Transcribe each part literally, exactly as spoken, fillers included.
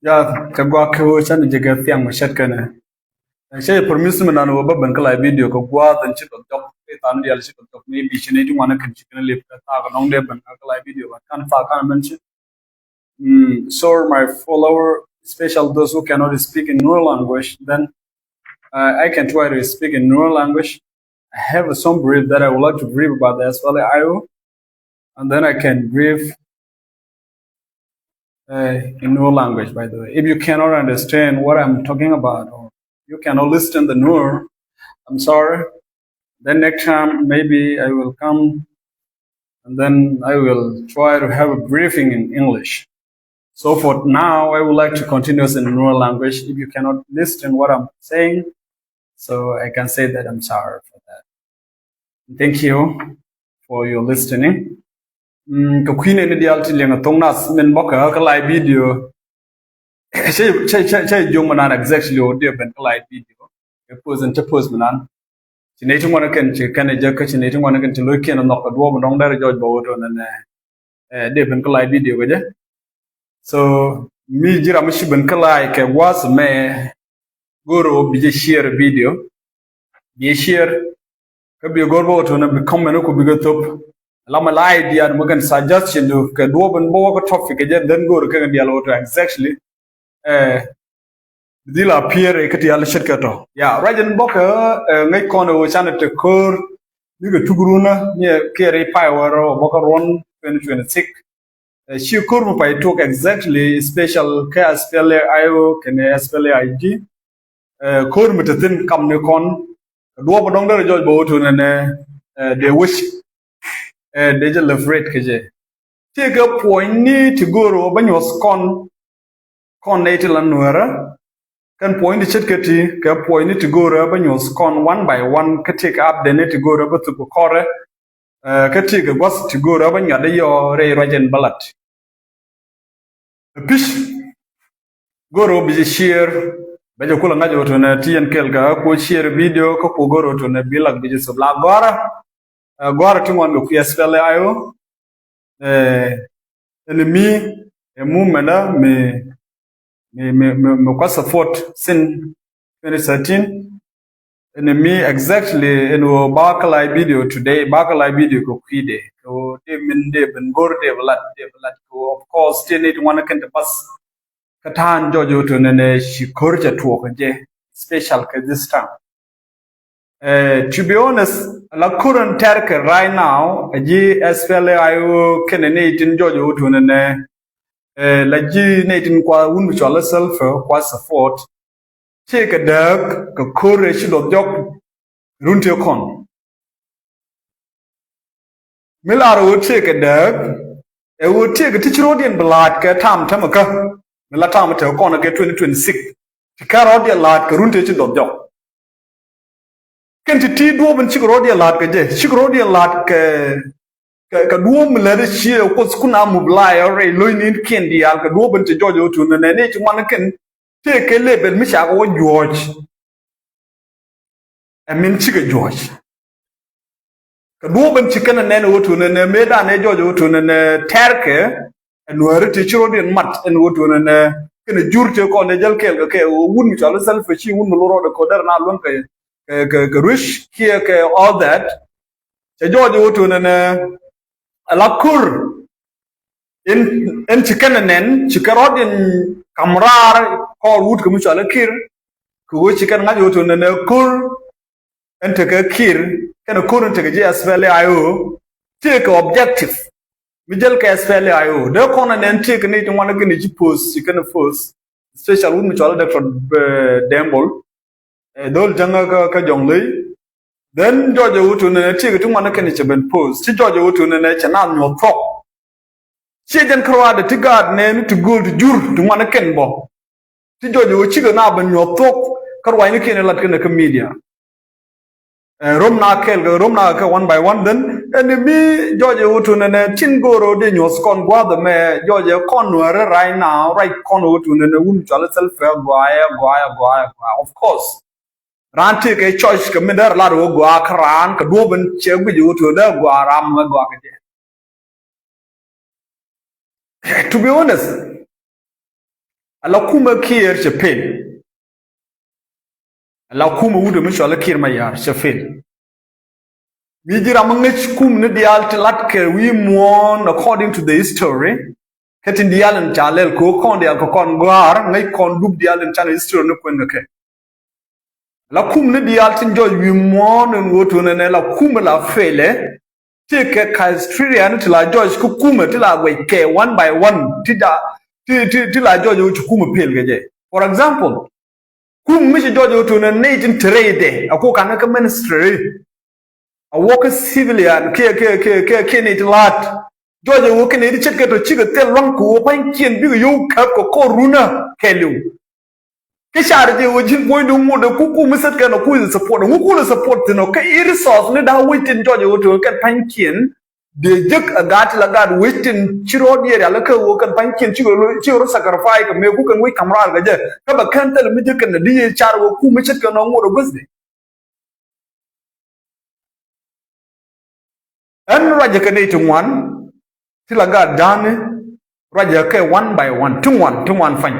Ya, kɛ guak kɛ ɣöö canɛ jɛ kɛ thiaŋ mɛ cɛt kɛnɛ. Cɛ promise mi nan ɣöö bä ben kä live video kɛ gua̱a̱th ɛn ci kɛ jɔk. Kɛ than dial ci kɛ jɔk, maybe ci nɛy ti ŋuan kɛn ci kɛn lip kɛ thaak nɔŋ dee ben kä live video, but kan thaak kan mɛn ci. Mm, sorry, my follower, especially those who cannot speak in Nuer language, then uh, I can try to speak in Nuer language. I have some brief that I would like to brief about the S P L A I O, and then I can brief uh, in Nuer language, by the way. If you cannot understand what I'm talking about, or you cannot listen the Nuer, I'm sorry. Then next time, maybe I will come and then I will try to have a briefing in English. So for now, I would like to continue in Nuer language. If you cannot listen what I'm saying, so I can say that I'm sorry for that. Thank you for your listening. Mm, kɛ kui̱ nɛy ni diaal ti liɛŋ a thoŋ nath min bɔkɛ kä live video. Cɛ, cɛ, cɛ, cɛ jiök mi nan exactly ɣöö dee ben kä live video. Kɛ post in cɛ post mi nan. Ci nɛy ti ŋuan kɛn ci kɛn ɛ jek kä ci nɛy ti ŋuan kɛn ci lo̱ckiɛn a nhɔk kɛ duɔ̱ɔ̱p in dɔ̱ŋ derɛ jɔc bä ɣöö tɔnɛ nɛ. Eh, dee ben kä live video kɛ jɛ. So mi ji̱ ram mi ci ben kä live kɛ gua̱a̱th mɛ, go̱o̱r ɣöö bi jɛ share video. Bi jɛ share. Kä bi go̱o̱r bä ɣöö tɔnɛ bi comment ku bikɛ thop. Lamɛ la idea mɛ kɛn suggestion du kɛ duɔ̱ɔ̱p in bä wä kä topic kɛ jɛ, then go̱o̱r kɛ kɛ dial ɣöö tɔ exactly. Eh, dhil appear kä ti al ce̱tkɛ tɔ. Ya, ruac in bɔkɛ, eh, ŋäc kɔn ɛ ɣöö canɛ te ko̱r ni kɛ tuk runä ni kiɛ ri pay wä rɔ bɔkɛ ruɔn twenty twenty-six. Eh, ci ko̱r mi pay tuɔk exactly, special kɛ S P L A I O kɛnɛ S P L A I G. Eh, ko̱r mi te thi̱n kam ni kɔn kɛ duɔ̱ɔ̱p dɔ̱ŋ derɛ jɔc bä ɣöö tɔnɛ nɛ, eh, dee wec, eh, dee jɛ liberate kɛ jɛ. Ti kɛ puɔ̱ny ni ti go̱o̱r ɣöö bä nyuɔ̱th kɔn, kɔn nɛy ti la Nuɛrä. Kɛn puɔ̱ny ti ce̱tkɛ ti kɛ puɔ̱ny ni ti go̱o̱rä bä nyuɔ̱th kɔn one by one, kä ti kɛ update ni ti go̱o̱rä bä thuk kɛ kɔrɛ. Eh, kä ti kɛ gua̱th ti go̱o̱rä bä nyuat dee yɔ rɛy ruac in bä lat. Ɛ pi̱c go̱o̱rä bi jɛ share, bɛ jɛ kulɛ ŋa̱c ɣöö tɔnɛ ti yɛn kɛl kɛ kuɔ share video kä kuɔ go̱o̱rä ɣöö tɔnɛ bi lak bi jɛ thop la gɔ̱a̱rä. Eh, gɔ̱a̱rä ti ŋuan kɛ kui̱ S P L A I O. Eh, ɛn mi, ɛ movement mi, mi, mi, mi, mi kua support since twenty thirteen. Ɛn mi exactly ɛn ɣöö ba kä live video today, ba kä live video kɛ kui̱dɛ. Kɛ ɣöö dee min dee ben go̱r dee bɛ lat, dee bɛ lat. Kɛ ɣöö of course ti nɛy ti ŋuan kɛn te path. Kä ta̱a̱n jɔc ɣöö tɔnɛ nɛ ci ko̱r cɛ tuɔɔk kɛ jɛ, special kɛ this time. Eh, to be honest, la ko̱r in tɛrkɛ right now, a ji̱ S P L A I O kɛnɛ nɛy tin jɔc ɣöö tɔnɛ nɛ, eh, la ji̱ nɛy tin kua wun mi cɔal i̱ Salva kua support. Tëëkɛ dääk kɛ ko̱r ëë ci luɔth jɔk run tëë kɔn. Mi lar ɣöö tëëkɛ dääk, ɛ ɣöö tëëkɛ ti ci ro̱o̱diɛn bi la̱a̱t kɛ tam tämɛ kä. Mi la tam tëë kɔn kɛ twenty twenty-six. Ti kɛ rɔ̱diɛn la̱a̱t kɛ run tëë ci luɔth jɔk. Kɛn ti ti duɔ̱ɔ̱p in cikɛ rɔ̱diɛn la̱a̱t kɛ jɛ, cikɛ rɔ̱diɛn la̱a̱t kɛ, kɛ, kɛ duɔ̱ɔ̱p mi lät i̱ ciɛ kuoth kun a mobilize rɛy lo̱cnikiɛn diaal kɛ duɔ̱ɔ̱p in ti jɔc ɣöö tɔnɛ nɛ ni ci ŋuan kɛn tëëkɛ level mi cakɛ wä juɔ̱ɔ̱c. Ɛ min cikɛ juɔ̱ɔ̱c. Kɛ duɔ̱ɔ̱p in ci kɛn ɛ nɛn ɣöö tɔnɛ nɛ mëëdan ɛ jɔc ɣöö tɔnɛ nɛ tɛrkɛ, ɛ Nuääri ti ci ro̱diɛn mat ɛn ɣöö tɔnɛ nɛ kɛn ɛ jur tëë kɔn ɛ jäl kɛɛl kɛ kɛ ɣöö wun mi cɔal i̱ Salva ci wun mi lo̱r rɔɔdɛ ko̱dɛr na luäŋ kɛ, kɛ, kɛ, kɛ ruec kiɛ kɛ all that. Cɛ jɔɔc ɣöö tɔnɛ nɛ ala ko̱r in, in ci kɛn ɛ nɛn ci kɛ rɔ̱diɛn kam raar kɔɔr wut kɛ mi cɔal i̱ Kiir. Kɛ ɣöö ci kɛn ŋa̱c ɣöö tɔnɛ nɛ ko̱r in tekɛ Kiir kɛnɛ ko̱r in tekɛ ji̱ S P L A I O. Tëëkɛ objective mi jäl kɛ S P L A I O. Dee kɔn ɛ nɛn tëëkɛ ni ti ŋuan kɛn ci post, ci kɛn post. Special wut mi cɔal Doctor, eh, Dembol. Eh, dhol jäŋä kä, kä Jɔŋley. Then jɔɔc ɛ ɣöö tɔnɛ nɛ tëëkɛ ti ŋuan kɛn cɛ ben post. Ci jɔɔc ɛ ɣöö tɔnɛ nɛ cɛ naath nyuɔ̱th thuɔ̱k. Ciɛ jɛn kärɔaadɛ ti gaat nɛɛni ti gööl ti jur ti ŋuan kɛn bɔ. Ti jɔɔc ɛ ɣöö cikɛ naath ben nyuɔ̱th thuɔ̱k kä ruacnikiɛn ɛ lat kɛn ɛ kä media. Eh, rom na kɛɛl kɛ, rom na kɛ one by one then. Ɛn mi jɔɔc ɛ ɣöö tɔnɛ nɛ tin go̱o̱r ɣöö dee nyuɔ̱th kɔn gua̱a̱th ɛmɛ, jɔɔc ɛ kɔn Nuääri right now, ruac kɔn ɣöö tɔnɛ nɛ wun cɔal i̱ Salva gɔaa, gɔaa, gɔaa, gɔaa. Of course. Raan tëëkɛ choice kɛ min dee rɛ lat ɣöö gɔaa kä raan kɛ duɔ̱ɔ̱p in cɛ guic ɣöö tɔnɛ dee gɔaa ram mɛ gɔaa kɛ jɛ. To be honest, Ala kumɛ Kiir cɛ pel. Ala kumɛ wut mi cɔal Kiir Mayar cɛ pel. Mi ji̱ ram mi ŋäc kum ni diaal ti lat kɛ wi̱i̱ muɔ̱ɔ̱n according to the history. Kä tin diaal in ca lɛl kɛ ɣöö kɔn diaal kɛ kɔn gɔ̱a̱r ŋäc kɔn dup diaal in can history ni kuɛn kɛ kɛ. La kum ni diaal tin jɔc wi̱i̱ muɔ̱ɔ̱n in ɣöö tuɔ̱nɛ nɛ la kumɛ la pelɛ. Ti kɛ criteria ni ti la jɔc kä kumɛ ti la guɛc kɛ one by one ti da ti ti ti la jɔc ɣöö ci kumɛ pel kɛ jɛ. For example, kum mi ci jɔc ɣöö tuɔ̱nɛ nɛy tin te rɛydɛ a ku kan kä ministry. A wä kä civilian kiɛ kiɛ kiɛ kiɛ kiɛ nɛy ti la̱a̱t. Jɔc ɣöö kɛ nɛy ti ce̱tkɛ tɔ cikɛ thil lua̱ŋ kɛ ɣöö pa̱nykiɛn bikɛ yio̱w käp kɛ kɔr runä kɛɛliw. Kä car jɛ ɣöö ji̱n puɔ̱nydu ŋot ɛ ku ku mi ce̱tkɛ nɔ ku i̱ support ŋu ku ni support thi̱n ɔ kä i̱ resource ni da̱a̱ wec tin jɔc ɣöö ti ɣöö kɛn pa̱nykiɛn. Dee jek a gaat ti la gaat wec tin ci rɔɔd yɛ rial kä ɣöö kɛn pa̱nykiɛn cikɛ rɔ sacrifice kɛ mëë ku kɛn wec ka̱m raar kɛ jɛ. Kä bɛ kɛn thil mi jek kɛn a di yɛ car ɣöö ku mi ce̱tkɛ nɔ ŋot ɛ guäthdɛ. Ɛn ruacɛ kɛ nɛy ti ŋuan ti la gaat ja̱a̱ni. Ruacɛ kɛ one by one ti ŋuan ti ŋuan pa̱ny.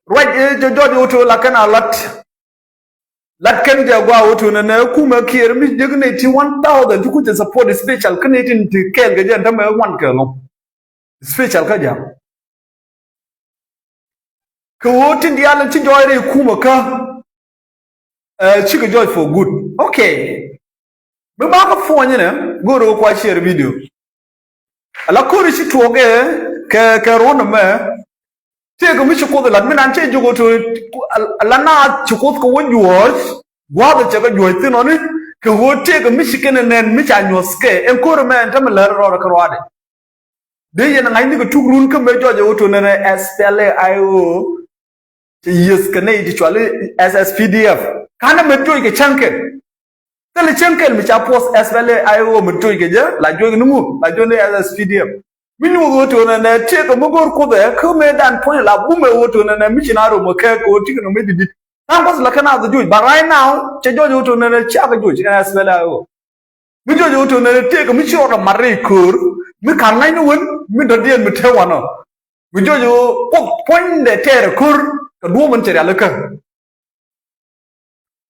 Ruac ɛ jɔjɔc ɣöö to̱ la kɛn a lat. Lat kɛn jɛ gua̱a̱ ɣöö to̱ nɛ nɛ kumɛ Kiir mi jek nɛy ti one thousand ti kucɛ support special kä nɛy tin ti kɛɛl kɛ jɛ ɛn tämɛ ŋuan kɛ lɔ̱ŋ. Special kä ja̱a̱ŋ. Kɛ ɣöö tin diaal in ti jɔɔc rɛy kumɛ kä. Ɛ cikɛ jɔɔc for good. Okay. Bi bakä puɔ̱ny inɛ go̱o̱r kɛ kua share video. Ala ko̱ri ci tuɔɔkɛ kɛ kɛ ruɔ̱n ɛmɛ. Tëëkɛ mi ci Kuoth lat mi nan cɛ jok ɣöö to̱ ala naath ci Kuoth kɛ wä juɔ̱ɔ̱c gua̱a̱th ɛ cɛ kɛ juɔ̱ɔ̱c thi̱n ɔni. Kɛ ɣöö tëëkɛ mi ci kɛn ɛ nɛn mi ca nyuɔ̱thkɛ ɛn ko̱r ɛmɛ ɛn tämɛ lär rɔɔdɛ kɛ ruaadɛ. Dee yɛn ɛ ŋa̱cni kɛ tuk run kä mëë jɔɔc ɛ ɣöö to̱ nɛnɛ S P L A I O. Cɛ yieth kɛ nɛy ti cuali S S P D F. Ka̱n ɛmɛ toc kɛ cäŋ kɛl. Thilɛ cäŋ kɛl mi ca puɔth S P L A I O mi toc kɛ jɛ la juɔc ni ŋu la juɔc ni S S P D F. Mi nyuuth ɣöö to̱ nɛnɛ tëëkɛ mi go̱o̱r Kuoth ɛ kä mëëdan puɔ̱ny la bumɛ ɣöö to̱ nɛnɛ mi ci na rom ɛ kɛɛk ɣöö tikɛ nɔ mëë di̱t di̱t. Ka̱n kuɔth la kɛn a dhɛ joc but right now cɛ jɔɔc ɣöö to̱ nɛnɛ cakɛ joc ɛn S P L A I O. Mi jɔɔc ɣöö to̱ nɛnɛ tëëkɛ mi ci rɔɔdɛ mat rɛy köör mi ka̱n ŋa̱cni wen mi dɔ̱diɛn mi te wanɔ. Mi jɔɔc ɣöö Kuoth puɔ̱nydɛ tɛɛrɛ ko̱r kɛ duɔ̱ɔ̱p in cɛ rialikä.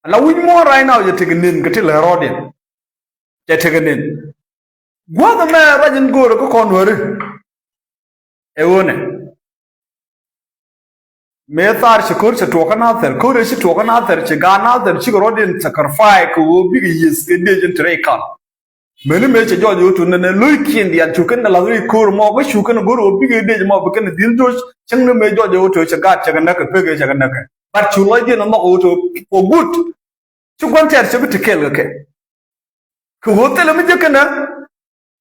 Ala wi̱c muɔ̱ɔ̱n right now cɛ tekɛ nen kɛ ti lɛ rɔɔdiɛn. Cɛ tekɛ nen. Gua̱a̱th ɛmɛ ruac in go̱o̱rä kä kɔn wääri. Ɛ ɣöö nɛ mëë thaar ci ko̱r cɛ tuɔɔkä Nathɛr ko̱r ëë ci tuɔɔkä Nathɛr ci gaat Nathɛr cikɛ rɔɔdiɛn sacrifice kɛ ɣöö bikɛ yieth kɛ dëëc in te rɛy kal. Mëni mëë cɛ jɔɔc ɣöö tuɔ̱nɛ nɛ lo̱ckiɛn diaal cu kɛn kɛ lath rɛy ko̱r mɔ kä cu kɛn go̱r ɣöö bikɛ dëëc mɔ bi kɛn dhil jo̱c. Cäŋ ni mëë jɔɔc ɣöö tuɔ̱ cɛ gaat cɛ kɛ näk kɛ pek ëë cɛ kɛ näk kɛ but cu lɔcdiɛn ɛ nhɔk ɣöö tuɔ̱ for good. Ci gua̱n tɛɛr cɛ bi te kɛɛl kɛ kɛ. Kɛ ɣöö thilɛ mi jek kɛnɛ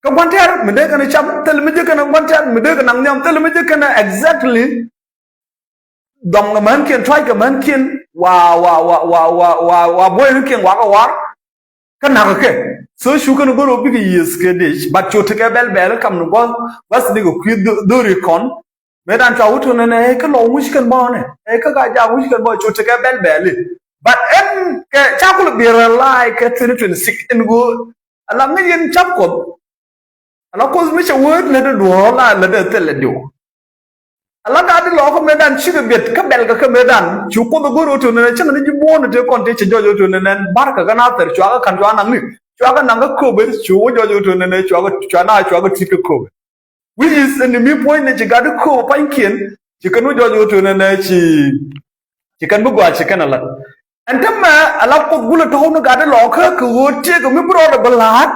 kä gua̱n tɛɛr mi dee kɛnɛ cam thilɛ mi jek kɛnɛ gua̱n tɛɛr mi dee kɛ naŋ nhiam thilɛ mi jek kɛnɛ exactly. Dhɔm kɛ mänkiɛn tuac kɛ mänkiɛn wa wa wa wa wa wa wa buɔynikiɛn wakɛ war. Kä nakä kɛ so cu kɛn go̱r ɣöö bikɛ yieth kɛ dec but cu tekɛ bɛl bɛl kam ni gua̱th gua̱th ni kɛ kui̱ dho̱ri kɔn. Mëë dan cua wut tun ɛn ɛ kä lɔw ŋuc kɛn bɔɔnɛ ɛ kä ka jaak ŋuc kɛn bɔɔnɛ cu tekɛ bɛl bɛl i̱ but ɛn kɛ ca kulɛ biɛr ɛ laay kɛ twenty twenty six ɛn ɣöö ala ŋäc yɛn cap kuɔth. Ala kuoth mi cɛ wee lätdɛ duɔ̱ɔ̱r la lätdɛ thilɛ diw. Ala gat di lɔɔkä mëëdan cikɛ biɛt kä bɛlkɛ kä mëëdan cu kuoth go̱r ɣöö to̱n ɛn cäŋ ni ji̱ buɔ̱ɔ̱n te kɔn te cɛ jɔɔc ɣöö to̱n ɛn barkä kä Nathɛr cuakä ka̱n cua naŋni cuakä naŋ kä kööbɛ cu wä jɔɔc ɣöö to̱n ɛn cuakä cua na cuakä ti̱t kä kööbɛ. Which is ɛn mi puɔ̱ny ni ci gat di kööbɛ pa̱nykiɛn ci kɛn wä jɔɔc ɣöö to̱n ɛn ci ci kɛn bi gɔaa ci kɛn a la̱t. Ɛn tämɛ ala kuoth gulɛ tɔ̱w ni gat di lɔɔkä kɛ ɣöö tiɛɛkɛ mi bi rɔɔdɛ bi la̱a̱t.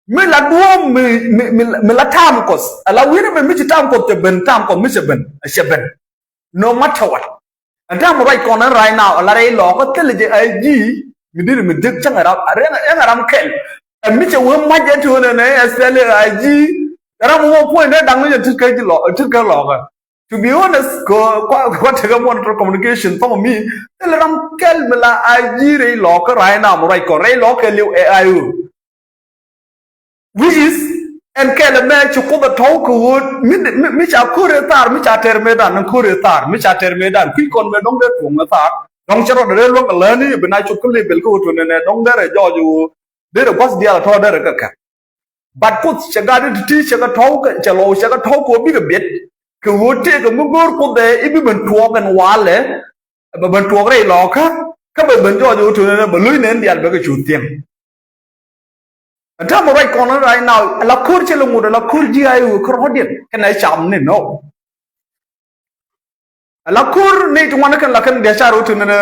Mi la duɔ̱ɔ̱m mi mi mi mi la ta̱a̱m kuɔth ala wi̱n ɛmɛ mi ci ta̱a̱m kuɔth cɛ ben ta̱a̱m kuɔth mi cɛ ben cɛ ben. No matter what. Ɛn ta̱a̱m ruac kɔn ɛn right now ala rɛy lɔɔkä thilɛ jɛ a ji̱ mi diri mi dek cäŋ ɛ ram a rɛŋ ɛ ram kɛl. Ɛn mi cɛ wee mac ɛ ti ɣän ɛn ɛ thilɛ a ji̱ ram wä puɔ̱ny dee daŋ ni jɛ tit kä ji̱ lɔ tit kä lɔɔkä. To be honest kɔ kɔ kɔ tekɛ monitor communication thɔmɔ mi thilɛ ram kɛl mi la a ji̱ rɛy lɔɔkä right now mi ruac kɔn rɛy lɔɔkä liw ɛ a ɣöö. Which is ɛn kɛl ɛmɛ ci kuoth ɛ tɔ̱w kɛ ɣöö mi mi mi ca ko̱r ɛ thaar mi ca tɛr mëëdan ni ko̱r ɛ thaar mi ca tɛr mëëdan kui̱ kɔn mëë dɔ̱ŋ dee tuɔ̱ŋ ɛ thaar dɔ̱ŋ cɛ rɔɔdɛ rɛɛ luäŋ kɛ läni bi na cop kä lebel kä ɣöö tuɔ̱nɛ nɛ dɔ̱ŋ derɛ jɔɔc ɣöö derɛ gua̱th diaal ɛ tɔ̱ derɛ kɛ kɛ. But kuoth cɛ gat ti ti cɛ kɛ tɔ̱w kɛ cɛ lɔw cɛ kɛ tɔ̱w kɛ ɣöö bikɛ biɛt. kɛ ɣöö tëëkɛ mi go̱o̱r Kuoth ɛ i̱ bi ben tuɔɔk ɛn walɛ, bɛ ben tuɔɔk rɛy lɔɔkä, kä bɛ ben jɔɔc ɣöö töni nɛ bɛ lo̱c nɛn diaal bɛ kɛ cu thiäŋ. Ɛn täämɛ ruac kɔn right now, ala ko̱r cɛ lɛ ŋot, ala ko̱r ji̱ I O kä rɔ̱diɛn kɛnɛ cam ni nɔ. Ala ko̱r ni ti ŋuan kɛn la kɛn diaal car ɣöö töni nɛ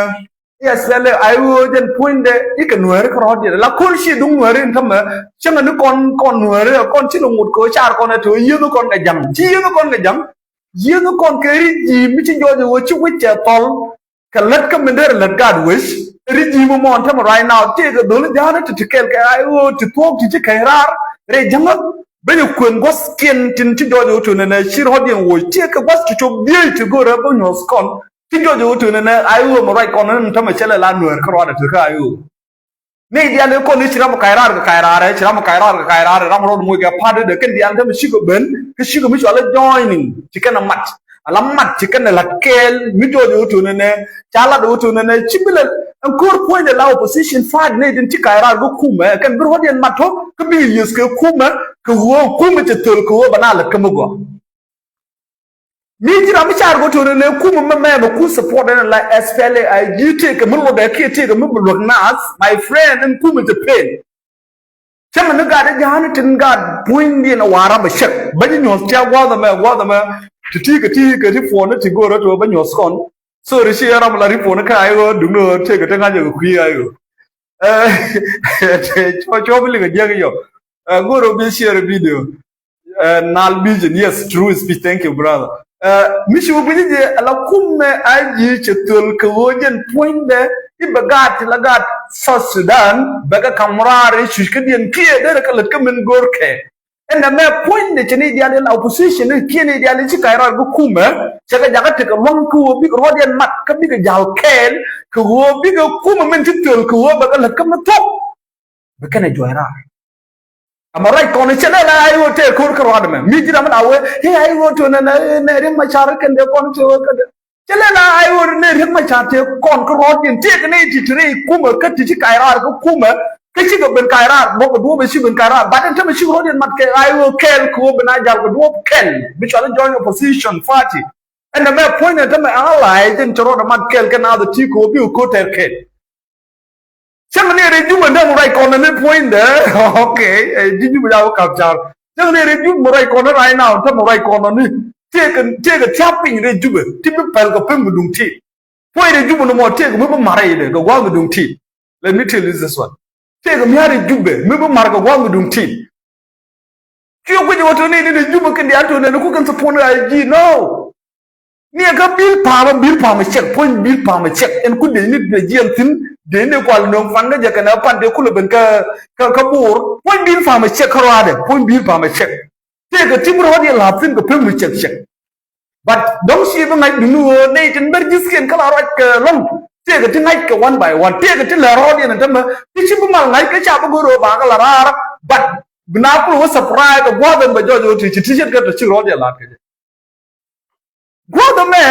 i̱ S P L A I O jɛn puɔ̱nydɛ i̱ kɛ Nuääri kä rɔ̱diɛn. Ala ko̱r ci duŋ Nuääri in täämɛ cäŋɛ ni kɔn, kɔn Nuääri kɔn ci lɛ ŋot kɛ ɣöö car kɔn ɛ te ɣöö yieth kɔn kɛ ja̱ŋ. Ci yieth kɔn kɛ ja̱ŋ. Yieth kɔn kɛ ri̱c ji̱ mi ci jɔɔc ɣöö ci wec cɛ thɔl. Kɛ lät kä min derɛ lät gaat wec, ri̱c ji̱ mi mɔn täämɛ right now tëëkɛ dholi ja̱a̱n ti ti kɛl kɛ I O ti thuɔ̱k ti ci kɛc raar rɛy ja̱ŋä. Benɛ kuën gua̱thkiɛn tin ci jɔɔc ɣöö töni nɛ ci rɔ̱diɛn woc tëëkɛ gua̱th ti cop dhieec ti go̱rɛ bä nyuɔ̱th kɔn. Ci jɔɔc ɣöö töni nɛ I O mɛ ruac kɔn ni täämɛ cɛ lɛ la Nuäär kä rɔ̱dɛ ti kä I O. Ni diaal i̱ kɔn i̱ ci ram ka̱c raar kɛ ka̱c raar ɛ, ci ram ka̱c raar kɛ ka̱c raar ɛ, ram rɔɔd moc kɛ pa̱t i̱ dee kɛn diaal täämɛ cikɛ ben, kä cikɛ mi cɔal i̱ joining, ci kɛn ɛ mat. Ala mat ci kɛn ɛ la̱t kɛɛl, mi jɔɔc ɣöö töni nɛ, ca lat ɣöö töni nɛ, ci bi lɛ, ɛn ko̱r puɔ̱nydɛ la opposition party ni din ci ka̱c raar kɛ kumɛ, kɛn bi rɔ̱diɛn mat tɔ, kä bikɛ yieth kɛ kumɛ, kɛ ɣöö kumɛ cɛ thöl kɛ ɣöö bɛ na lät kä mi gɔaa. Mi ji̱ ram mi car kɛ ɣöö töni nɛ kumɛ mɛ mɛ bɛ ku support ɛn la S P L A I G tëëkɛ mi luɔtdɛ kiɛ tëëkɛ mi bi luäk naath, my friend, ɛn kumɛ cɛ pen. Cäŋ ni gaat i̱ ja̱a̱n tin gaat puɔ̱nydiɛn a wa̱a̱ ram bɛ cɛk. Bä ji̱ nyuɔ̱th cia gua̱a̱th ɛmɛ, gua̱a̱th ɛmɛ. Ti ti kɛ ti kɛ ti puɔ̱n ni ti go̱o̱r ɛ ti wä bä nyuɔ̱th kɔn. Sorry, ci ram la ri puɔ̱n kä I O duŋni ɣöö tëëkɛ ti ŋa̱c ɛ kɛ kui̱ I O. Ɛ, cuɔ, cuɔ bi likɛ jiäk yɔ. Ɛ, go̱o̱r ɣöö bi share video. Ɛ, Nal Vision, yes, true speech, thank you, brother. Ɛ, mi ci wä gui̱ci jɛ, ala kumɛ I G cɛ thöl kɛ ɣöö jɛn puɔ̱nydɛ, i̱ bɛ gaat ti la gaat South Sudan, bɛ kɛ ka̱m raar i̱ cuc kädiɛn kiɛ, derɛ kɛ lät kä min go̱o̱r kɛ. Ɛn nɛ mɛ puɔ̱nydɛ cɛ ni diaal i̱ la opposition, i̱ kiɛ ni diaal i̱ ci ka̱c raar kɛ kumɛ, cɛ kɛ jakä tekɛ lua̱ŋ kɛ ɣöö bikɛ rɔ̱diɛn mat, kä bikɛ ja̱l kɛɛl, kɛ ɣöö bikɛ kumɛ min ci thöl kɛ ɣöö bɛ kɛ lät kä min thuɔ̱k. Bi kɛn ɛ juɔc raar. Ama ruac kɔn cɛ lɛ la I O tëë ko̱r kä ruaadɛ mɛ. Mi ji̱ ram mi la wee, i̱ I O tëë nɛ, nɛ, nɛ Riek Machar kɛn dee kɔn tëë wee kä dee. Cɛ lɛ la I O nɛ Riek Machar tëë kɔn kä ruaadɛ. Tëë kɛ nɛ ti ti rɛy kumɛ kä ti ci ka̱c raar kä kumɛ. Kä cikɛ ben ka̱c raar, bɔkɛ duɔ̱ɔ̱p ɛ ci ben ka̱c raar. But ɛn tämɛ ci ruaadɛ mat kɛ I O kɛɛl kɛ wee ben a jal kɛ duɔ̱ɔ̱p kɛɛl. Bi cɔal i̱ joint opposition party. Ɛn nɛ mɛ puɔ̱ny nɛ tämɛ allies ɛn cɛ ruaadɛ mat kɛɛl kɛ naath ɛ ti kɛ wee bi kɛ ko̱r tɛr kɛɛl. Cäŋ ni rɛy Jubɛ däŋ ruac kɔn ni puɔ̱nydɛ. Okay, ɛ, ji̱ Jubɛ ca wä kap car. Cäŋ ni rɛy Jubɛ mɛ ruac kɔn ni right now, te mɛ ruac kɔn ni. Tëëkɛ, tëëkɛ tiap piny rɛy Jubɛ, ti bi pɛl kɛ pem mi duŋ ti. Puɔ̱ny rɛy Jubɛ ni mɔ tëëkɛ mi bi mar rɛy dɛ, kɛ gua̱a̱th mi duŋ ti. Let me tell you this one. Tëëkɛ mia̱a̱r rɛy Jubɛ, mi bi mar kɛ gua̱a̱th mi duŋ ti. Cuɛ guic wä toni ni ni Jubɛ kɛn diaal toni ni ku kɛn support ni I G, no. Ni ɛ kä bil pa̱a̱mä, bil pa̱a̱mä cɛk, puɔ̱ny bil pa̱a̱mä cɛk. Ɛn ku dee ni dee jiɛn thi̱n, dee ni kual nööŋ pan kä jɛ kɛnɛ pan dee kulɛ ben kä, kä, kä Bor. Puɔ̱ny bil pa̱a̱mä cɛk kä ruaadɛ, puɔ̱ny bil pa̱a̱mä cɛk. Tëëkɛ ti mi ruaadɛ la̱a̱p thi̱n kɛ pem mi cɛk cɛk. But dɔ̱ŋ ci bi ŋa̱c duŋni ɣöö nɛy tin ber ji̱thkiɛn kä la ruac kɛ lɔ̱ŋ. Tëëkɛ ti ŋa̱c kɛ one by one. Tëëkɛ ti lɛ ruaadɛ ni tämɛ. Ti ci bi mal ŋa̱c kä ca bi go̱r ɣöö ba kɛ la raar. But bi na kulɛ wä surprise kɛ gua̱a̱th ɛn bɛ jɔɔc ɣöö ti ci ti ce̱tkɛ tɔ ci ruaadɛ la̱a̱t kɛ jɛ. Guɔ̱th ɛmɛ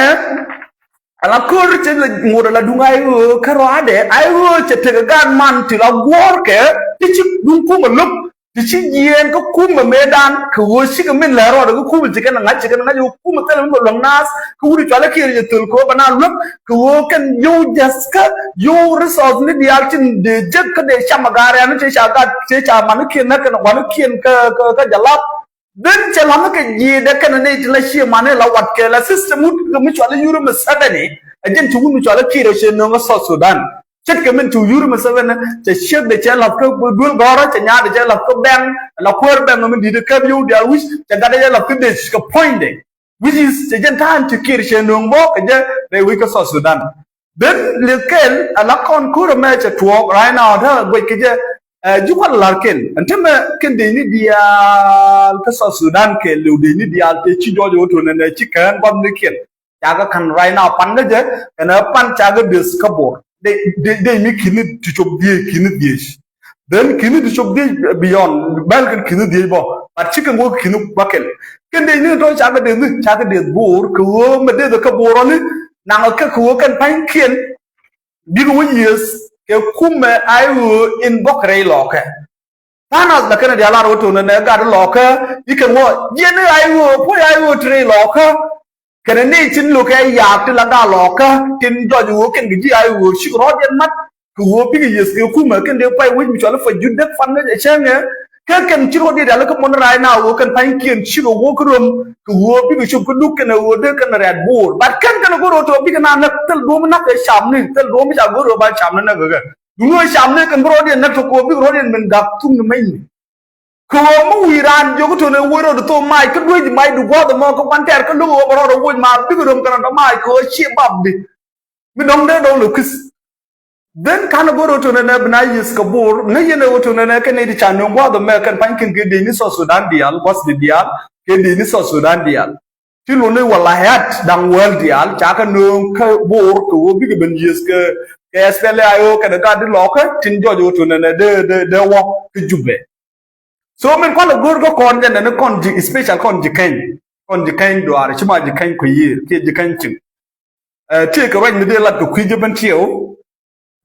ala ko̱r cɛ lɛ ŋot ala duŋ I O kä ruaadɛ, I O cɛ tekɛ gaat man ti la guɔ̱ɔ̱rkɛ ti ci duŋ kumɛ lo̱k ti ci jiɛɛn kä kumɛ mëëdan kɛ ɣöö cikɛ min lɛ rɔɔdɛ kä kumɛ ci kɛn ŋa̱c ci kɛn ŋa̱c ɣöö kumɛ thilɛ mi bɛ luäŋ naath kä wut cualɛ Kiir cɛ thöl kɛ ɣöö bɛ na luäk kɛ ɣöö kɛn yio̱w jäth kä yio̱w resource ni diaal tin dee jek kä dee cam a gaat rɛ̈n ti ca gaat ti ca man kiɛn nä kɛn gua̱n kiɛn kä, kä, kä jalap. Then cɛ la̱th kɛ ji̱ dee kɛn ni ti la cië mani la wat kɛ la system wut kɛ mi cual Yuri Museveni. Ɛ jɛn ci wut mi cual Kiir cɛ nöŋ kä South Sudan. Ce̱tkɛ min ci Yuri Museveni cɛ ciek de cɛ la̱th kä duel gɔ̱rä cɛ nyaat de cɛ la̱th kä bɛŋ la kuäär bɛŋ mi di̱t kä bi yio̱w diaal wi̱c cɛ gat de cɛ la̱th kä dec kɛ puɔ̱nyde. Which is cɛ jɛn ta̱a̱n ci Kiir cɛ nöŋ bä kɛ jɛ rɛy wi̱c kä South Sudan. Then li̱th kɛl ala kɔn ko̱r ɛmɛ cɛ tuɔɔk right now te guec kɛ jɛ. Ɛ, ji̱ kual la̱r kɛl ɛn te mɛ kɛn dee ni diaal kä South Sudan kɛl liw dee ni diaal te ci jɔɔc ɣöö tuɔ̱n ɛn ɛ ci kään gua̱th ni kɛl. Ca kɛ ka̱n right now pan kä jɛ ɛn ɛ pan ca kɛ deth kä Bor. Dee, dee, dee mi ki̱ni ti cop dhieec ki̱ni dhieec. Then ki̱ni ti cop dhieec beyond bɛl kɛn ki̱ni dhieec bä. But ci kɛn wä ki̱ni bä kɛl. Kɛn dee ni tɔ ca kɛ deth ni ca kɛ deth Bor kɛ ɣöö mɛ deth kä Bor ɔni. Naŋ kɛ kɛ ɣöö kɛn pa̱nykiɛn bikɛ wä yieth kɛ kumɛ I O in bɔk rɛy lɔɔkɛ. Tha̱a̱ŋ nath la kɛn diaal lar wä to̱n nɛ gat lɔɔkä i̱ kɛn wä jiɛn i̱ I O puɔ̱c I O ti rɛy lɔɔkä. Kɛnɛ nɛy tin lo̱kɛ yaak ti la gaa lɔɔkä tin jɔc ɣöö kɛn kɛ ji̱ ay ɣöö cik rɔ̱diɛn mat. Kɛ ɣöö bikɛ yieth kɛ kumɛ kɛn dee pay wec mi cɔal i̱ Pajut Dek Fan kä cäŋɛ. Kä kɛn ci rɔ̱diɛn rial kä muɔ̱n rac na ɣöö kɛn pa̱nykiɛn cikɛ wä kä röm. Kɛ ɣöö bikɛ cop kä duk kɛnɛ ɣöö dee kɛn rɛ̈t bo̱o̱r. But kɛn kɛn go̱r ɣöö tɔ̱ bikɛ na näk thil duɔ̱ɔ̱m näk kɛ camni, thil duɔ̱ɔ̱m ca go̱r ɣöö ba camni näk kɛ kɛ. Duŋni ɣöö camni kɛn bi rɔ̱diɛn näk tɔ̱ kɛ ɣöö bikɛ rɔ̱diɛn min gak thukni mɛnyni. Kɛ ɣöö mi wi̱i̱ raan jiök tɔ̱nɛ wec rɔɔd thok mac kä duec mac du gua̱a̱th ɛmɔ kä gua̱n tɛɛr kä lo̱k ɣöö bɛ rɔɔd ɛ woc ma bikɛ röm kɛn rɔɔd mac kɛ ɣöö ciɛ bapdi. Mi dɔ̱ŋ dee dɔ̱ŋ lɛ kui̱th. Then ka̱n ɛ go̱r ɣöö tɔ̱nɛ nɛ bi na yieth kɛ bo̱o̱r ŋäc yɛn ɛ ɣöö tɔ̱nɛ nɛ kɛn nɛy ti ca nööŋ gua̱a̱th ɛmɛ kɛn pa̱nykiɛn kɛ dec ni South Sudan diaal, gua̱thni diaal kɛ dec ni South Sudan diaal. Ti luni wala hɛt da̱ŋ wäl diaal ca kɛ nööŋ kä bo̱o̱r kɛ ɣöö bikɛ ben yieth kɛ, kɛ S P L A I O kɛnɛ gat di lɔkä tin jɔc ɣöö tɔ̱nɛ nɛ dee, dee, dee wä kä Jubɛ. So min kualɛ go̱o̱r kä kɔn jɛ nɛni kɔn ji̱ special kɔn ji̱ kɛny. Kɔn ji̱ kɛny duaar ci ma ji̱ kɛny kuɛ yiëër kiɛ ji̱ kɛny cieŋ. Ɛ, tëëkɛ ruac mi dee lat kɛ kui̱ ji̱ ben tiɛw.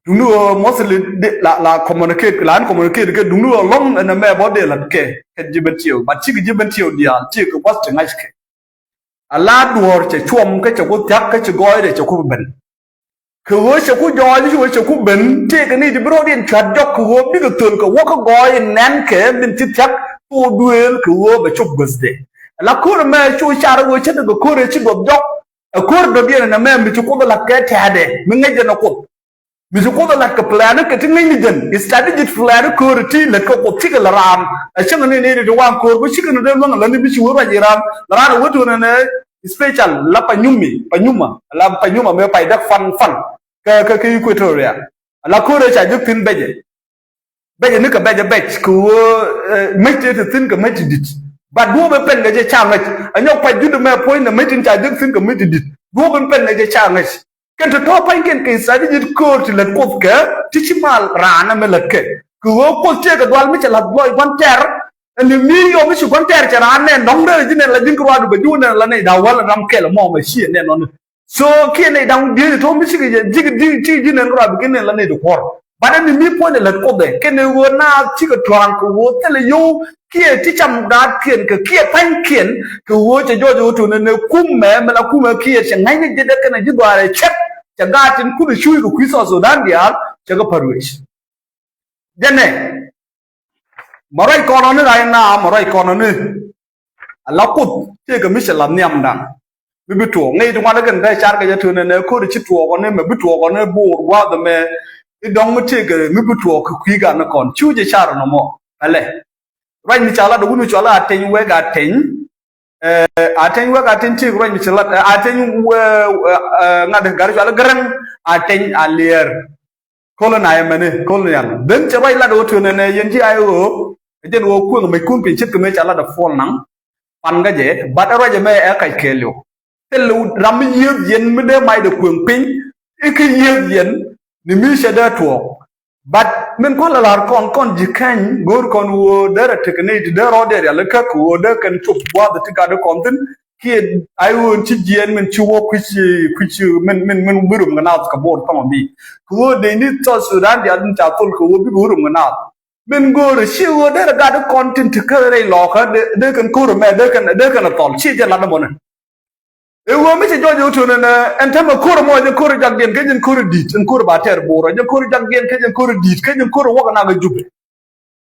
Duŋni ɣöö mostly dee la, la communicate, la ɛn communicate kɛ duŋni ɣöö lɔ̱ŋ ɛn ɛmɛ bä dee lat kɛ kɛ ji̱ ben tiɛw. But cikɛ ji̱ ben tiɛw diaal tëëkɛ gua̱th ti ŋa̱ckɛ. Ala duɔ̱ɔ̱r cɛ cuɔm kä cɛ ku thia̱k kä ci gɔɔydɛ cɛ ku ben. Kɛ ɣöö cɛ ku jɔɔc ci ɣöö cɛ ku ben tëëkɛ ni ti bi rɔɔdiɛn cua̱t jɔk kɛ ɣöö bikɛ thöl kɛ wä kä gɔɔy nɛn kɛ min ci thia̱k thok duëël kɛ ɣöö bɛ cop guäthdɛ. Ala ko̱r ɛmɛ cu car ɣöö cä tekɛ ko̱r ɛ ci duɔth jɔk. Ɛ ko̱r dɔ̱diɛn ɛn ɛmɛ mi ci Kuoth ɛ la̱t kɛ tɛ̈dɛ mi ŋäc jɛn ɛ Kuoth. Mi ci Kuoth ɛ la̱t kɛ plan kɛ ti ŋäcni jɛn. Strategic plan ko̱r ti lät kɛ Kuoth cikɛ lɛ raan. Ɛ cäŋ ni ni ti waŋ ko̱r bä cikɛ ni dee luäŋ lät ni bi ci wä ruac iran. Lɛ raan ɛ wä tuɔnɛ nɛ special la Panyumi, Panyuma, la Panyuma mëë pay däk Fan, Fan. Kä, kä, kä Equatoria. Ala ko̱r ɛ ca jek thi̱n bɛcɛ. Bɛcɛ ni kɛ bɛcɛ bɛc kɛ ɣöö, eh, mäc tëë te thi̱n kɛ mäc ti di̱t. But duɔ̱ɔ̱p in pɛn kɛ jɛ ca ŋäc. Ɛ nyɔk Pajut mɛ puɔ̱ny nɛ mäc tin ca jek thi̱n kɛ mäc ti di̱t. Duɔ̱ɔ̱p in pɛn kɛ jɛ ca ŋäc. Kɛn te tɔ̱ pa̱nykiɛn kɛ strategic ko̱r ti lät Kuoth kɛ ti ci mal raan ɛmɛ lät kɛ. Kɛ ɣöö Kuoth tëëkɛ dual mi cɛ la̱th lɔc gua̱n tɛr. Ɛn ni mi yɔm mi ci gua̱n tɛr cɛ raan nɛn dɔ̱ŋ rɛl ji̱ nɛn la ji̱n kɛ ruaadu bɛ ji̱ wä nɛn la nɛy da̱a̱ wäl ram kɛl ɛmɔ mɛ ciɛ nɛn ɔni. So kiɛ nɛy da̱ŋ diec tɔ̱ mi cikɛ jɛ ji̱, ji̱, ji̱ nɛn kɛ ruaadu bɛ kɛ nɛn la nɛy di kuɔr. But ɛn ni mi puɔ̱ny ɛ lät Kuoth ɛ kɛn ɛ ɣöö naath cikɛ tua̱a̱ŋ kɛ ɣöö thilɛ yio̱w kiɛ ti cam gaatkiɛn kɛ kiɛ pa̱nykiɛn kɛ ɣöö cɛ jɔɔc ɛ ɣöö tuɔ̱nɛ nɛ kumɛ mɛ la kumɛ kiɛ cɛ ŋa̱cni ji̱ dee kɛn ɛ ji̱ dhɔaarɛ cɛk cɛ gaat tin kun ɛ cuuc kɛ kui̱ South Sudan diaal cɛ kɛ pär wec. Jɛnɛ mɛ ruac kɔn ɔni ray na mɛ ruac kɔn ɔni. Ala Kuoth tëëkɛ mi cɛ lath nhiam da̱ŋ mi bi tuɔɔk ŋäc ti ŋuan kɛn dee car kɛ jɛ tuɔnɛ nɛ ko̱ri ci tuɔɔk ɔni mɛ bi tuɔɔk ɔni bo̱o̱r gua̱a̱th ɛmɛ. I̱ dɔ̱ŋ mi tëëkɛ mi bi tuɔɔk kɛ kui̱ gan ni kɔn cu jɛ car ɔnɔ mɔ. Ɛlɛ ruac mi ca lat ɛ wun mi cɔal a teny wek a teny. Ɛ, a teny wek a teny tëëk ruac mi cɛ lat, ɛ, a teny wek, ɛ, ɛ, ŋa̱t ɛ gat cɔal i̱ Gäräŋ a teny a liɛɛr. Kolonɛl ɛmɛni, kolonɛl. Then cɛ ruac lat ɣöö tuɔnɛ nɛ yɛn ji̱ ay ɣöö ɛ jɛn ɣöö kueŋ mɛckun piny ce̱tkɛ mëë ca lat ɛ puɔl naŋ. Pan kä jɛ, but ɛ ruac ɛmɛ ɛ kac kɛɛliw. Thil ram mi yiëëth yɛn mi dee macdɛ kueŋ piny i̱ kä yiëëth yɛn ni mi cɛ dee tuɔɔk. But min kua̱l ɛ la̱r kɔn, kɔn ji̱ kɛny go̱o̱r kɔn ɣöö derɛ tekɛ nɛy ti dee rɔɔdɛ rial ikä kɛ ɣöö dee kɛn cop gua̱a̱th ti gat i̱ kɔn thi̱n. Kiɛ ay ɣöö ci jiɛɛn min ci wä kui̱c, kui̱c min, min, min bi rum kɛ naath kɛ bo̱o̱r thɔmɔ mi. Kɛ ɣöö dee ni South Sudan diaal in ca thol kɛ ɣöö bikɛ wä rum kɛ naath. Min go̱o̱rɛ ci ɣöö derɛ gat i̱ kɔn tin ti kä rɛy lɔɔkä dee, dee kɛn ko̱r ɛmɛ dee kɛn, dee kɛn ɛ thɔl ci jɛ lat ɛmɔnɛ. Ɛ ɣöö mi cɛ jɔɔc ɛ ɣöö tuɔnɛ nɛ ɛn täämɛ ko̱r ɛmɔ ɛ jɛn ko̱r ɛ jakdiɛn kɛ jɛn ko̱r ɛ di̱i̱t, ɛn ko̱r ɛ ba tɛr bo̱o̱r ɛ jɛn ko̱r ɛ jakdiɛn kɛ jɛn ko̱r ɛ di̱i̱t kɛ jɛn ko̱r ɛ wäk ɛ nak ɛ Jubɛ.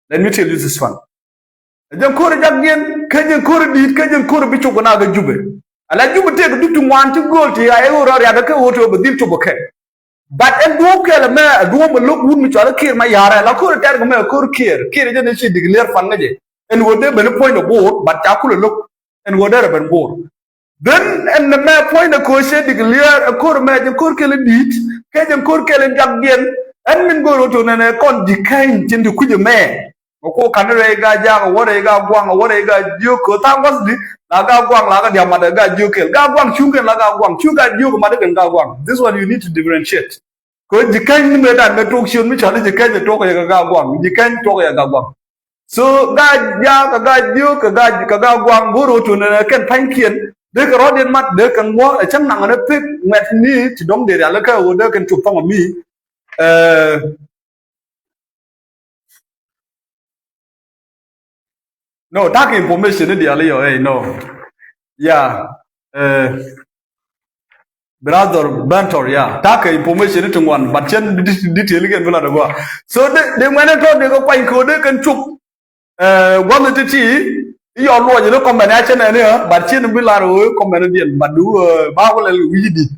Let me tell you this one. Ɛ jɛn ko̱r ɛ jakdiɛn kɛ jɛn ko̱r ɛ di̱i̱t kɛ jɛn ko̱r ɛ bi cop ɛ nak ɛ Jubɛ. Ala Jubɛ tëëkɛ dup ti ŋuan ti gööl ti ɣa̱c ɛ ɣöö rɔ riath ɛ kɛ ɣöö tëë bɛ dhil cop ɛ kɛ. But ɛn duɔ̱ɔ̱p kɛl ɛmɛ ɛ duɔ̱ɔ̱p ɛ lo̱k wut mi cɔal i̱ Kiir Mayar ɛ la ko̱r ɛ tɛr kɛ mɛ ɛ ko̱r Kiir. Kiir ɛ jɛn ɛ ci declare pan ŋäcɛ. Ɛn ɣöö dee ben i̱ puɔ̱nydɛ bo̱o̱r, but ca kulɛ lo̱k. Ɛn ɣöö derɛ ben bo̱o̱r. Then ɛn nɛ mɛ puɔ̱nydɛ ko̱ cɛ declare ɛ ko̱r ɛmɛ jɛn ko̱r kɛl in di̱i̱t kɛ jɛn ko̱r kɛl in jakdiɛn. Ɛn min go̱o̱r ɣöö tuɔnɛ nɛ kɔn ji̱ kɛny tin ti kui̱c ɛmɛ. Mɛ ko ka̱n rɛy ga jaak ɛ wä rɛy ga gua̱a̱ŋ ɛ wä rɛy ga jiök kɛ tha̱a̱ŋ gua̱thdi la ga gua̱a̱ŋ la ga diamat ɛ ga jiök kɛl ga gua̱a̱ŋ cuŋ kɛn la ga gua̱a̱ŋ cuŋ ga jiök ɛ mat ɛ kɛn ga gua̱a̱ŋ. This one you need to differentiate. Kɛ ji̱ kɛny ni mëë dan mëë tuɔk ciöt mi cɔal i̱ ji̱ kɛny ɛ tuɔk yɛ kɛ ga gua̱a̱ŋ ji̱ kɛny tuɔk yɛ ga gua̱a̱ŋ. So ga jaak kɛ ga jiök kɛ ga, kɛ ga gua̱a̱ŋ go̱o̱r ɣöö tuɔnɛ kɛn pa̱nykiɛn dee kɛ rɔ̱diɛn mat dee kɛn ŋuɔ ɛ cäŋ naŋ ɛ pek ŋuɛt ni ti dɔ̱ŋ dee rial ɛ kɛ ɣöö dee kɛn cop thɔŋ ɛ mi. Ɛ, No, ta̱k information ni diaal i̱ yɔ, ey, no. Yeah. Eh, Brother Bentor, ya. Takɛ information ti ŋuan, but cɛn di, di, detail kɛn bi lat agua. So, de, de ŋuɛn tɔ de kɛ kuany kɛ de kɛn cuk. Eh, gua̱n ti ti, yɔ luɔc ni comment ya cɛn ni, eh, but cɛn bi lar wä comment diɛn, but du, eh, ba wä lɛ wi̱i̱ di.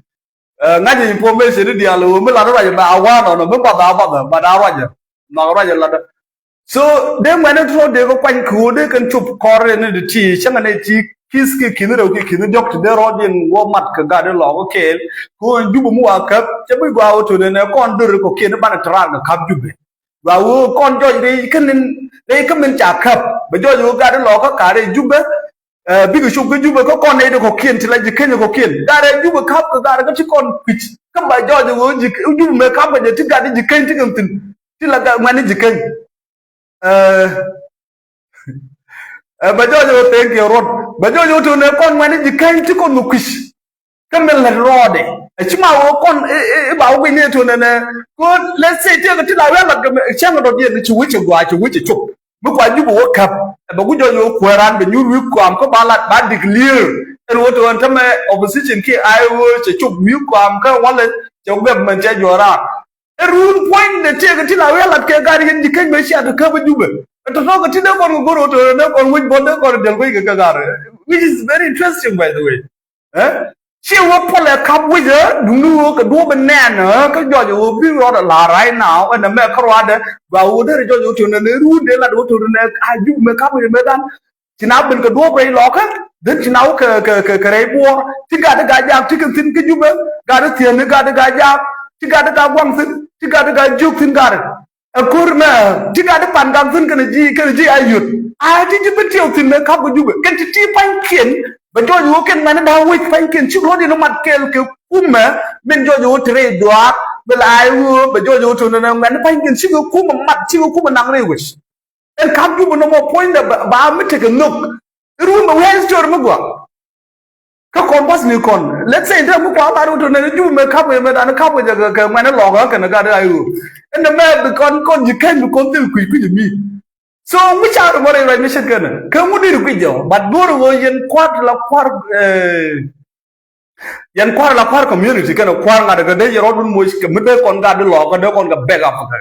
Eh, ŋa̱c information ni dial wä, mi lar ruac ba a wan ɔnɔ, mi bath a bath, but a ruac. Mak ruac lat. So, de ŋuɛn tɔ de kɛ kuany kɛ de kɛn cuk kɔr ni di ti, cɛn ni ti, kis ki kin rɛw ki kin diɔk ti de rɔ din wä mat kɛ gat di lɔ kɛ kɛɛl, kɛ wä Jubɛ mi wa käp, cɛ bi gua wä to ne ne kɔn dör kɔ kiɛn ban trak kɛ kap Jubɛ. Gua wä kɔn jɔc rɛy kä nin, rɛy kä min ca käp. Bɛ jɔc wä gat in lɔ kä ka rɛy Jubɛ. Eh, bikɛ cop kä Jubɛ kä kɔn nɛy di kɔkiɛn ti la ji̱ keny kɔkiɛn. Gat rɛy Jubɛ käp kɛ gat kä ti kɔn kui̱c. Kä bɛ jɔc wä ji̱ Jubɛ mɛ käp kɛ jɛ ti gat di ji̱ keny ti kɛn thi̱n. Ti la gat ŋuɛn ni ji̱ keny. Eh, eh, bɛ jɔc wä thank you ruɔt. Bɛ jɔc wä tone kɔn ŋuɛn ni ji̱ keny ti kɔn mɛ kui̱c. Kä min lät rɔɔdɛ. Ɛ ci ma wä kɔn, i, i, i ba wä guic ni to nɛnɛ. Ko, let's say, tiɛk ti la wee lat kɛ cäŋ dɔ̱diɛn ci wi̱c cɛ gɔaa, ci wi̱c cɛ cop. Mi kua Jubɛ wä käp. Ɛ bɛ guic jɔc wä kuäär an bɛ nyuur wi̱i̱ kɔam kä ba lat, ba declare. Ɛn wä to ɛn tämɛ opposition kiɛ I O cɛ cop wi̱i̱ kɔam kä walɛ cɛ government cɛ juɔ̱ɔ̱r an. Ɛ run puɔ̱nydɛ tiɛk ti la wee lat kɛ gar yɛn ji̱ keny mɛ cia ti käp ɛ Jubɛ. Ɛ tɔ̱tɔ̱ kɛ ti dee kɔn kɛ go̱r wä to nɛnɛ kɔn wi̱c bɔn dee kɔn dɛl guic kɛ kɛ gar. Which is very interesting, by the way. Eh? Ci wä pɔlɛ kap wi̱cä, duŋni wä kɛ duɔ̱ɔ̱p in nɛɛn, eh, kä jɔc wä bi rɔɔdɛ la̱r right now, ɛn ɛmɛ kä ruaadɛ, gua wä derɛ jɔc wä tönɛ ni ruun dee lat wä tönɛ ni a Jubɛ mɛ kap wi̱cä mɛ dan. Ci na ben kɛ duɔ̱ɔ̱p rɛy lɔkä, then ci na wä kɛ, kɛ, kɛ, kɛ rɛy buɔɔr, ti gat di gaa jaak ti kɛ thi̱n kä Jubɛ, gat di thi̱n ni gat di gaa jaak, ti gat di gaa guaŋ thi̱n, ti gat di gaa jiök thi̱n gat di. Ɛ ko̱r mɛ ti gat di pan gak thi̱n kɛnɛ ji̱, kɛnɛ ji̱ a yöt. A ti ji̱ bi tiɛw thi̱n mɛ kap kɛ Jubɛ kɛn ti ti pa̱nykiɛn. Bɛ jɔɔc wä kɛn ŋuɛ̈ni da̱a̱ wec pa̱nykiɛn cik ruɔ̱t in mat kɛɛl kɛ kumɛ. Min jɔɔc wä te rɛy dhuaak bɛ la a wä bɛ jɔɔc wä te nɛnɛ ŋuɛ̈ni pa̱nykiɛn cik kumɛ mat cik kumɛ naŋ rɛy wec. Ɛn kap Jubɛ nɔmɔ puɔ̱nydɛ ba, ba mi tekɛ nhök. I̱ ruun bɛ wi̱i̱ story mi gɔaa. Kä kɔn bas ni kɔn. Let's say, te mi kua lar wä to nɛn Jubɛ mɛ kap wec mɛ dan kap wec kɛ, kɛ ŋuɛ̈ni lɔkä kɛnɛ gat di I O. Ɛn ɛmɛ bi kɔn, kɔn ji̱ keny bi kɔn thil kui̱c kui̱c mi. So, ŋu ca rɔ bä rɛy ruac mi ce̱tkɛn. Kɛ ŋu di ri kui̱c jɛ. But go̱o̱r wä yɛn kua̱r la kua̱r, eh, yɛn kua̱r la kua̱r community kɛnɛ kua̱r ŋa̱t kɛ dee yɛ rɔɔdun moc kɛ mi dee kɔn gat di lɔkä dee kɔn kɛ back up kɛ.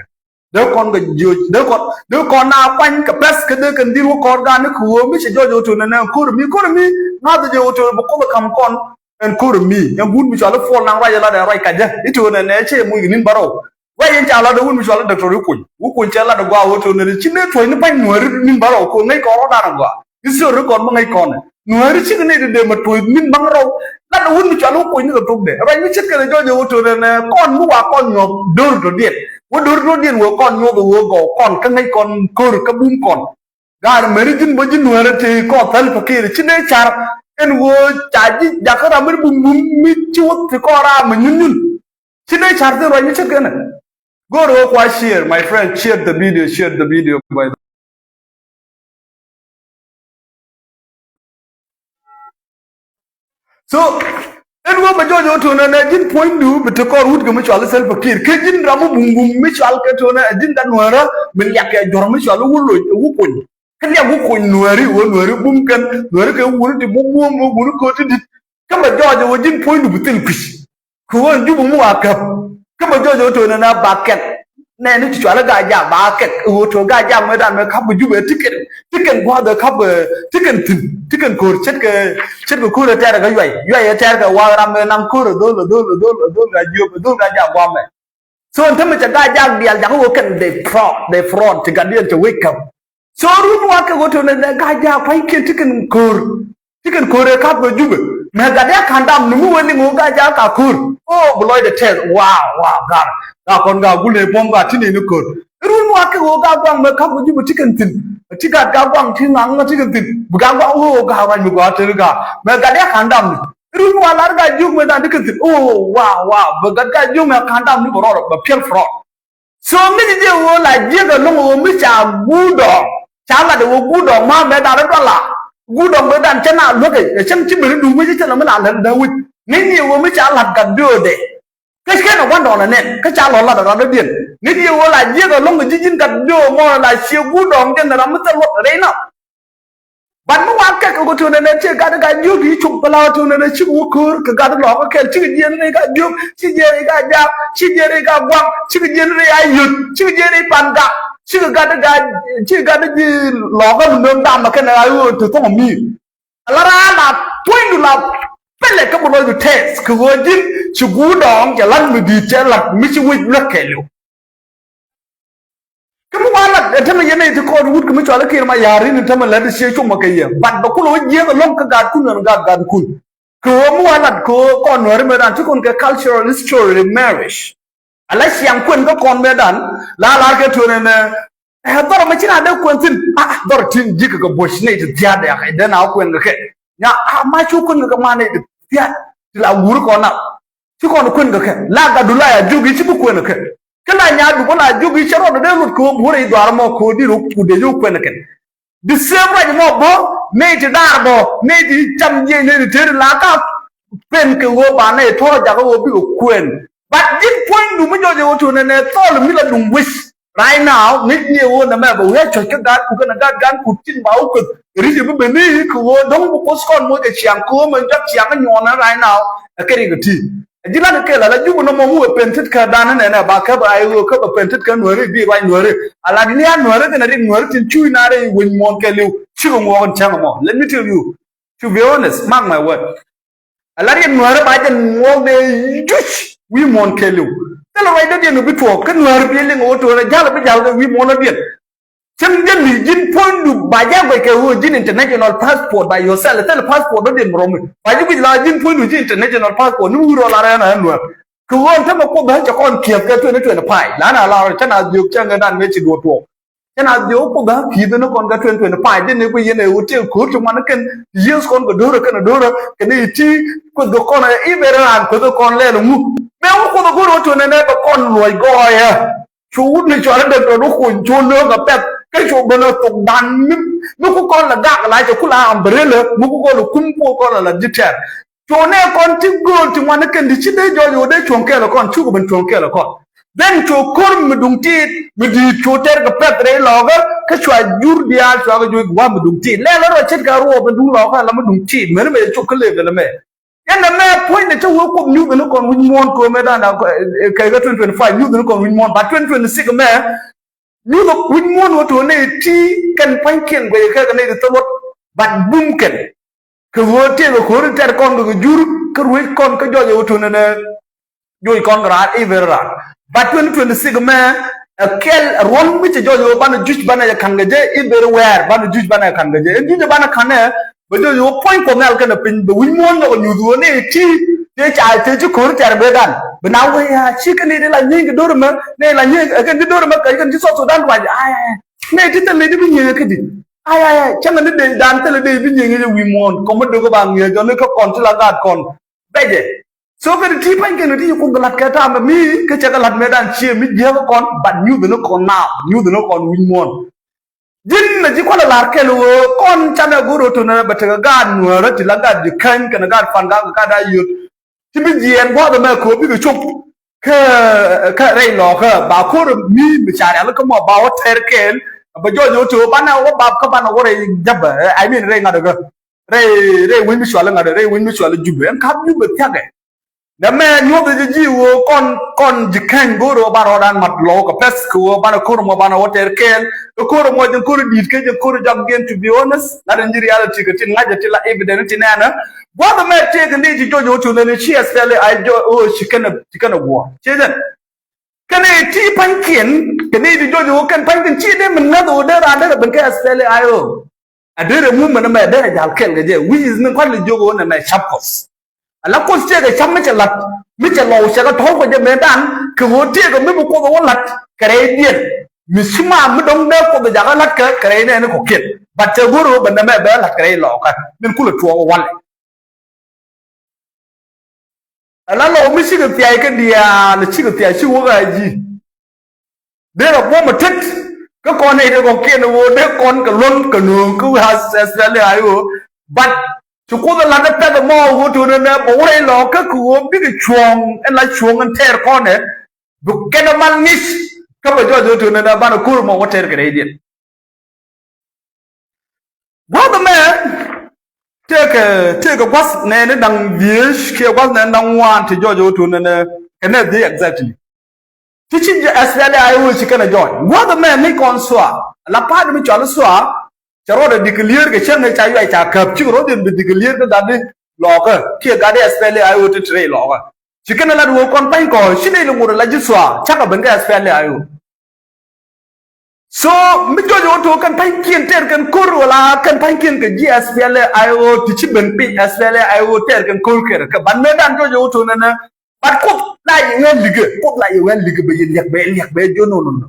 Dee kɔn kɛ jiöc, dee kɔn, dee kɔn na kuany kɛ pɛth kä dee kɛn dhil wä kɔr gan ni kɛ ɣöö mi cɛ jɔc ɣöö tönɛ nɛ ko̱r mi, ko̱r mi ŋa̱th jɛ ɣöö tönɛ bɛ koth kam kɔn. Ɛn ko̱r mi ɛn wut mi cɔal i̱ Puɔl naŋ ruac ɛ lat ɛn ruac kacä i̱ tönɛ nɛ cɛ muc kɛ ni̱n bärɔw. Ruac in ca lat ɛ wut mi cɔal i̱ Doctor Wikuny. Wikuny cɛ lat ɛ gɔaa ɣöö tönɛ ci nɛ tuɔ̱c ni pa̱ny nuääri ni̱n bärɔw ko̱r ŋäc kɔn rɔ̱dan ɛ gɔaa. I̱ thiöri kɔn bä ŋäc kɔn. Nuääri cikɛ nɛy dee mɛ tuɔ̱c ni̱n baŋ rɔw. Lat ɛ wut mi cɔal wä kuɔny ni kɛ thokdɛ. Ruac mi ce̱tkɛ lɛ jɔc ɛ wä to̱r ɛn ɛ kɔn mi wa kɔn nyuɔ̱th do̱r tɔ̱diɛn. Wä do̱r tɔ̱diɛn wä kɔn nyuɔ̱th ɛ wä gɔw kɔn kä ŋäc kɔn ko̱r kä bum kɔn. Gaat mɛri ji̱n bä ji̱ nuäärä te kɔn thäl pakiɛɛr ci dee car. Ɛn wä ca ji̱ jakä ram mi bum bum mi ci wä ti kɔn ram mi nyun nyun. Ci dee car thin ruac mi ce̱tkɛ nɛ. Go̱r wä kua share, my friend, share the video, share the video, by the So, ɛn wä bɛ jɔɔc wä to̱nɛ nɛ ji̱n puɔ̱nydu bi te kɔr wut kɛ mi cɔal i̱ Salva Kiir. Kä ji̱n ram mi buŋ buŋ mi cɔal kɛ to̱nɛ ɛ ji̱n gat nuäärä mi liak kɛ jɔr mi cɔal i̱ wä loc ɛ wä kuny. Kä liak wä kuny nuääri wä nuääri bum kɛn nuääri kɛ wuni ti bum bum wä wuni kɛ ti dit. Kä bɛ jɔɔc wä ji̱n puɔ̱nydu bi thil kui̱c. Kɛ ɣöö ɛn Jubɛ mi wa käp. Kä bɛ jɔɔc ɣöö to̱nɛ na ba kɛk. Nɛɛni ti cɔal i̱ Gaa-jaak ba kɛk. Ɣöö to̱ Gaa-jaak mëëdan mëë käp kɛ Jubɛ ti kɛn, ti kɛn gua̱a̱th ɛ käp, ti kɛn thi̱n, ti kɛn ko̱r ce̱tkɛ, ce̱tkɛ ko̱r ɛ tɛɛr kɛ yuay. Yuay ɛ tɛɛr kɛ wa̱a̱ ram mëë naŋ ko̱r ɛ dho̱l, ɛ dho̱l, ɛ dho̱l, ɛ dho̱l Gaa-jiök, ɛ dho̱l Gaa-jaak gua̱a̱mɛ. So ɛn tämɛ cɛ Gaa-jaak diaal jakä ɣöö kɛn dee fraud, dee fraud ti gat diɛn cɛ wec käp. So run wa kɛ ɣöö to̱nɛ nɛ Gaa-jaak pa̱nykiɛn ti kɛn ko̱r. Ti kɛn ko̱r ɛ kap kɛ Jubɛ. Mɛ gat dee ka̱n dam ni mi wee liŋ ɣöö Gaa-jaak ka ko̱r. O bi lɔcdɛ tɛth. Wow, wow, gat. Gaa kɔn gaa gul ni buɔ̱m gaa ti ni ni ko̱r. Run wa kɛ ɣöö gaa guaŋ mɛ kap kɛ Jubɛ ti kɛn thi̱n. Ti gat gaa guaŋ ti ŋaŋ ti kɛn thi̱n. Bi gaa guaŋ ɣöö gaa ruac mi gɔaa tëë gaa. Mɛ gat dee ka̱n dam ni. Run wa lar Gaa-jiök mɛ dan ti kɛn thi̱n. O wow, wow. Bi gat Gaa-jiök mɛ ka̱n dam ni bi rɔɔd bɛ piɛl fraud. So ŋäci jɛ ɣöö la jiäk ɛlɔ̱ŋ ɣöö mi ca guut dɔɔŋ. Ca lat ɛ ɣöö guut dɔɔŋ ma mɛ da̱rä dɔla. Guut dɔɔŋ bɛ dan cä na luäk ɛ cäŋ ci ben i̱ duŋ wec i̱ cä lɛ mi la lɛl dee wec. Ŋäci jɛ ɣöö mi ca lat gat döödɛ. Kä cä kɛn ɛ gua̱n dɔɔŋ ɛ nɛn kä ca lɔ lat ɛ rat dɔ̱diɛn. Ŋäci jɛ ɣöö la jiäk ɛlɔ̱ŋ ɛ ji̱ ji̱n gat döö mɔ la ciɛ guut dɔɔŋ jɛn ɛ ram mi thil luɔt rɛy na. But mi wan kɛk kɛ ɣöö tuɔnɛ nɛ ci gat i̱ ka jiök i̱ cuk bä la ɣöö tuɔnɛ nɛ cikɛ wä köör kɛ gat ilɔɔkä kɛl, cikɛ jiɛn rɛy ka jiök, ci jiɛn rɛy ka jaak, ci jiɛn rɛy ka guaŋ, cikɛ jiɛn rɛy a yöt, cikɛ jiɛn rɛy pan gak, cikɛ gat i̱ ka, cikɛ gat i̱ ji̱ lɔɔkä mi nööŋ dam ɛ kɛn ɛ ɣöö ti thɔŋ mi. Ala raan la puɔ̱nydu la pɛlɛ kä bi lɔcdu tɛth kɛ ɣöö ji̱n ci guur dɔɔŋ cɛ la̱t mi di̱i̱t cɛ la̱t mi ci wec luäk kɛɛliw. Kä mi wa lat ɛ tämɛ yɛn nɛy ti kɔɔt wut kɛ mi cɔal i̱ Kiir Mayar in tämɛ lät i̱ ciɛ cumä kɛ yɛ. But bɛ kulɛ wä jiɛth ɛlɔ̱ŋ kä gaatkun ɛn gaat gaatkun. Kɛ ɣöö mi wa lat kɛ ɣöö kɔn Nuääri mëëdan ti kɔn kɛ cultural history marriage. Ala ciaŋ kuɛn kä kɔn mëëdan la lar kɛ tuɔnɛ nɛ. Ɛ dhɔr mɛ ci na dee kuɛn thi̱n. A dhɔr tin ji̱ kɛ kɛ buɔ̱c nɛy ti thia̱a̱t dɛ akɛ dee na wä kuɛn kɛ kɛ. Nya a ma cu kuɛn kɛ kɛ ma nɛy ti thia̱a̱t ti la wur kɔn na. Ci kɔn kuɛn kɛ kɛ la gatdu la ya jiök i̱ ci bi kuɛn kɛ kɛ. Kä la nyaatdu bä la jiök i̱ cɛ rɔɔdɛ dee luɔt kɛ ɣöö buɔ̱rɛ i̱ dhɔaar mɔ kɛ ɣöö di rɔ kut dee jiök kuɛn kɛ kɛ. The same right mɔ bä nɛy ti daar bä nɛy ti cam jiɛc nɛy ti teri la ka pen kɛ ɣöö ba nɛy tɔ̱ jakä ɣöö bikɛ kuɛn. But ji̱n puɔ̱nydu mi jɔc ɛ ɣöö tuɔnɛ nɛ thɔɔl mi la duŋ wec. Right now ŋäc ni ɛ ɣöö nɛmɛ bɛ wee cuɔ̱c kä gaat kut kɛnɛ gaat gan kut tin ba wä kueth ri̱c ɛ bi ben ni kɛ ɣöö dɔ̱ŋ bi kuoth kɔn moc ɛ ciaŋ kɛ ɣöö mɛ jɔak ciaŋ kä nyuɔɔnɛ right now. Ɛ kɛ rik ɛ ti ɛ ji̱ la̱t kɛ kɛl ala Jubɛ nɔmɔ mi wee pen tet kä dan ni nɛnɛ ba kɛ bɛ ay ɣöö kä bɛ pen tet kä Nuääri bi ruac Nuääri. Ala di ni a Nuääri kɛnɛ rik Nuääri tin cuuc na rɛy wec muɔ̱ɔ̱n kɛɛliw cikɛ ŋuɔɔk in cäŋ ɛmɔ. Let me tell you, to be honest, mark my word. Ala riɛn Nuääri ba jɛ ŋuɔk dee juc wi̱i̱ muɔ̱ɔ̱n kɛɛliw. Thilɛ ruacdä diɛn bi tuɔɔk kä Nuääri bi liŋ ɣöö tuɔɔk rɛ ja̱l bi ja̱l kɛ wi̱i̱ muɔ̱ɔ̱n diɛn. Cäŋ jɛ li̱ ji̱n puɔ̱nydu ba jɛ guɛc kɛ ɣöö ji̱n international passport by yourself. Thilɛ passport dɔ̱diɛn mi rɔm mi ba ji̱ guic la ji̱n puɔ̱nydu ji̱ international passport ni wi̱i̱ rɔ la rɛn a Nuäär. Kɛ ɣöö ɛn tämɛ Kuoth bä cɛ kɔn kiɛth kɛ twenty twenty-five la na la rɔ cä na dhiök cä ŋɛ dan mëë ci duɔ̱ɔ̱r tuɔɔk. Cä na dhiök Kuoth bä ki̱i̱th ni kɔn kɛ twenty twenty-five dini ku yɛn ɛ wä tëë ko̱r ti ŋuan kɛn ti yieth kɔn kɛ do̱rä kɛn do̱rä kɛn i̱ ti Kuoth kɛ kɔn ɛ i̱ ben raan Kuoth kɔn lɛl ŋu. Bɛ wä Kuoth ɛ go̱r wä tuɔnɛ nɛ bɛ kɔn luɔc gɔɔyä. Cu wut ni cɔal i̱ dee tɔt wä kuny cu löök ɛ pɛth kä cu ben ɛ thok dan mi mi ku kɔn lɛ gak la cɛ ku la umbrella mi ku kɔn lɛ kum ku kɔn lɛ la ji̱ tɛr. Cuɔnɛ kɔn ti gööl ti ŋuan ni kɛn ti ci dee jɔɔc ɣöö dee cuɔ̱ŋ kɛɛl kɔn cukɛ ben cuɔ̱ŋ kɛɛl kɔn. Then cu ko̱r mi duŋ tiit mi di̱i̱t cu tɛr kɛ pɛth rɛy lɔɔkä kä cua jur diaal cua kɛ juɔc kɛ wa̱a̱ mi duŋ tiit. Lɛl rɔ ce̱tkɛ ruɔɔth mi duŋ lɔɔkä ala mi duŋ tiit meni mɛ cɛ cop kä lëëk ɛlɛ mɛ. Yɛn nɛ mɛ puɔ̱nydɛ cä wee Kuoth nyuth ni kɔn wi̱c muɔ̱ɔ̱n köömɛ dan kɛ kɛ twenty twenty-five nyuth ni kɔn wi̱c muɔ̱ɔ̱n ba twenty twenty-six mɛ. Nyuth wi̱c muɔ̱ɔ̱n wä to̱ nɛy ti kɛn pa̱nykiɛn guɛc kɛ kɛ nɛy ti thil wä. But bum kɛn. Kɛ ɣöö tëëkɛ ko̱ri tɛr kɔn kɛ kɛ jur kä ruec kɔn kä jɔc ɛ wä tuɔ̱nɛ nɛ. Joc kɔn kɛ raar i̱ ben raar. But twenty twenty-six mɛ ɛ kɛl ɛ ruɔ̱n mi cɛ jɔc ɛ wä banɛ juc banɛ jɛ ka̱n kɛ jɛ i̱ ben wɛɛr banɛ juc banɛ ka̱n kɛ jɛ ɛn juc ɛ banɛ ka̱n ɛ bɛ jɔc ɛ wä puɔ̱ny Kuɔth Nhial kɛnɛ piny bɛ wi̱c muɔ̱ɔ̱n nyɔk ɛ nyuth ɣöö nɛ ti tëë ca tëë ci ko̱ri tɛr bɛ dan bɛ na wee a ci kɛ ni di la nyieeny kɛ do̱r mɛ nɛ la nyieeny ɛ kɛn di do̱r mɛ kɛ kɛn ci South Sudan ruac. Ay, ay, nɛ ti thil ni di bi nyieeny ɛ kä di. Ay, ay, ay, cäŋɛ ni dee dan thilɛ dee bi nyiŋ i̱ wi̱i̱ muɔ̱ɔ̱n kɔmä dökɛ ba ŋi̱eec jɔni kä kɔn ti la gaat kɔn. Bɛcɛ. So kɛ ti ti pa̱ny kɛn ti yi kuk kɛ la̱t kɛ ta̱a̱m mi kä cɛ kɛ la̱t mëë dan cie mi jiääk kɔn, but nyuth ni kɔn naath, nyuth ni kɔn wi̱i̱ muɔ̱ɔ̱n. Ji̱n na ji̱ kualɛ la̱r kɛl ɣöö kɔn canɛ go̱r ɣöö to̱nɛ bɛ tekɛ gaat Nuäärä ti la gaat Ji̱käny kɛnɛ gaat Pan Gak kɛ gaat Ayöt. Ti bi jiɛɛn gua̱a̱th ɛmɛ kɛ ɣöö bikɛ cop kä kä rɛy lɔɔkä ba ko̱r mi mi ca rial kä mɔ ba wä tɛr kɛɛl. Bɛ jɔɔc ɣöö ti ɣöö banɛ wä bap kä banɛ wä rɛy Jäpɛ, I mean rɛy ŋa̱t kä rɛy rɛy wec mi cual ŋa̱t rɛy wec mi cual Jubɛ ɛn ka̱p Jubɛ thia̱kɛ. Nɛ mɛ nyuɔth ji̱ ji̱ ɣöö kɔn kɔn Ji̱käny go̱o̱r ɣöö banɛ wä dan mat lɔɔkä pɛth kɛ ɣöö banɛ ko̱r mɔ banɛ wä tɛr kɛɛl. Kä ko̱r mɔ jɛ ko̱r di̱i̱t kä jɛ ko̱r jak jiɛn, to be honest, lat in ji̱ reality kɛ tin ŋa̱cä ti la evidence ti nɛɛnä. Gua̱th ɛmɛ tëëkɛ ni ci jɔc ɣöö tuɔ̱nɛ ni ci SPLA-IO jɔc ɣöö ci kɛnɛ ci kɛnɛ guɔ̱ɔ̱r. Ci jɛn. Kɛnɛ ti pa̱nykiɛn kɛnɛ ti jɔc ɣöö kɛn pa̱nykiɛn ci dee min ŋäth ɣöö dee raan derɛ ben kɛ SPLA-IO. A derɛ movement ɛmɛ derɛ jal kɛl kɛ jɛ, which is ni kua̱n li jiök ɣöö nɛmɛ cap Kuɔth. Ala Kuoth tëëkɛ cap mi cɛ la̱t mi cɛ lɔw cɛ kɛ tɔ̱w kɛ jɛ mëëdan kɛ ɣöö tëëkɛ mi bi Kuoth ɛ wä la̱t kɛ rɛydiɛn. Mi ci ma mi dɔ̱ŋ dee Kuoth ɛ jakä la̱t kɛ kɛ rɛy nɛɛni kɔ̱kiɛn. But cɛ go̱r ɣöö bɛ nɛmɛ bɛ la̱t kɛ rɛy lɔɔkä min kulɛ tuɔɔk walɛ. Ala lɔw mi cikɛ thia̱a̱c kä diaal cikɛ thia̱a̱c ci wäk a ji̱. Dee rɔ buɔ̱m a tet kä kɔn nɛy dee kɔn kiɛn ɣöö dee kɔn kɛ luäŋ kɛ nööŋ kä wee a SPLA-IO. But ci Kuoth a la̱t ɛ pɛth ɛmɔ ɣöö to̱n ɛnɛ bɛ wä rɛy lɔɔkä kɛ ɣöö bikɛ cuɔ̱ɔ̱ŋ ɛn la cuɔ̱ɔ̱ŋ ɛn tɛɛr kɔn ɛ. Bi kɛn ɛ mal ŋi̱c kä bɛ jɔɔc ɣöö to̱n ɛnɛ banɛ ko̱r ɛmɔ wä tɛɛr kɛ rɛydiɛn. Gua̱a̱th Mɛ tëëkɛ, tëëkɛ gua̱th nɛɛni da̱ŋ dhieec kiɛ gua̱th nɛɛni da̱ŋ ŋuan ti jɔɔc ɣöö tuun nɛnɛ kɛ nɛ dhieec exactly. Ti ci jɛ S P L A I O ci kɛn ɛ jɔɔc gua̱th mɛ ni kɔn SSOA la pa̱a̱t mi cɔal SSOA. Cɛ rɔɔdɛ declare kɛ cäŋ ca yuac ca käp cikɛ rɔɔdiɛn bi declare kä gatdi lɔɔkä kiɛ gatdi S P L A I O ti ti rɛy lɔɔkä. Ci kɛn ɛ lat ɣöö kɔn pa̱ny kɔn ci nɛy li ŋot ɛ la ji̱ SSOA cakɛ ben kä S P L A I O. So mi jɔc ɣöö to̱ kɛn pa̱nykiɛn tɛr kɛn ko̱r wala kɛn pa̱nykiɛn kɛ ji̱ S P L A I O ti ci ben piny S P L A I O tɛr kɛn ko̱r kɛr kɛ ban mëë dan jɔc ɣöö to̱ nɛnɛ. But Kuoth la yɛ wee li̱kɛ, Kuoth la yɛ wee li̱kɛ bɛ yɛ liɛk bɛ liɛk bɛ jɔn nɔnɔ.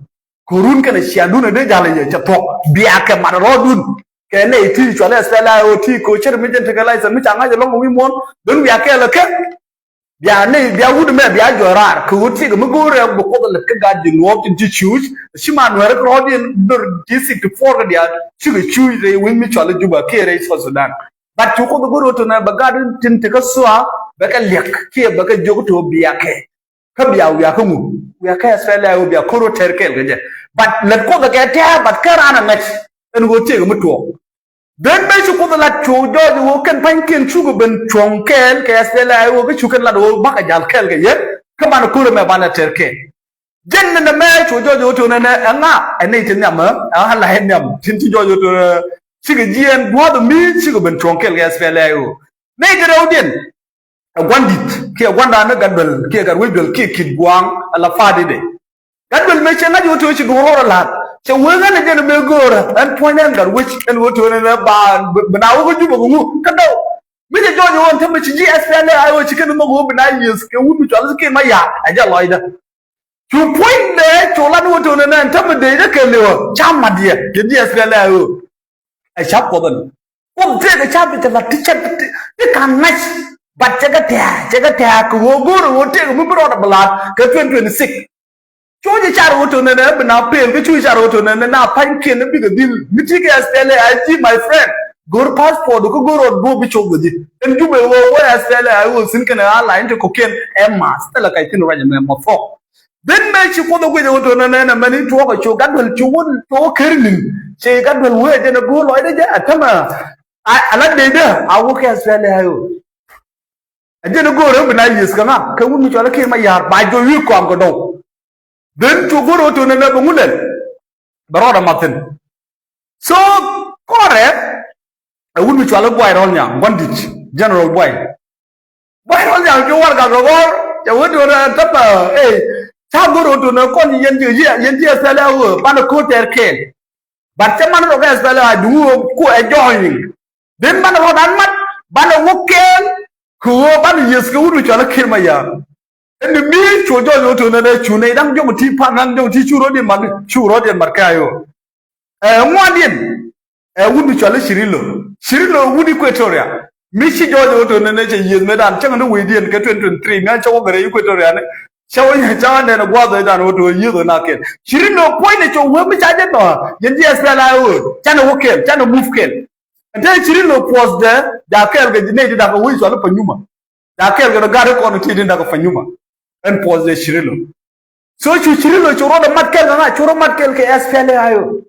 Ko̱run kɛn a ciandun a dee jal a yɛ cɛ thuɔk bia kɛ mat rɔɔdun. Kɛ nɛy ti cual S P L A I O ti ko̱ cär mi jɛn tekɛ license mi ca ŋa̱c ɛlɔŋ wi̱i̱ muɔ̱ɔ̱n ben wiak kɛɛl ɛ kɛ. Bia ni bia wut mɛ bia jɔ̱ raar kɛ wut cikɛ mi go̱o̱rɛ bi Kuoth lät kä gat ji̱ nuɔɔk tin ci cuuc. Ci ma nuɛɛr kɛ rɔɔdiɛn dor ti sixty four kɛ diaal cikɛ cuuc rɛy wi̱c mi cɔal i̱ Juba kiɛ rɛy South Sudan. But cu Kuoth go̱o̱r ɣöö tönɛ bɛ gat tin ti kä SSOA bɛ kɛ liɛk kiɛ bɛ kɛ jiök to̱ bia kɛ. Kä bia wiakä ŋu wiakä S P L A I O bia ko̱r ɣöö tɛr kɛɛl kɛ jɛ. But lät Kuoth kɛ tɛ̱̈ɛ̱̈ but kä raan a ŋäc ɛn ɣöö tiekɛ mi tuɔɔk. Then mëë ci Kuoth lat cu jɔɔc ɣöö kɛn pa̱nykiɛn cukɛ ben cuɔ̱ŋ kɛɛl kɛ S P L A I O kä cu kɛn lat ɣöö bakɛ ja̱l kɛɛl kɛ yɛn kä banɛ ko̱r ɛmɛ banɛ tɛr kɛɛl. Jɛn ni nɛ mɛ cu jɔɔc ɣöö to̱n ɛnɛ ɛŋa ɛ nɛy ti nhiam ɛ ɛŋa la ɛ nhiam tin ci jɔɔc ɣöö to̱n ɛ cikɛ jiɛɛn gua̱a̱th mi cikɛ ben cuɔ̱ŋ kɛɛl kɛ S P L A I O. Nɛy ti rɛwdiɛn ɛ gua̱ndit kiɛ gua̱ndan ni gat duel kiɛ gat wec duel kiɛ kit gua̱a̱ŋ ɛ la pa̱a̱t i̱dɛ. Gat duel mëë cɛ ŋa̱c ɣöö to̱ ci duɔ̱ɔ̱r rɔɔdɛ la̱t cɛ wee ɣän ɛ jɛn ɛ mëë göörä ɛn puɔ̱ny ɛn gat wec ɛn ɣöö to̱ ɛn ɛ ba bi na wä kä Jubɛ kɛ ŋu kä dɔw. Mi cɛ jɔɔc ɣöö ɛn tämɛ ci ji̱ S P L A I O ci kɛn nhɔk ɣöö bi na yiëth kɛ wut mi cɔal i̱ Kiir Mayar ɛ jɛ lɔcdä. Cu puɔ̱nydɛ cu lat ni wä to̱n ɛnɛ ɛn tämɛ dee jɛ kɛn liwä ca mat yɛ kɛ ji̱ S P L A I O. Ɛ ca̱p Kuɔth ɛn Kuoth tëëkɛ ca̱p i̱ cɛ lat ti cɛ ti kan ŋa̱c. But cɛ kɛ tɛ̱̈ɛ̱̈ cɛ kɛ tɛ̱̈ɛ̱̈ kɛ ɣöö go̱o̱rɛ ɣöö tëëkɛ mi bi rɔɔdɛ bi la̱a̱t kɛ twenty twenty six. Cu jɛ car ɣöö to̱n ɛnɛ bi na pel kä cu jɛ car ɣöö to̱n ɛnɛ na pa̱nykiɛn ni bikɛ dhil mi ti kɛ S P L A I G my friend. Go̱o̱r passport kä go̱o̱r rɔɔd duɔ̱ɔ̱p bi cop kɛ ji̱ ɛn Jubɛ ɣöö wä S P L A I O thi̱n kɛnɛ a la̱ny ti kɔ̱kiɛn ɛ math thilɛ kac thi̱n ruac ɛmɛ mɔ thuɔ̱k. Then mëë ci Kuoth ɛ guic ɛ wä to̱n ɛnɛ ɛn ɛmɛn i̱ tuɔɔk ɛ cu gat duel cu wä tuɔɔk ɛ ker ni̱n. Ci gat duel wee jɛn ɛ go̱o̱r lɔcdɛ jɛ ɛ tämɛ. Ala dee dee a wä kɛ S P L A I O. Ɛ jɛn ɛ go̱o̱r ɛ bi na yiëth kɛ ŋa kɛ wut mi cɔal i̱ Kiir Mayar ba jɔ̱ wi̱i̱ kɔam kɛ dɔw. Then cu go̱o̱r ɛ wä to̱n ɛnɛ bɛ ŋu lɛl. Bɛ rɔɔdɛ mathin. So kɔrɛ ɛ wut mi cɔal i̱ Buay Rɔl Nyaŋ gua̱n di̱t General Buay. Buay Rɔl Nyaŋ cu warɛgak kɛ ɣɔr cɛ wä do̱r ɛ täpä ɛ. Ca go̱r ɣöö do̱r nɛ kɔn yɛn ji̱ yɛn ji̱ S P L A I O banɛ ko̱r tɛɛr kɛɛl. But cɛ man rɔ kɛ S P L A I O duŋ ɣöö ku ɛ joining. Then banɛ rɔɔdan mat banɛ wä kɛɛl kɛ ɣöö banɛ yiëth kɛ wut mi cɔal i̱ Kiir Mayar. Ɛn ni mi cu jɔɔc ɣöö to̱n ɛn ɛ cu nɛy da̱ŋ jɔk ti pa̱n da̱ŋ jɔk ti cu rɔɔdiɛn mat cu rɔɔdiɛn mat kɛ I O. Ɛ ŋuandiɛn ɛ wut mi cɔal i̱ Cirillo. Cirillo wut Equatoria. Mi ci jɔɔc ɣöö to̱n ɛn ɛ cɛ yiëth mëëdan cäŋ ni wecdiɛn kɛ twenty twenty three mi an cä wä gɛrɛ Equatoria ni. Cä wä cä wä nɛn ɛ gua̱a̱th ɛ dan ɣöö to̱n yiëth ɣöö na kɛl. Cirillo puɔ̱nydɛ cɛ wee mi ca jɛ nɔ yɛn ji̱ S P L A I O canɛ wä kɛl canɛ move kɛl. Ɛn te Cirillo puɔ̱thdɛ ja̱ kɛɛl kɛ nɛy ti da̱k ɛ wec cɔal i̱ Panyuma. Ja̱ kɛɛl kɛ rɔ gat i̱ kɔn i̱ ti ti da̱k ɛ Panyuma. Ɛn puɔ̱thdɛ Cirillo. So cu Cirillo cu rɔɔdɛ mat kɛl kɛ ŋa̱ cu rɔ mat kɛl kɛ S P L A I O.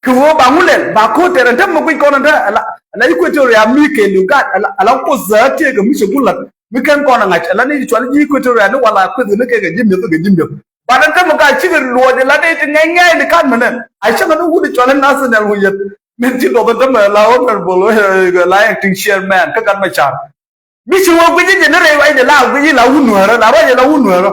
Kɛ ɣöö ba ŋu lɛl ba ko̱r tɛr ɛn te mi guic kɔn ɛn te ala Equatoria mi kɛl yu gat ala Kuoth dhɛ tëëkɛ mi cɛ ku la̱t mi kɛn kɔn ɛ ŋa̱c ala ni cɔal ji̱ Equatoria ni wala Kuoth ni kɛ kɛ ji̱ mi̱eth kɛ ji̱ mi̱eth. Ba ɛn te mi gat cikɛ luɔc ala ni ti ŋɛc ŋɛc ni kat mɛnɛ a cäŋ ni wut cɔal i̱ national ŋu yɛth. Min ci luɔth ɛn te mi la honorable la acting chairman kä gat mɛ car. Mi ci wä guic i̱ jɛ ni rɛy ruacdɛ la guic i̱ la wun nuäärä la ruacdɛ la wun nuäärä.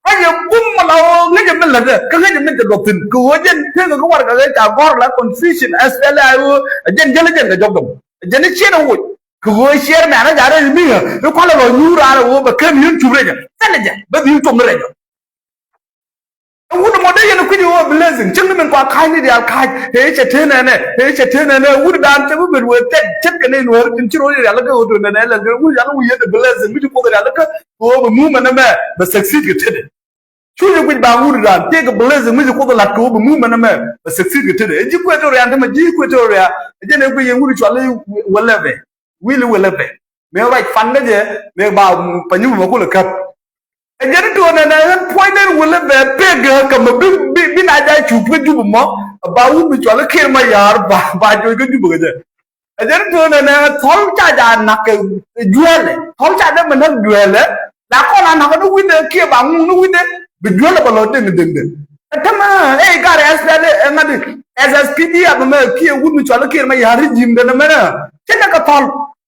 Ruacdɛ bum la wä ŋäcɛ min lätdɛ kä ŋäcɛ min te duɔth thi̱n kɛ ɣöö jɛn tëëkɛ kä warɛgak ɛ ca gɔ̱r la confusion S P L A I O. Jɛn jäl jɛn kɛ jɔk dɔm jɛn i̱ ciɛn ɛ woc kɛ ɣöö ciɛɛr mɛn ɛ ca rɛy mi ɣä i̱ kualɛ lɔ nyuur raan ɛ ɣöö bɛ ken yien cup rɛcä thilɛ jɛ bä dhi̱i̱n com ni rɛcä. Wut mɔ dee yɛn kui̱c ɣöö blessing cäŋ ni min kua ka̱a̱cni diaal ka̱a̱c tëë cɛ tëë nɛnɛ tëë cɛ tëë nɛnɛ wut dan cɛ bi ben wee tɛk cät kɛ nɛy nuäär tin ci ro̱o̱c rial kä ɣöö to̱n nɛnɛ lɛl kɛ wut rial wut yet blessing mi ci Kuoth rial kä ɣöö bɛ mumɛ nɛmɛ bɛ succeed kɛ tetdɛ. Cu jɛ guic ba wut dan tëëkɛ blessing mi ci Kuoth lat kɛ ɣöö bɛ mumɛ nɛmɛ bɛ succeed kɛ tetdɛ. Ɛ ji̱ Equatoria tämɛ ji̱ Equatoria ɛ jɛn ɛ guic yɛn wut cual i̱ Welebɛ. Wi̱i̱li Welebɛ mëë ruac pan kä jɛ mëë ba Panyuma mɛ kulɛ käp. Ɛ jɛn i̱ tuɔɔk nɛnɛ ɣän puɔ̱nydɛn Welebɛ pek kä mɛ bi bi bi na jaa cup kä Jubɛ mɔ ba wut mi cual i̱ Kiir Mayar ba ba joc kä Jubɛ kɛ jɛ. Ɛ jɛn tuun ɛnɛ thɔl ca ja nak kɛ juɛlɛ. Thɔl ca dee mi nak juɛlɛ. La kɔn a nak ni wi̱dɛ kiɛ ba ŋuŋ ni wi̱dɛ. Bi juɛlɛ bɛ lɔ den den den. Ɛ tämɛ ɛ gar S P L A ɛ ŋa̱t di. S S P D F mɛ kiɛ wut mi cual kiɛ mɛ ya̱r ji̱n den mɛ nɛ. Cɛ nɛ kɛ thɔl.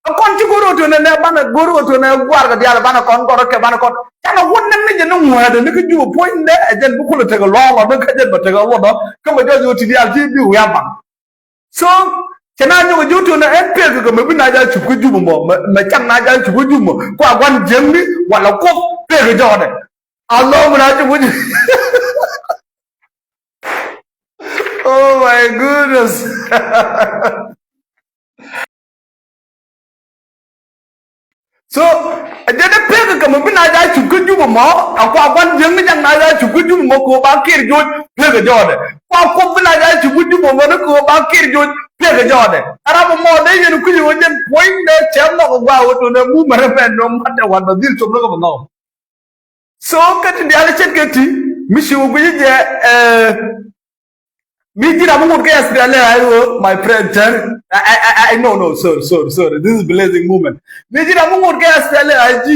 Ɛ kɔn ci go̱r ɣä tuun ɛnɛ banɛ go̱r ɣä tuun ɛ guar kɛ diaal banɛ kɔn gɔr kɛ banɛ kɔn. Canɛ wut ni mi jɛ ni ŋuɛɛdɛ ni kä jup puɔ̱nydɛ ɛ jɛn bi kulɛ tekɛ luaak lɔ ni kä jɛn bɛ tekɛ luɔt dɔ. Kä bɛ jɔc ɣä ti diaal ti bi wiaa baŋ. So cɛ na nyɔk ji̱ tuun ɛn pek kɛ mɛ bi na ja cup kä jup mɔ mɛ cak na ja cup kä jup mɔ kua guan jiäŋni wala kuɔth pek kɛ jɔɔdɛ. A lɔ mi na cup kä jup. Oh my goodness. So ɛ jɛn ɛ pek kɛ mɛ bi na ja cup kä jup mɔ a kua guan jiäŋni jak na ja cup kä jup mɔ kɛ ba kir joc pek kɛ jɔɔdɛ. Kua kuɔth bi na ja cup kä jup mɔ ni kɛ ba kir joc pek kɛ jɔɔdɛ. Ɛ ram mɔ dee yɛn kui̱c wä jɛn puɔ̱nydɛ cɛ nhɔk ɛ gua̱a̱ wä tuun ɛ mu mɛrɛ mɛ nɔm mat ɛ wat bɛ dhil cop ni kɛ mɛ nhɔk. So kä ti diaal ce̱tkɛ ti mi ci wä guic jɛ ɛ mi ji̱ ram mi ŋot kɛ S P L A I O, my friend, tɛr. I, I, I, I, no, no, sorry, sorry, sorry. This is blessing moment. Mi ji̱ ram mi ŋot kɛ S P L A I G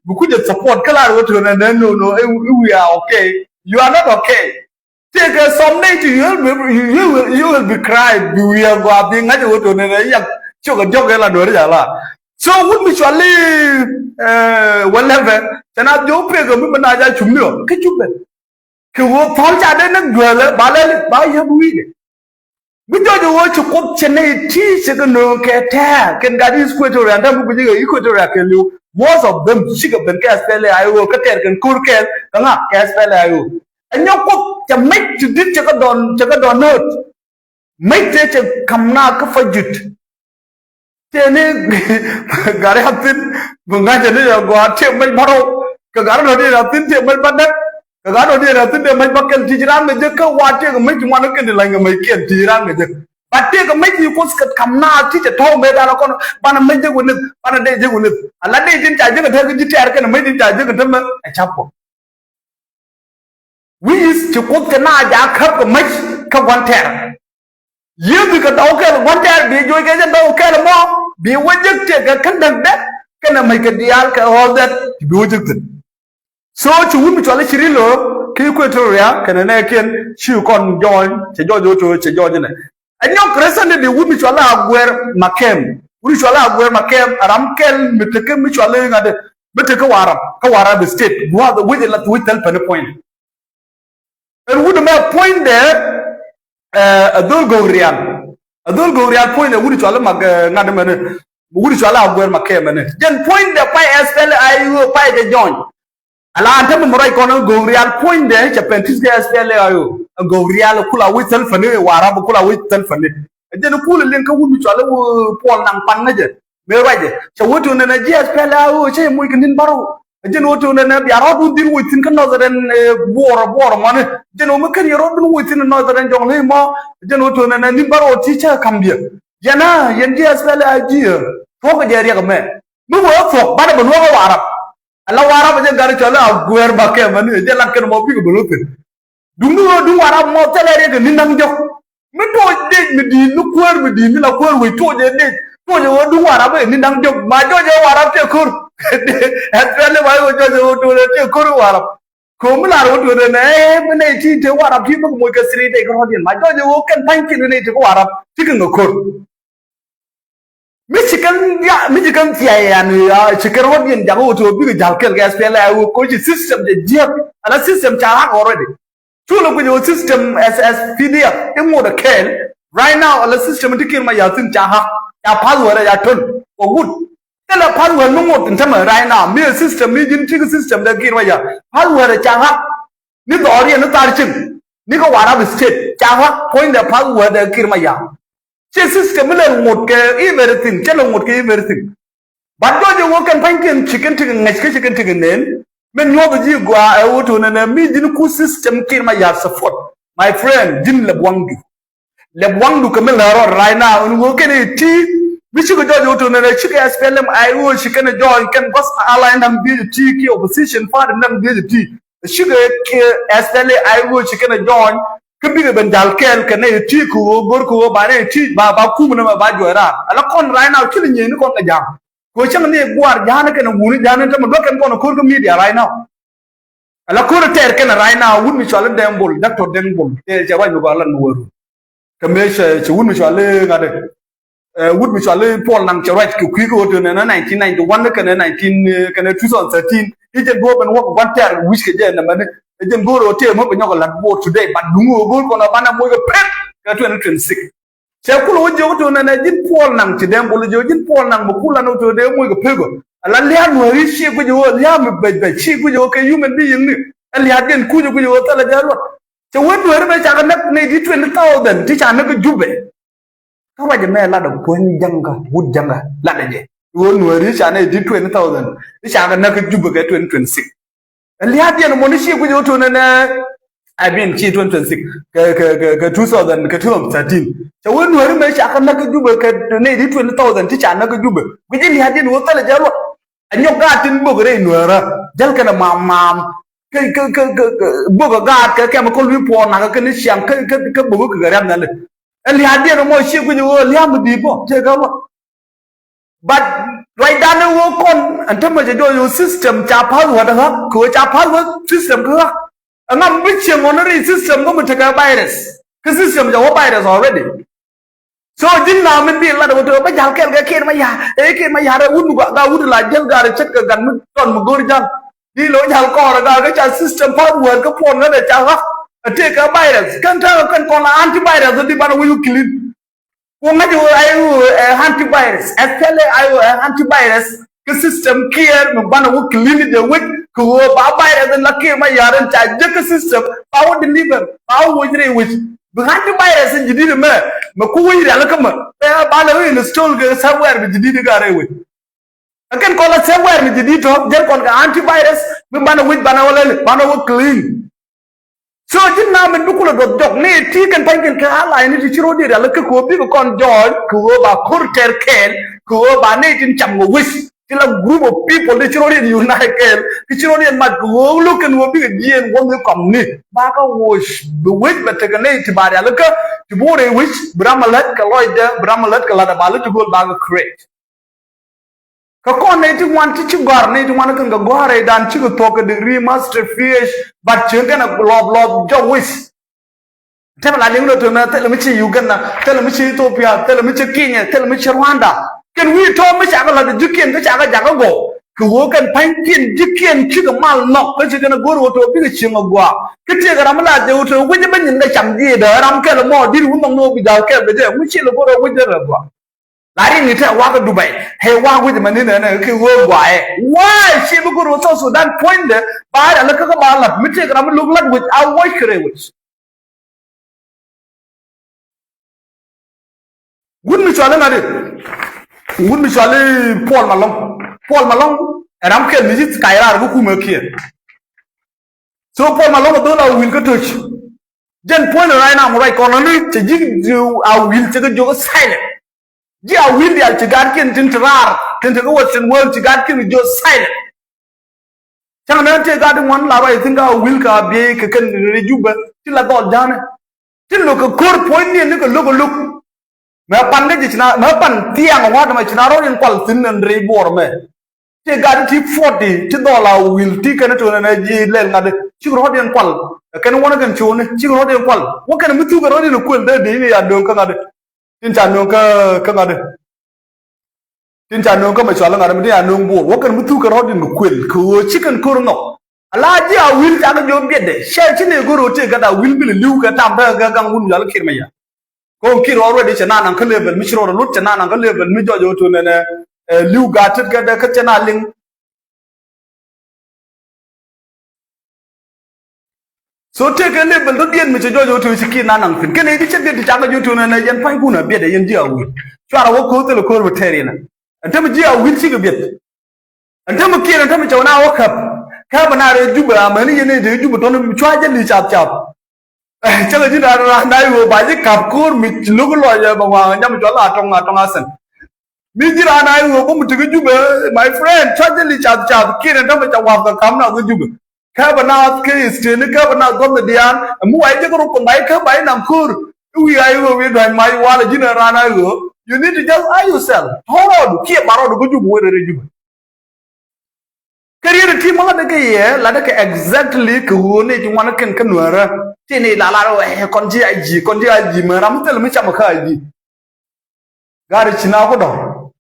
bi kucɛ support kä lar wä tuun ɛ nɛ, no, no, eh, we are okay. You are not okay. Tëëkɛ some day to you will be, you will, you will be cry bi wi̱i̱ a gɔaa bi ŋa̱c ɛ wä tuun ɛ nɛ yak ciök ɛ diɔ̱k ɛ la duɔ̱ri jala. So wut mi cuali ɛ wä lɛpɛ cɛ na jɔw pek ɛ mi bi na ja cup ni ɔ kä cup bɛ. Kɛ ɣöö thɔl ca dee näk dueelɛ ba lɛli ba yäp wi̱i̱dɛ. Bi jɔc ɣöö ci kuoth cɛ nɛy ti cɛ kɛ nööŋ kɛ tɛ̱̈ɛ̱̈ kɛn gat Equatoria, däm bi guic kɛ Equatoria kɛ li̱w. Most of them cikɛ ben kɛ S P L A I O kä tɛɛr kɛn ko̱r kɛɛl kɛ ŋa kɛ S P L A I O. Ɛ nyɔk kuoth cɛ mec ti di̱t cɛ kɛ dɔn, cɛ kɛ dɔn nööt. Mec tëë cɛ ka̱m na kä fa jut. Tëë ni gari a thi̱n bi ŋa̱cä ni yɛ gɔaa tëë mec bärɔw. Kɛ gari dɔ̱diɛn a thi̱n tëë mec bädäk. Kɛ gari dɔ̱diɛn a thi̱n tëë mec bäkɛl ti ci raan kɛ jek kä wa tëëkɛ mec ti ŋuan kɛn ti la̱ny kɛ mec kiɛn ti ci raan kɛ jek. Ba tëëkɛ mec ti kuoth kɛ ka̱m na ti cɛ tɔ̱w mëë dal kɔn banɛ mec jek wä nith banɛ dee jek wä nith. Ala dee tin ca jek kɛ tɛk ji̱ tɛɛr kɛn mec tin ca jek kɛ tämɛ ɛ ca̱p kɔ. Wi̱i̱ ci kuoth kɛ na jaak käp kɛ mäc kä gua̱n tɛɛr. Yiëëthi kɛ dɔw kɛl gua̱n tɛɛr bi joc kɛ jɛ dɔw kɛl mɔ bi wä jek tëëkɛ kändäkdɛ kɛnɛ mäc kɛ diaal kɛ ɣɔ̱th dɛt ti bi wä jek thi̱n. So ci wut mi cual i̱ Cirillo kä Equatoria kɛnɛ nɛɛkiɛn ci kɔn jɔɔny cɛ jɔɔc ɣöö to̱ cɛ jɔɔc inɛ. Ɛ nyɔk recently di wut mi cual Aguer Makem. Wut mi cual Aguer Makem a ram kɛl mi tekɛ mi cual i̱ ŋa̱t i̱ mi tekɛ Warap kä Warap State. Gua̱a̱th wi̱c ɛ lath wi̱c thil pɛn i̱ puɔ̱ny. Ɛn wut mɛ puɔ̱nydɛ ɛ dhol Gogrial. Ɛ dhol Gogrial puɔ̱nydɛ wut cual i̱ Mak ɛ ŋa̱t i̱ mɛn i̱ wut cual Aguer Makem mɛn i̱ jɛn puɔ̱nydɛ pay S P L A I O pay jɛ jɔny. Ala an tämɛ mi ruac kɔn ɛ Gogrial puɔ̱nydɛ cɛ pɛn ti̱th kɛ S P L A I O. Ɛ Gogrial kula wi̱c thil fäni Warap kula wi̱c thil fäni. Ɛ jɛn kul liŋ kä wut mi cual i̱ Puɔl Naŋ Pan ŋäcɛ mëë ruacɛ cɛ wä tuɔnɛ nɛ ji̱ S P L A I O cä yɛ moc kɛ ni̱n bärɔw. Ɛ jɛn wä tuɔnɛ nɛ bia rɔɔdun dhil woc thi̱n kä Northern Buɔɔr Buɔɔr mɔni. Jɛn wä mi kän yɛ rɔɔdun woc thi̱n Northern Jɔŋ Ley mɔ. Ɛ jɛn wä tuɔnɛ nɛ ni̱n bärɔw ti cä ka̱m diɛ. Yɛn a yɛn ji̱ S P L A I G ɛ thuɔ̱k kɛ jɛ riɛk ɛmɛ. Mi wee thuɔ̱k banɛ bɛ luɔ̱k ɛ Warap. Ala Warap ɛ jɛ gat cɔl i̱ Aguer Makem mɛn i̱ jɛ lat kɛn mɔ bikɛ bɛ lo̱th thi̱n. Duŋni ɣöö duŋ Warap mɔ thilɛ riɛk kɛ ni̱n da̱ŋ jɔk. Mi toc dec mi di̱i̱t mi kuäär mi di̱i̱t mi la kuäär wec toc ɛ dec. Toc ɛ ɣöö duŋ Warap ɛ ni̱n da̱ŋ jɔk ma jɔc ɛ Warap tëë ko̱r. S P L A I O jɔc ɛ ɣöö toc ɛ tëë ko̱r ɛ Warap. Ko̱r mi lar ɣöö toc ɛ nɛ ɛ mi nɛy ti tëë Warap ti bäk moc kɛ three day kɛ rɔ̱diɛn ma jɔc ɛ ɣöö kɛn pa̱ny kiɛn ɛ nɛy tëë kä Warap ti kɛ ŋɛ ko̱r. Mi ci kɛn ya mi ci kɛn thia̱a̱c yan ya ci kɛn rɔ̱diɛn jakä wä ti wä bikɛ ja̱l kɛl kɛ S P L A I O koci system jɛ jiäk. Ala system ca hack already. Cu lɛ kui̱c wä system S S P D F iŋot ɛ kɛɛl. Right now ala system ti Kiir Mayar thi̱n ca hack. Ca password ɛ ca tön wä gut. Thilɛ password mi ŋot in tämɛ right now mi ɛ system mi ji̱n ti kɛ system dɛ Kiir Mayar password ɛ ca hack. Ni dhɔriɛn ni thar cieŋ ni kɛ Warap State ca hack puɔ̱nydɛ password dɛ Kiir Mayar. Ciɛ system mi lɛ ŋot kɛ everything, cɛ lɛ ŋot kɛ everything. But jɔc ɛ wä kɛn pa̱nykiɛn ci kɛn tekɛ ŋäc kä ci kɛn tekɛ nɛn. Min nyuɔth ji̱ gɔaa ɛ wä to̱nɛ nɛ mi ji̱n ku system Kiir Mayar support. My friend, ji̱n lɛ buaŋdu. Lɛ buaŋdu kɛ mi lɛ rɔɔd right now ɛn wä kɛn ɛ ti. Mi cikɛ jɔc ɛ wä to̱nɛ nɛ cikɛ S P L M I O ci kɛn ɛ jɔc kɛn bas alliance da̱ŋ dhiec ɛ ti kiɛ opposition party da̱ŋ dhiec ɛ ti. Cikɛ kiɛ S P L M I O ci kɛn ɛ jɔc. Kä bikɛ ben jal kɛɛl kɛ nɛy ti kɛ ɣöö go̱r kɛ ɣöö ba nɛy ti ba, ba kum ni mɛ ba juɔc raar. Ala kɔn right now ci li nyieyni kɔn kɛ ja̱a̱ŋ. Kɛ ɣöö cäŋ ni gua̱a̱r ja̱a̱n kɛn ɛ wuni ja̱a̱n in tämɛ duɔ̱k kɛn kɔn ɛ ko̱r kä media right now. Ala ko̱r ɛ tɛɛr kɛn ɛ right now wut mi cɔal i̱ Dɛŋ Bol, Doctor Dɛŋ Bol. Cɛ, cɛ ruac mi gɔaa lan mi wä run. Kɛ mëë cɛ, cɛ wut mi cɔal i̱ ŋa̱t i̱. Ɛ, wut mi cɔal i̱ Puɔl Naŋ cɛ ruac kɛ kui̱ kɛ ɣöö tëë nɛnɛ nineteen ninety-one kɛnɛ nineteen, ɛ, kɛnɛ two thousand thirteen. I̱ jɛn go̱o̱r ben wäk gua̱n tɛɛr wi̱c kɛ jɛ nɛmɛ ni. I̱ jɛn go̱o̱r ɣöö tëë mɔ bi nyɔk ɛ la̱t bo̱o̱r today, but duŋ ɣöö go̱o̱r kɔn ɛ banɛ moc kɛ pek kɛ twenty twenty-six. Cɛ kulɛ wä jiök tëë nɛnɛ ji̱n Puɔl Naŋ ci Dɛŋ Bol jiök ji̱n Puɔl Naŋ mi kul an ɣöö tëë dee moc kɛ pek ɔ. Ala lia̱a̱ nuääri ciɛ guic ɣöö lia̱a̱ mi bɛc ciɛ guic ɣöö kɛ human being ni. Ɛ lia̱a̱ diɛn kuc ɛ guic ɣöö thilɛ jɛ luɔt. Cɛ wee nuääri mɛ cakɛ näk nɛy di twenty thousand ti ca näk kä Jubɛ. Kä ruac ɛmɛ latdɛ puɔ̱ny Jaŋkä, wut Jaŋkä latdɛ jɛ. Ɣöö nuääri ca nɛy di twenty thousand ti ca kɛ näk kä Jubɛ kɛ twenty twenty-six. Ɛ lia̱a̱diɛn mɔ ni ci guic ɣöö tuɔ̱nɛ nɛ, I mean, ci twenty twenty-six kɛ, kɛ, kɛ, kɛ two thousand, kɛ two thousand thirteen. Cɛ wee nuääri mëë ca kɛ näk kä Jubɛ kɛ nɛy di twenty thousand ti ca näk kä Jubɛ. Guic i̱ lia̱a̱diɛn ɣöö thilɛ jɛ luɔt. Ɛ nyɔk gaat tin bök rɛy nuäärä jäl kɛnɛ maam maam. Kä, kä, kä, kä, kä bök ɛ gaat kɛ kɛm kä lui̱ puɔɔr nakä kɛn i̱ ciaŋ kä, kä, kä bök kä kɛ riam nhiali. Ɛ lia̱a̱diɛn ɛmɔ ci guic ɛ ɣöö lia̱a̱ mi di̱i̱t bä tëë kä luɔt. But ruacdan ɛ ɣöö kɔn ɛn tämɛ cɛ jɔɔc ɣöö system ca password ɛ ɣäk kɛ ɣöö ca password system kä ɣäk. Ɛŋa mi bi cieŋ ɣɔn rɛy system kä mi tekɛ virus. Kä system ca wä virus already. So ji̱n na min bi lat ɛ wä tëë bä ja̱l kɛɛl kɛ Kiir Mayar, ɛ Kiir Mayar ɛ wut mi gɔaa wut la jäl gaari ce̱tkɛ gan mi tɔn mi go̱o̱r ja̱l. Di lo ja̱l kɔɔr ɛ gaari kä ca system password kä puɔn ŋäth ɛ ca ɣa̱k. Ɛ tëë kɛ virus kɛn tääk kɛn kɔn la antivirus ɛ di banɛ wec wä clean. Ku ŋäc ɛ wä ay wä ɛ antivirus ɛ thilɛ ay wä ɛ antivirus. Kä system Kiir mi banɛ wä clean jɛ wec kɛ ɣöö ba virus in la Kiir Mayar in ca jek kä system ba wä deliver ba wä wec rɛy wec. Bi antivirus in jidid mɛ mɛ ku wec rial kä mɛ ba lɛ wä install kɛ software bi jidid kä rɛy wec. Ɛ kɛn kɔn la software mi jidid tɔ jɛn kɔn kɛ antivirus mi banɛ wec banɛ wä lɛli banɛ wä clean. So ji̱n na min bi kulɛ duɔth jɔk ni ti kɛn pa̱nykiɛn kɛ alliance ni ti ci ro̱diɛn rial kä kɛ ɣöö bikɛ kɔn jɔɔc kɛ ɣöö ba ko̱r tɛr kɛɛl kɛ ɣöö ba nɛy tin cam kɛ wec. Ti la group of people ti ci ro̱diɛn unite kɛɛl ti ci ro̱diɛn mat kɛ ɣöö lo̱k kɛn ɣöö bikɛ jiɛɛn wämni kɔmni ba kä woc bi wec bɛ tekɛ nɛy ti ba rial kä ti bo̱o̱r ɛ wec bi ram a lät kɛ lɔcdɛ bi ram a lät kɛ la̱t a ba lät ti gööl ba kɛ create. Kä kɔn nɛy ti ŋuan ti ci gɔ̱a̱r nɛy ti ŋuan kɛn kɛ gɔ̱a̱r rɛydan cikɛ thuɔ̱k kɛ degree master P H, but cieŋ kɛn a lɔp lɔp jɔk wec. Tɛmɛ la liŋ rɔ tönä thilɛ mi ci Uganda, thilɛ mi ci Ethiopia, thilɛ mi ci Kenya, thilɛ mi ci Rwanda. Kɛn wi̱i̱ tɔ̱ mi cakɛ la̱t ji̱kiɛn kä cakɛ jakä gɔw kɛ ɣöö kɛn pa̱nykiɛn ji̱kiɛn cikɛ mal nhɔk kä ci kɛn a go̱r ɣöö tɔ̱ bikɛ cieŋ a gua̱a̱. Kä tëëkɛ ram mi la jɛ ɣöö tɔ̱ wec bä nyin kɛ cam ji̱ dee ram kɛl mɔ di̱t wun nhɔk ni ɣöö bi ja̱l kɛl kɛ jɛ mi ci lɛ go̱r ɣöö wec dee rɛ gua̱a̱. La ri ni tɛ wak Dubai. Hɛ wak wi̱c mani nɛ nɛ ki wee guayɛ. Why ci bi guru South Sudan puɔ̱nydɛ ba rɛ lä kä kä ba lat mi tëëk ram mi luk lat wi̱c a wuɔc kɛ rɛ wi̱c. Wut mi cuali ŋa̱t di. Wut mi cuali Paul Malong. Paul Malong ɛ ram kɛl mi ci kay raar bi kumɛ kiɛ. So Paul Malong ɛ dhol a wil kä toc. Jɛn puɔ̱ny rɛ right now mi ruac kɔn ni cɛ ji̱ a wil cɛ kɛ jiök silent. Ji̱ a wil diaal ci gaatkiɛn tin te raar tin te kä Western world ci gaatkiɛn jiök silent. Cäŋ nɛ tëë gaat ti ŋuan la ruac thi̱n kä a wil kä a biey kɛ kɛn ri Jubɛ ti la dhɔl ja̱a̱nɛ. Ti lo̱k kɛ ko̱r puɔ̱nyniɛn ni kɛ lo̱k kɛ lo̱k. Mɛ pan kä ji̱ ci na mɛ pan thiaŋ wa̱t mɛ ci na rɔ̱diɛn kual thi̱n ɛn ri buɔr mɛ. Ti gat ti forty ti dhɔl a wil ti kɛn ti ɣän ɛ ji̱ lɛl ŋa̱t. Cik rɔ̱diɛn kual. Kɛn wänä kɛn ci wänä cik rɔ̱diɛn kual. Wä kɛn mi thuk kɛ rɔ̱diɛn kuël dee dee ni ya döŋ kä ŋa̱t. Tin ca nöŋ kä kä ŋa̱t. Tin ca nöŋ kä mɛ cual ŋa̱t mi tin ca nöŋ buɔr. Wä kɛn mi thuk kɛ rɔ̱diɛn kuël kɛ ɣöö ci kɛn ko̱r nhɔk. Ala ji̱ a wil ca kɛ jiɔ biɛtdɛ cɛ ci ni go̱r ɣöö ti gat a wil bi lɛ li̱w kɛ tam bä kɛ gaŋ wun yal kir mɛ ya. Kɔn Kiir already cɛ nanaŋ kä level mi ci rɔɔdɛ lut cɛ nanaŋ kä level mi jɔɔc ɣöö tuɔnɛ nɛ li̱w gat tet kɛ dɛ kä cɛ na liŋ. So tëëkɛ level dɔ̱diɛn mi cɛ jɔɔc ɣöö tuɔnɛ ci Kiir nanaŋ thi̱n kɛn i̱ di cɛ biɛt ti cakɛ jɔɔc tuɔnɛ nɛ yɛn pa̱ny kun a biɛt ɛ yɛn ji̱ a wi̱i̱ cuarɛ wä ko̱o̱th thilɛ ko̱o̱r bɛ tɛɛr yɛn. Ɛn tämɛ ji̱ a wi̱i̱ cikɛ biɛt. Ɛn tämɛ Kiir ɛn tämɛ cɛ wä na wä käp. Käp ɛn a rɛy Jubɛ amäni yɛn i̱ te Jubɛ tɔ̱n cua jɛ li̱ cap cap. Cä kɛ ji̱n raan raan na i̱ ɣöö ba ji̱ ka̱p ko̱o̱r mi lo̱k lɔc ɛ bɛ ŋɔaŋ nyam cɔl a tɔŋ a tɔŋ a sɛn. Mi ji̱ raan na i̱ ɣöö bä mi tekɛ Jubɛ, my friend, cua jɛ li cath cath kiɛn ɛn tämɛ ca wath kɛ ka̱m na kɛ Jubɛ. Kä bɛ na kä Eastern, kä bɛ na gɔth diaan. Ɛmu wa jɛ kɛ rɔ kɔn ba jɛ kä ba jɛ nam ko̱r. I̱ wi̱i̱ a i̱ ɣöö wi̱i̱ dua̱ny mac walɛ ji̱n ɛ raan a ɣöö. You need to just eye yourself. Tɔ̱rɔɔdu kiɛ barɔɔdu kä Jubɛ wä rɛl rɛy Jubɛ. Kä riet ti ma latdä kɛ yɛ, latdä kɛ exactly kɛ ɣöö ni ci ŋuan kɛn kä Nuäärä. Ti ni la lat wɛ kɔn ci a ji̱, kɔn ci a ji̱ mɛ ram mi thil mi cam kä a ji̱. Gari ci na ku dɔ̱ŋ.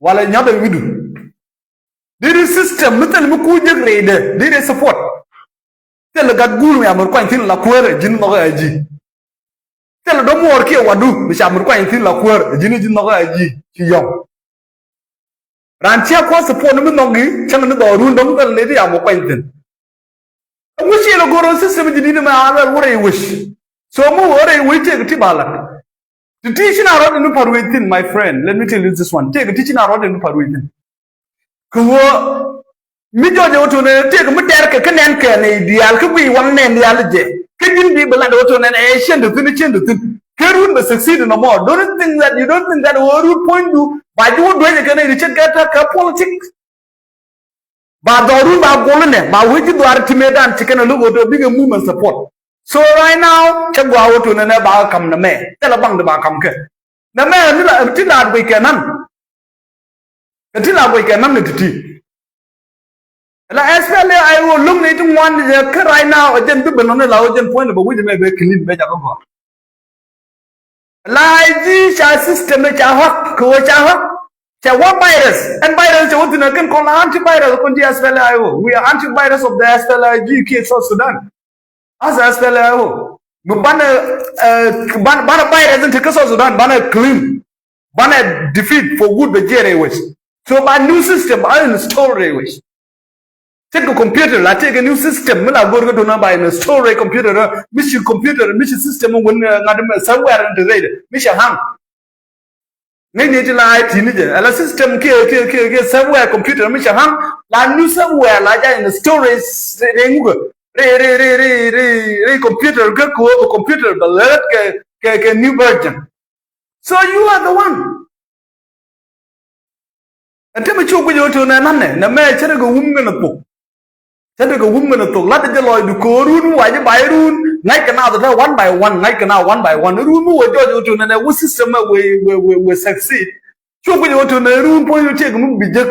Walɛ nyɔt ɛ wi̱du. Diri system mi thil mi ku jek rɛydɛ, diri support. Thil gat guur mi amir kuany thin la kuäär ɛ ji̱n nhɔk ɛ ji̱. Thil dɔ̱ muɔɔr kiɛ wadu mi ca amir kuany thin la kuäär ɛ ji̱n ji̱ nhɔk ɛ ji̱ ci yɔ̱ŋ. Ran cia kua̱r support ni mi nhɔk gi cäŋ ni dhɔɔrun dɔ̱ŋ thil ni ti amir kuany thin. Ɛ wi̱c i̱ lɛ go̱r system ji̱ di̱t mɛ a luɛl wä rɛy wec. So mi wä rɛy wec tëëk ti ba lat. Ti ti ci na rɔɔdɛ ni pa̱r wec thin, my friend. Let me tell you this one. Tëëk ti ci na rɔɔdɛ ni pa̱r wec thin. Kɛ ɣöö mi jɔɔcɛ wä tuɔnɛ tëëk mi dɛrkɛ kä nɛn kɛ nɛy diaal kä guiy waŋ nɛn diaal jɛ. Kä ji̱n bi bi lat wä tuɔnɛ ɛ cien ti thin, cien ti thin. Kä run bɛ succeed nɔmɔ. Don't think that, you don't think that wä run puɔ̱nydu ba ji̱ wä duecɛ kɛ nɛy ti ce̱tkɛ ta̱k kä politics. Ba dhɔrun ba gol inɛ ba wec ji̱ dhuar ti mëëdan ci kɛn a lo̱k ɣöö dee bikɛ movement support. So right now cä gɔaa wä tuɔnɛ nɛ ba kam nɛ mɛ thilɛ baŋ di ba kam kɛ nɛ mɛ ti laat guic kɛ nan. Kɛ ti laat guic kɛ nan ni ti ti. La S P L A I O lo̱ŋ ni ti ŋuan di jɛ kä right now ɛ jɛn bi ben nɔni la wä jɛn puɔ̱ny ni bɛ wi̱c mɛ bɛ clean bɛ jakä gɔaa. La ji̱ ca system ca hack kɛ ɣöö ca hack. Ca wä virus ɛn virus ca wä thi̱n ɛ kɛn kɔn la antivirus kɔn ji̱ S P L A I O. We are antivirus of the S P L A I G kiɛ South Sudan. As S P L A I O mi banɛ banɛ banɛ virus in ti kä South Sudan banɛ clean. Banɛ defeat for good bɛ jiɛ rɛy wec. So ba new system ba install rɛy wec. Tëëkɛ computer la tëëkɛ new system mi la go̱o̱r kä do̱n a ba install rɛy computer mi ci computer mi ci system wun ŋa̱t mi software in ti rɛy mi ci hang. Ŋäc ni ti la I T ni jɛ ala system kiɛ kiɛ kiɛ kiɛ software computer mi ci hang la new software la ja install rɛy rɛy ŋukä rɛy rɛy rɛy rɛy rɛy rɛy computer kä ko̱o̱k computer bɛ lät kɛ kɛ kɛ new version. So you are the one. Ɛn te mi cu guic ɣöö to̱n ɛ na̱nɛ nɛ mɛ cä rɛ kɛ wum kɛn ɛ thok. Cä rɛ kɛ wum kɛn ɛ thok la̱t jɛ lɔcdu ko̱o̱r run mi wa ji̱ bay run ŋa̱c kɛ naath ɛ te one by one ŋa̱c kɛ naath one by one run mi wä jɔɔc ɣöö to̱n ɛ nɛ wä system ɛ wee wee wee succeed. Cu guic ɣöö to̱n ɛ run puɔ̱ny ɣöö tiɛk mi bi jek.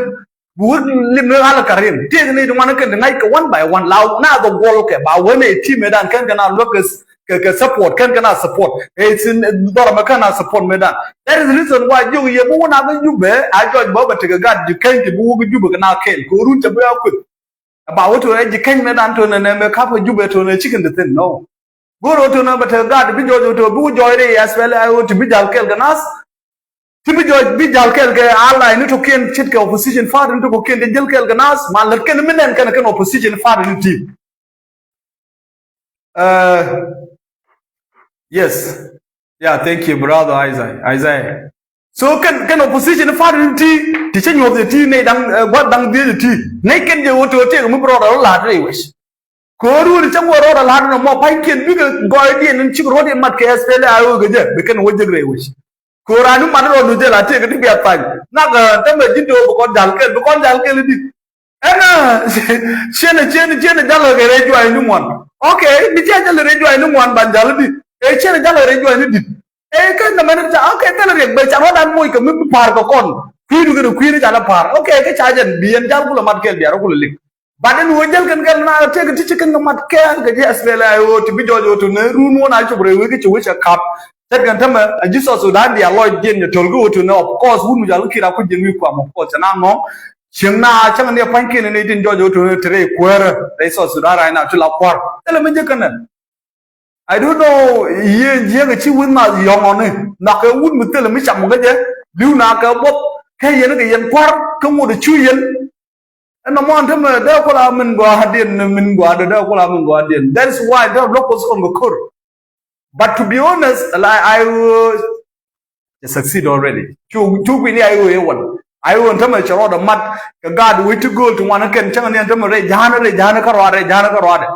Bi wä lim ni ɣal karin tiek ni ti ŋuan kɛn ti ŋa̱c kɛ one by one la na dhɔ guɔl kɛ ba wä ni team mëëdan kɛn kɛn a luäk kɛ kɛ kɛ support kɛn kɛn a support ɛ sin dhɔr mɛ kɛn a support mëëdan. That is reason why jiök yɛ bi wä na kɛ Jubɛ a jɔc bä bɛ tekɛ gat ji̱ kɛn ti bi wä kɛ Jubɛ kɛn a kɛl kɛ run cɛ bi a kueth. Ba wä to ɛ ji̱ kɛn mëëdan to nɛ nɛ mɛ kap kɛ Jubɛ to nɛ chicken ti thin no. Go̱r wä to nɛ bɛ tekɛ gat bi jɔc wä to bi wä jɔc ri S P L A I O ti bi jal kɛl kɛ nas. Ti bi jɔc bi jal kɛɛl kɛ ally ni tokiɛn ce̱tkɛ opposition party ni tokiɛn ti jäl kɛɛl kɛ nas ma lät kɛn mi nɛn kɛn kɛn opposition party ni ti. Yes. Yeah, thank you brother Isaiah. Isaiah. So kɛn kɛn opposition party ni ti ti cä nyuɔth ti nɛy daŋ gua̱th daŋ dhiec ti nɛy kɛn jɛ wä ti wä tiɛk mi bi rɔɔdɛ wä la̱t rɛy wec. Ko̱o̱r wun cäŋ wä rɔɔdɛ la̱t nɔmɔ pa̱nykiɛn bikɛ gɔɔydiɛn in cik ruɔ̱t in mat kɛ S P L A I O kɛ jɛ bi kɛn wä jek rɛy wec. Ko̱o̱r an i̱ mat rɔɔdu jɛ la tiɛk ti biath thany nak tämɛ ji̱n do̱o̱k bi kɔn ja̱l kɛl bi kɔn ja̱l kɛl i̱ di̱t. Ɛn ciɛn ciɛn ciɛn ja̱l kɛ rɛy juay ni ŋuan. Okay mi ciɛ ja̱l rɛy juay ni ŋuan ban ja̱l i̱ di̱t. Ɛ ciɛn ja̱l kɛ rɛy juay ni di̱t. Ɛ kɛ nɛmɛ ni ca okay thilɛ riɛk bɛ ca ruɔ̱t an moc kɛ mi bi pa̱a̱r kɛ kɔn kui̱du kɛn kui̱du ca lɛ pa̱a̱r okay kɛ ca jɛn bi yɛn ja̱l kulɛ mat kɛl bia rɔ kulɛ lik. But ɛn ɣöö jäl kɛn kɛl na tëëk ti ci kɛn kɛ mat kɛɛl kɛ ji̱ S P L A I O ti bi jɔɔc ɣöö tuŋ ni run wä na cop rɛy wec kä ci wec ɛ kap. Tɛt kɛn tämɛ a ji̱ South Sudan diaal lɔcdiɛn jɛ to̱l kä ɣöö tuŋ ni of course wun mi jɔal kä Kiir a kuc jiɛn wi̱i̱ kuam of course cɛ na ŋɔ̱ŋ. Cieŋ na cäŋ ni ɛ pa̱nykiɛn ni tin jɔɔc ɣöö tuŋ ni te rɛy kuäärä rɛy South Sudan right now ti la kua̱r. Thilɛ mi jek kɛn nɛ. I don't know yie jiäk ci wi̱n na yɔŋɔni nhɔakɛ wut mi thilɛ mi cam kä jɛ li̱w na kɛ buɔth kɛ yɛn kɛ yɛn kua̱r kä ŋot cu yɛn. Ɛn nɔmɔ ɛn tämɛ dee kula min gɔaa diɛn min gɔaa dee dee kula min gɔaa diɛn. That is why dee luɔk kɔ thikɔn kɛ kör. But to be honest, like I will succeed already. Cu cu kui̱ni I will yɛ wal. I will ɛn tämɛ cɛ rɔɔdɛ mat kɛ gaat wec ti gööl ti ŋuan kɛn cäŋ ni ɛn tämɛ rɛy ja̱a̱n rɛy ja̱a̱n kä rɔaadɛ rɛy ja̱a̱n kä rɔaadɛ.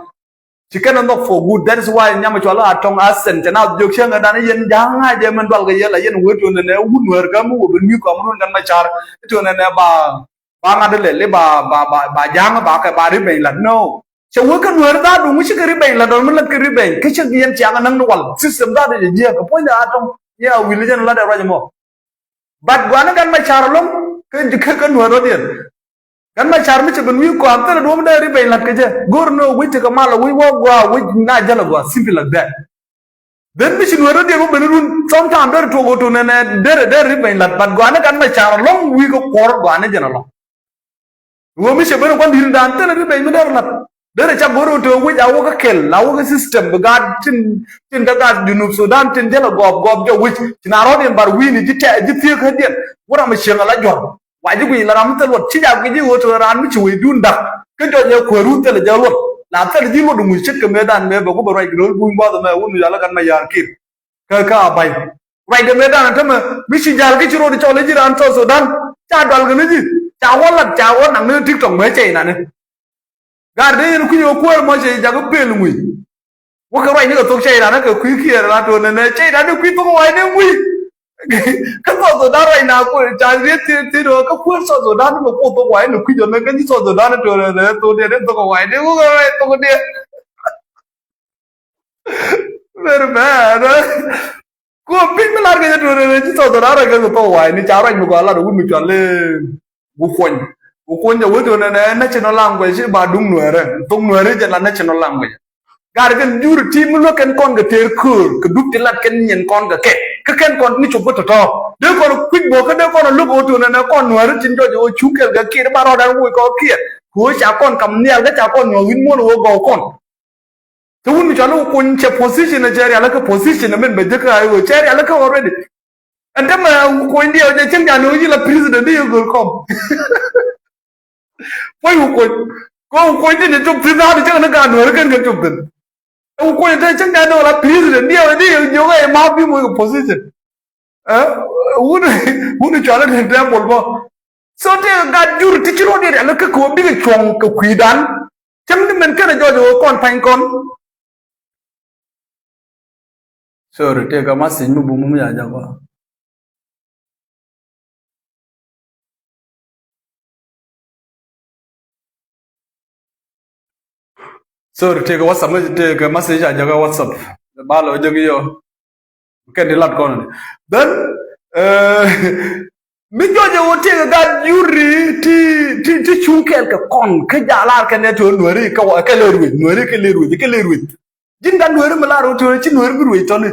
Ci kɛn ɛ nhɔk for good. That is why nyam cua la a tɔŋ a sɛn cɛ na jiök cäŋ ɛ dan yɛn ja̱a̱n ŋa̱c jɛ min dual kɛ yɛl a yɛn wee tuɔn ɛn ɛ wut nuäär kä mi wee ben wi̱i̱ kɔm run kɛn ma ca̱r. Tuɔn ɛn ɛ ba Ba ŋa̱t lɛl i̱ ba, ba, ba, ba ja̱a̱ŋ ba kɛ ba revenge la̱t. No. Cɛ wee kä Nuäär dhaadu ŋu cikɛ revenge la̱t ɔ mi la̱t kɛ revenge. Kä cɛ yɛn ciaŋ näŋ ni wal. System dhaadu jɛ jiääk kɛ puɔ̱nydɛ a tɔ̱ŋ. Yɛ a wi̱i̱ li jɛn la̱t ɛ ruac ɛmɔ. But gua̱a̱ni Gat Macar ɛlɔ̱ŋ kä, kä, kä Nuäär rɔ̱diɛn. Gat Macar mi cɛ ben wi̱i̱ kɔam thilɛ duɔ̱ɔ̱p dee revenge la̱t kɛ jɛ. Go̱o̱r ni wi̱c ti kɛ mal a wi̱c wä gɔaa wi̱c na jäl a gɔaa, simple like that. Then mi ci Nuäär rɔ̱diɛn wä ben run sometime derɛ tuɔk ɣöö tuɔk nɛnɛ derɛ, derɛ revenge la̱t, but gua̱a̱ni Gat Macar ɛlɔ̱ŋ wi̱i̱ kɛ kuɔr gua̱a̱ni jɛn ɛlɔ̱ŋ. Ɣöö mi cɛ ben ɛ gua̱n di̱i̱t in daan thilɛ revenge mi derɛ la̱t. Derɛ ca go̱r ɣöö tuɔk wi̱c a wä kä kɛl, a wä kä system bi gaat tin, tin te gaat Junub Sudan tin jäl a gɔɔp, gɔɔp jɛ wi̱c. Ci na rɔ̱diɛn bar wi̱i̱ni ji̱ tɛ̈, ji̱ thiek kädiɛn. Wä ram ɛ cieŋ ala juɔ̱r. Wa ji̱ guic la ram mi thil luɔt, ci jak guic ji̱ ɣöö te raan mi ci wec dun da̱k. Kä jɔc ɛ kuääru thilɛ jɛ luɔt. La thilɛ ji̱ luɔt ŋuc ce̱tkɛ mëëdan mëë bɛ ku bɛ ruac kɛ lo̱l buny gua̱th ɛmɛ wun wi̱c ala Gat Macar Kiir. Kä, kä a ba̱ny. Ruacdɛ mëëdan ɛ tämɛ, mi ci ja̱l kä ci ro̱d cɔl i̱ ji̱ raan South Sudan. Ca dual kɛ ni ji̱. Ca wä lat, ca wä naŋ ni TikTok mëë cɛ inani. Gar dee yɛn kui̱ ɣöö kuäär mɔ cɛ jakä pel ŋui̱. Wä kɛ ruacni kɛ thok cɛ inani kɛ kui̱ kiɛɛr la to̱n nɛnɛ cɛ inani kui̱ thok wa̱i̱ ni ŋui̱. Kä South Sudan ruacna kuäär ca riet thiet thiet ɣöö kä kuäär South Sudan ni kɛ kuoth thok wa̱i̱ ni kui̱ jɔn ni kä ji̱ South Sudan ni to̱n nɛnɛ thok diɛ ni thok wa̱i̱ ni wä kɛ ruac thok diɛ. Very bad. Ku piny mi lar kɛ jɛ tuɔrɛ rɛ ci South Sudan rɛ kɛ kɛ thok wa̱i̱ ni ca ruac mi gɔaa lar wut mi cual i̱ Wukuɔny. Wukuɔny jɛ wut tuɔrɛ nɛ national language ba duŋ Nuɛrɛ. Thok Nuɛrɛ jɛ la national language. Gar kɛn jur ti mi luäk kɛn kɔn kɛ tëër köör kɛ dup ti lat kɛn nyin kɔn kɛ kɛ. Kä kɛn kɔn ni cop kä tɔ̱tɔ̱. Dee kɔn kui̱c bä kä dee kɔn luäk wut tuɔrɛ nɛ kɔn Nuɛrɛ tin jɔc wut cu kɛl kɛ kiɛt ba rɔɔdan wut kɔn kiɛt. Kɛ wut ca kɔn kam nhial kä ca kɔn nyuɔ̱th wi̱n muɔ̱n wut gɔw kɔn. Te wun mi cɔal i̱ Wukuɔny cɛ position ɛ cɛ rial kä position ɛ min bɛ jek kä a i̱ ɣöö cɛ rial kä already. Ɛn te mɛ Wukuɔny diɛw jɛ cäŋ ca ni ɣöö ji̱ la president di yɛ göl kɔm. Puɔ̱ny Wukuɔny. Kɛ Wukuɔny di ni cop thi̱n a di cäŋ ni gaat Nuɛɛri kɛn kɛ cop thi̱n. Ɛ Wukuɔny te cäŋ ca ni ɣöö la president diɛw di yɛ jiök ɛ ma bi moc kɛ position. Ɛ wun, wun cɔal i̱ ni tɛmpol bä. So tëëkɛ gat jur ti ci rɔ̱diɛn rial kä kɛ ɣöö bikɛ cuɔ̱ŋ kɛ kui̱dan. Cäŋ ni mɛn kɛnɛ jɔɔc ɣöö kɔn pa̱ny kɔn. Sorry, tëëkɛ message mi bum mi ya jakä. Sorry, tëëkɛ WhatsApp, tëëkɛ message a jakä WhatsApp. Ba lɔ jek yɔ. Kɛn ti lat kɔn ni. Then, eh, mi jɔc ɛ wä tëëkɛ gat juri ti, ti, ti cuŋ kɛɛl kɛ kɔn kä jalar kɛn ɛ ti wä Nuɛri kɛ wä kɛ lɛ ruec, Nuɛri kɛ lɛ ruec, kɛ lɛ ruec. Ji̱n gat Nuɛri mi lar wä ti wä ci Nuɛri bi ruec tɔni.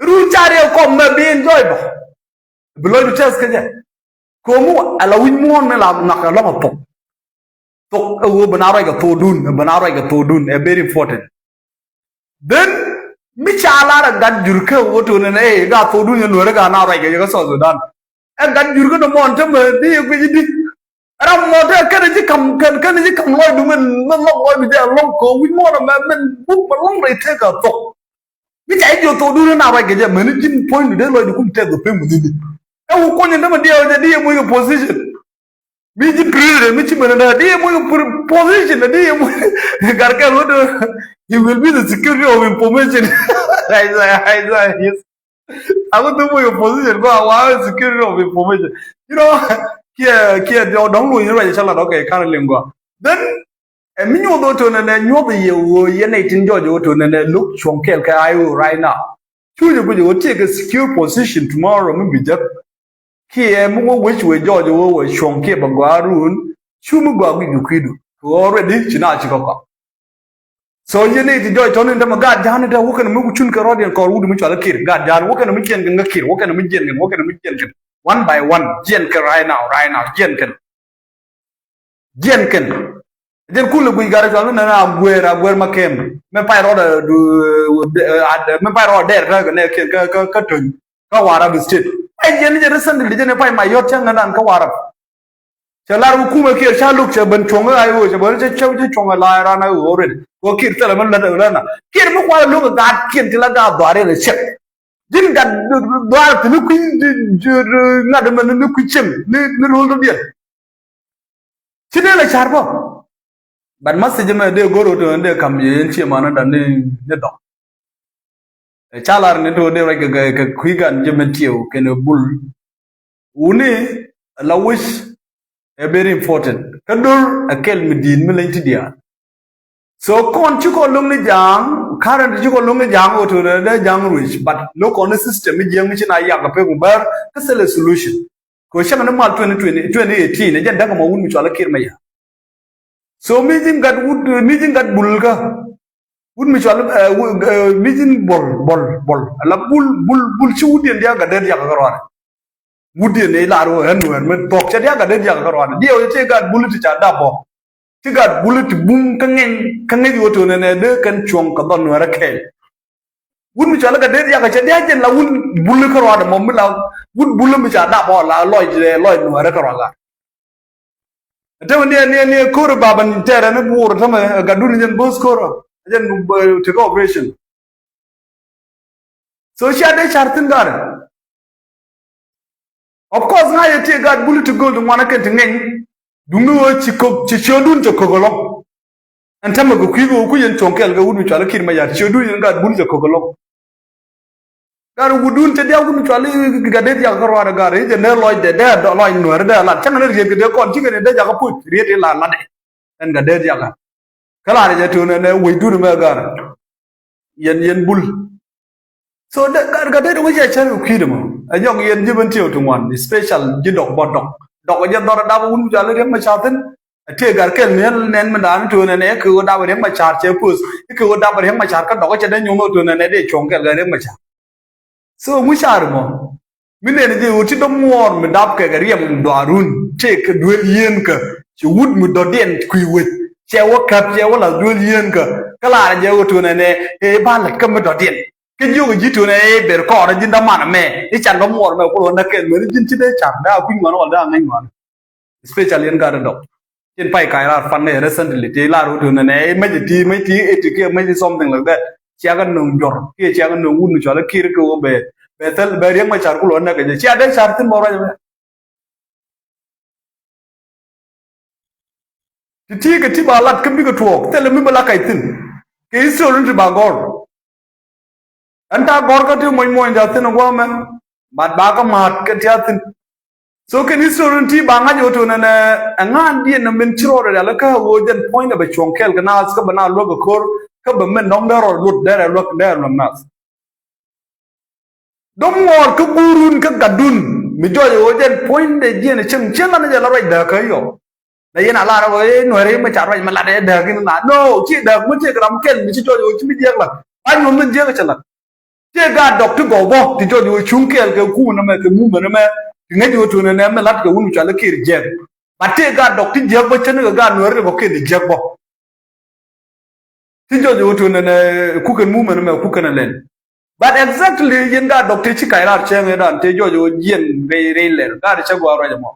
Run ca riɛk kɔm mɛ bi in jɔc bä. Bi lɔcdu tɛth kä jɛ. Ko̱mu ala wi̱c muɔ̱ɔ̱n mi la nhɔakɛ lɔ̱ŋ a thok. Thok ɛ ɣöö bi na ruac kɛ thokdun, bi na ruac kɛ thokdun, ɛ very important. Then mi ca lar ɛ gat jur kä ɣöö to̱n ɛn ɛ gat thokdun yɛ Nuɛri ka na ruac kɛ yɛ kä South Sudan. Ɛ gat jur kä ni muɔ̱ɔ̱n tämɛ di yɛ guic di. Ram mɔ te kɛn ji̱ kam, kɛn, kɛn ji̱ kam lɔcdu min, min lɔk lɔcdu jɛ lɔŋ kɛ wi̱c muɔ̱ɔ̱n ɛmɛ min buk mɛ lɔŋ rɛy tëëk a thok. Mi ca ji̱ jiök thokdun na ruac kɛ jɛ mɛni ji̱n puɔ̱nydu dee lɔcdu kum tɛth kɛ pem within it. Ɛ Wukuɔny in dämɛ diɛw jɛ di yɛ moc kɛ position. Mi ji̱n president mi ci mɛni dee di yɛ moc kɛ position di yɛ moc. Gat kɛl wä dee, he will be the security of information. Isaiah, Isaiah, yes. Aku thuk moc kɛ position kɔ a wa security of information. You know, kiɛ, kiɛ dɔ̱ŋ luny ruac ca lat, okay, kan liŋ gɔaa. Then, ɛ mi nyuɔth ɣöö to̱n ɛnɛ nyuɔth yɛ ɣöö yɛn nɛy tin jɔɔc ɣöö to̱n ɛnɛ lo̱k cuɔ̱ŋ kɛɛl kɛ I O right now. Cu jɛ guic ɣöö tiɛɛkɛ secure position tomorrow mi bi jek. Kiɛ mi wä wec wee jɔɔc ɣöö wee cuɔ̱ŋ kiɛ bɛ gɔaa run. Cu mi gɔaa guic bi kui̱du kɛ ɣöö already ci na ci kɔkɔ. So yɛn nɛy ti jɔɔc tɔ̱ni tämɛ gaat ja̱a̱n ni te wä kɛn mi ku cun kɛ rɔ̱diɛn kɔr wut mi cual Kiir, gaat ja̱a̱n wä kɛn mi jiɛn kɛn kä Kiir, wä kɛn mi jiɛn kɛn, wä kɛn mi jiɛn kɛn. One by one, jiɛn kɛn right now, right now, jiɛn kɛn. Jiɛn kɛn. Jɛn kulɛ guic gat cual mi nɛn Aguer, Aguer Makem. Mi pay rɔɔdɛ, du, eh, ad, mi pay rɔɔdɛ dɛr kä, kä, kä, kä Töny. Kä Warap State. Ɛ jɛn, jɛn recently, jɛn pay Mayɔt cäŋ ŋädan kä Warap. Cɛ lar wi kumɛ Kiir ca luk cɛ ben cuɔ̱ŋ I O, cɛ ben cɛ, cɛ, cɛ cuɔ̱ŋ la ran I O already. Kɔ Kiir thilɛ mi lät lät na. Kiir mi kual luk gat kiɛn ti la gat dhuaar yɛn cɛ. Ji̱n gat dhuaar ti ni kui̱, ŋat mɛ ni kui̱ cieŋ ni, ni rul dɔ̱diɛn. Ci dee lɛ car bä. But message mɛ dee go̱r wä ti dee kam yɛ yɛn cie manä dan ni, ni dɔ̱ŋ. Ɛ ca lar ni ti wä dee ruac kɛ, kɛ, kɛ kui̱ gan jɛ mɛ tiew kɛn ɛ bul. Wuni la wi̱c Ɛ very important. Kä do̱r ɛ kɛl mi di̱i̱t mi leny ti diaal. So kɔn ci kɔn lo̱ŋ ni ja̱a̱ŋ, current ci kɔn lo̱ŋ ni ja̱a̱ŋ ɣöö to̱n ɛ dee ja̱a̱ŋ ruec, but lo̱k kɔn ni system mi jiäŋ ci na yak ɛ pek mi bär kä thilɛ solution. Kɛ ɣöö cäŋ ni mal twenty twenty, twenty eighteen ɛ jɛn däk ɛmɔ wut mi cɔal i̱ Kiir Mayar. So mi ji̱n gat wut, mi ji̱n gat bul kä wut mi cɔal, eh, wu-, eh, mi ji̱n bol, bol, bol. Ala bul, bul, bul ci wutdiɛn diaal gat dee diak kä ruaadɛ. Wutdiɛn ɛ lar wä ɣän Nuäär mi thuɔ̱k cɛ diaal gat dee diak kä ruaadɛ. Diɛw cɛ gat bul ti ca dap bɔ. Ci gat bul ti bum kä ŋeny, kä ŋeny wä to̱n ɛnɛ dee kɛn cuɔ̱ŋ kɛ dhɔn Nuäärä kɛɛl. Wut mi cɔal gat dee diak cɛ diaal jɛn la wut bul kä ruaadɛ mɔ mi la wut bul mi ca dap bɔ la lɔc, lɔc Nuäärä kä ruaadɛ. Tämɛ ni, ni, ni ko̱r baba ni tɛrɛ ni buur tämɛ gat dun jɛn bo̱o̱th ko̱r. Jɛn, eh, tekɛ operation. So cia dee car thi̱n gat. Of course ŋa̱c ɛ ti gat bul ti go̱o̱l ti ŋuan ɛ kɛn ti ŋeny. Duŋni ɣöö ci ko̱k, ci ciötdun cɛ ko̱k ɛlɔ̱ŋ. Ɛn tämɛ kɛ kui̱ kɛ ɣöö kui̱ yɛn cuɔ̱ŋ kɛɛl kɛ wut mi cɔal i̱ Kiir Mayar, ciötdun yɛn gat bul cɛ ko̱k ɛlɔ̱ŋ. Gat wutdun cɛ diaal wut mi cɔal i̱ gat dee diak kä ruaadɛ gat i̱ jɛ nɛ lɔcdɛ dee lɔc Nuäärä dee lat cäŋ ni riet kɛ dee kɔn cikɛ ni dee jakä puc riet i̱ la latdɛ. Ɛn gat dee diak kä lar jɛ to̱n ɛn ɛ wecdun mɛ gat. Yɛn, yɛn bul. So gat, gat dee wec cɛ cär kɛ kui̱dɛ mɔ ɛ nyɔk yɛn ji̱ ben tiɛw ti ŋuan special ji̱ dɔk bɔ dɔk. Dɔk jɛ dhɔr ɛ dap wut mi cɔal i̱ Riek Machar thi̱n. Ɛ tëë gat kɛl ni nɛn mi da̱a̱n to̱n ɛn ɛ kɛ ɣöö dap Riek Machar cɛ poth i̱ kɛ ɣöö dap Riek Machar kä dɔk cɛ dee nyuɔ̱th ɣöö to̱n ɛn ɛ dee cuɔ̱ŋ kɛl kɛ Riek Machar. So ŋu car mɔ mi nɛn jɛ ɣöö ti dɔ̱ŋ ŋuɔɔr mi dap kɛ kɛ riɛm dhɔaarun tëë kɛ duel yieenkä ci wut mi dɔ̱diɛn kui̱ wec cɛ wä käp cɛ wä lath duel yieenkä. Kä lar jɛ ɣöö to̱n ɛn ɛ ɛ ba lät kä mi dɔ̱diɛn. Kä jiök ji̱ to̱n ɛ ɛ ber kɔɔr ɛ ji̱n däman ɛmɛ i̱ can dɔ̱ŋ ŋuɔɔr mɛ kulɛ wä näk kɛn mɛn ji̱n ci dee car dee a kui̱ ŋuan wal dee a ŋäc ŋuan. Especially in gat dɔk. Cin pay kac rar fan nɛ recently ti lar wut nɛ nɛ mɛc ti mɛc ti eti kiɛ mɛc something like that. Ciakä nöŋ jɔr kiɛ ciakä nöŋ wut ni cɔal i̱ Kiir kɛ wä bɛ bɛ thil bɛ Riek Machar kulɔ nɛ kɛ jɛ cia dee car thi̱n bɔ ruac mɛ. Ti ti kɛ ti ba lat kä bikɛ tuɔɔk thilɛ mi bɛ la kac thi̱n. Kɛ history ni ti ba gɔr. Ɛn ta gɔr kä ti muɔ̱ny muɔ̱ny ca thi̱n ɛ gua̱a̱mɛ. Bat ba kä ma̱a̱t kɛ ti a thi̱n. So kɛn history ni ti ba ŋa̱c ɣöö to̱n ɛn ɛ ŋa̱a̱n diɛn ɛ min ci rɔɔdɛ rial kä ɣöö jɛn puɔ̱nydɛ bɛ cuɔ̱ŋ kɛɛl kɛ naath kä bɛ na luäk ɛ ko̱r kä bɛ min nɔŋ dee rɔɔd luɔt dee rɛ luäk dee rɛ luäk naath. Dɔ̱ŋ ŋɔɔr kä guurun kä gatdun mi jɔɔc ɛ ɣöö jɛn puɔ̱nydɛ jiɛn ɛ cieŋ cieŋ ɣän ɛ jɛ la ruac dääk kä yɔ. La yɛn a lar ɛ ɣöö ɛ Nuäärɛ mi ca ruac mi lat ɛ dääk in naath no ciɛ dääk mi ciɛ kɛ ram kɛl mi ci jɔɔc ɛ ɣöö ci mi jiɛk lat ba nyuɔ̱n mi jiɛk ɛ cɛ lat. Tëë gaat dɔk ti gɔw bä ti jɔc wä cuŋ kɛɛl kɛ kuun ɛmɛ kɛ mumɛn ɛmɛ ti ŋäc wä tuun ɛnɛ mi la̱t kɛ wun cɔal i̱ Kiir jiɛk. But tëë gaat dɔk ti jiɛk bä cä ni kɛ gaat Nuɛr ti bä kɛn ti jiɛk bä. Ti jɔc wä tuun ɛnɛ kukɛn mumɛn ɛmɛ kukɛn ɛlɛn. But exactly yɛn gaat dɔk ti ci kac raar cɛŋ ëëdan ti jɔc wä jiɛn rɛy rɛy lɛr gaat cä gɔaa ruac ɛmɔ.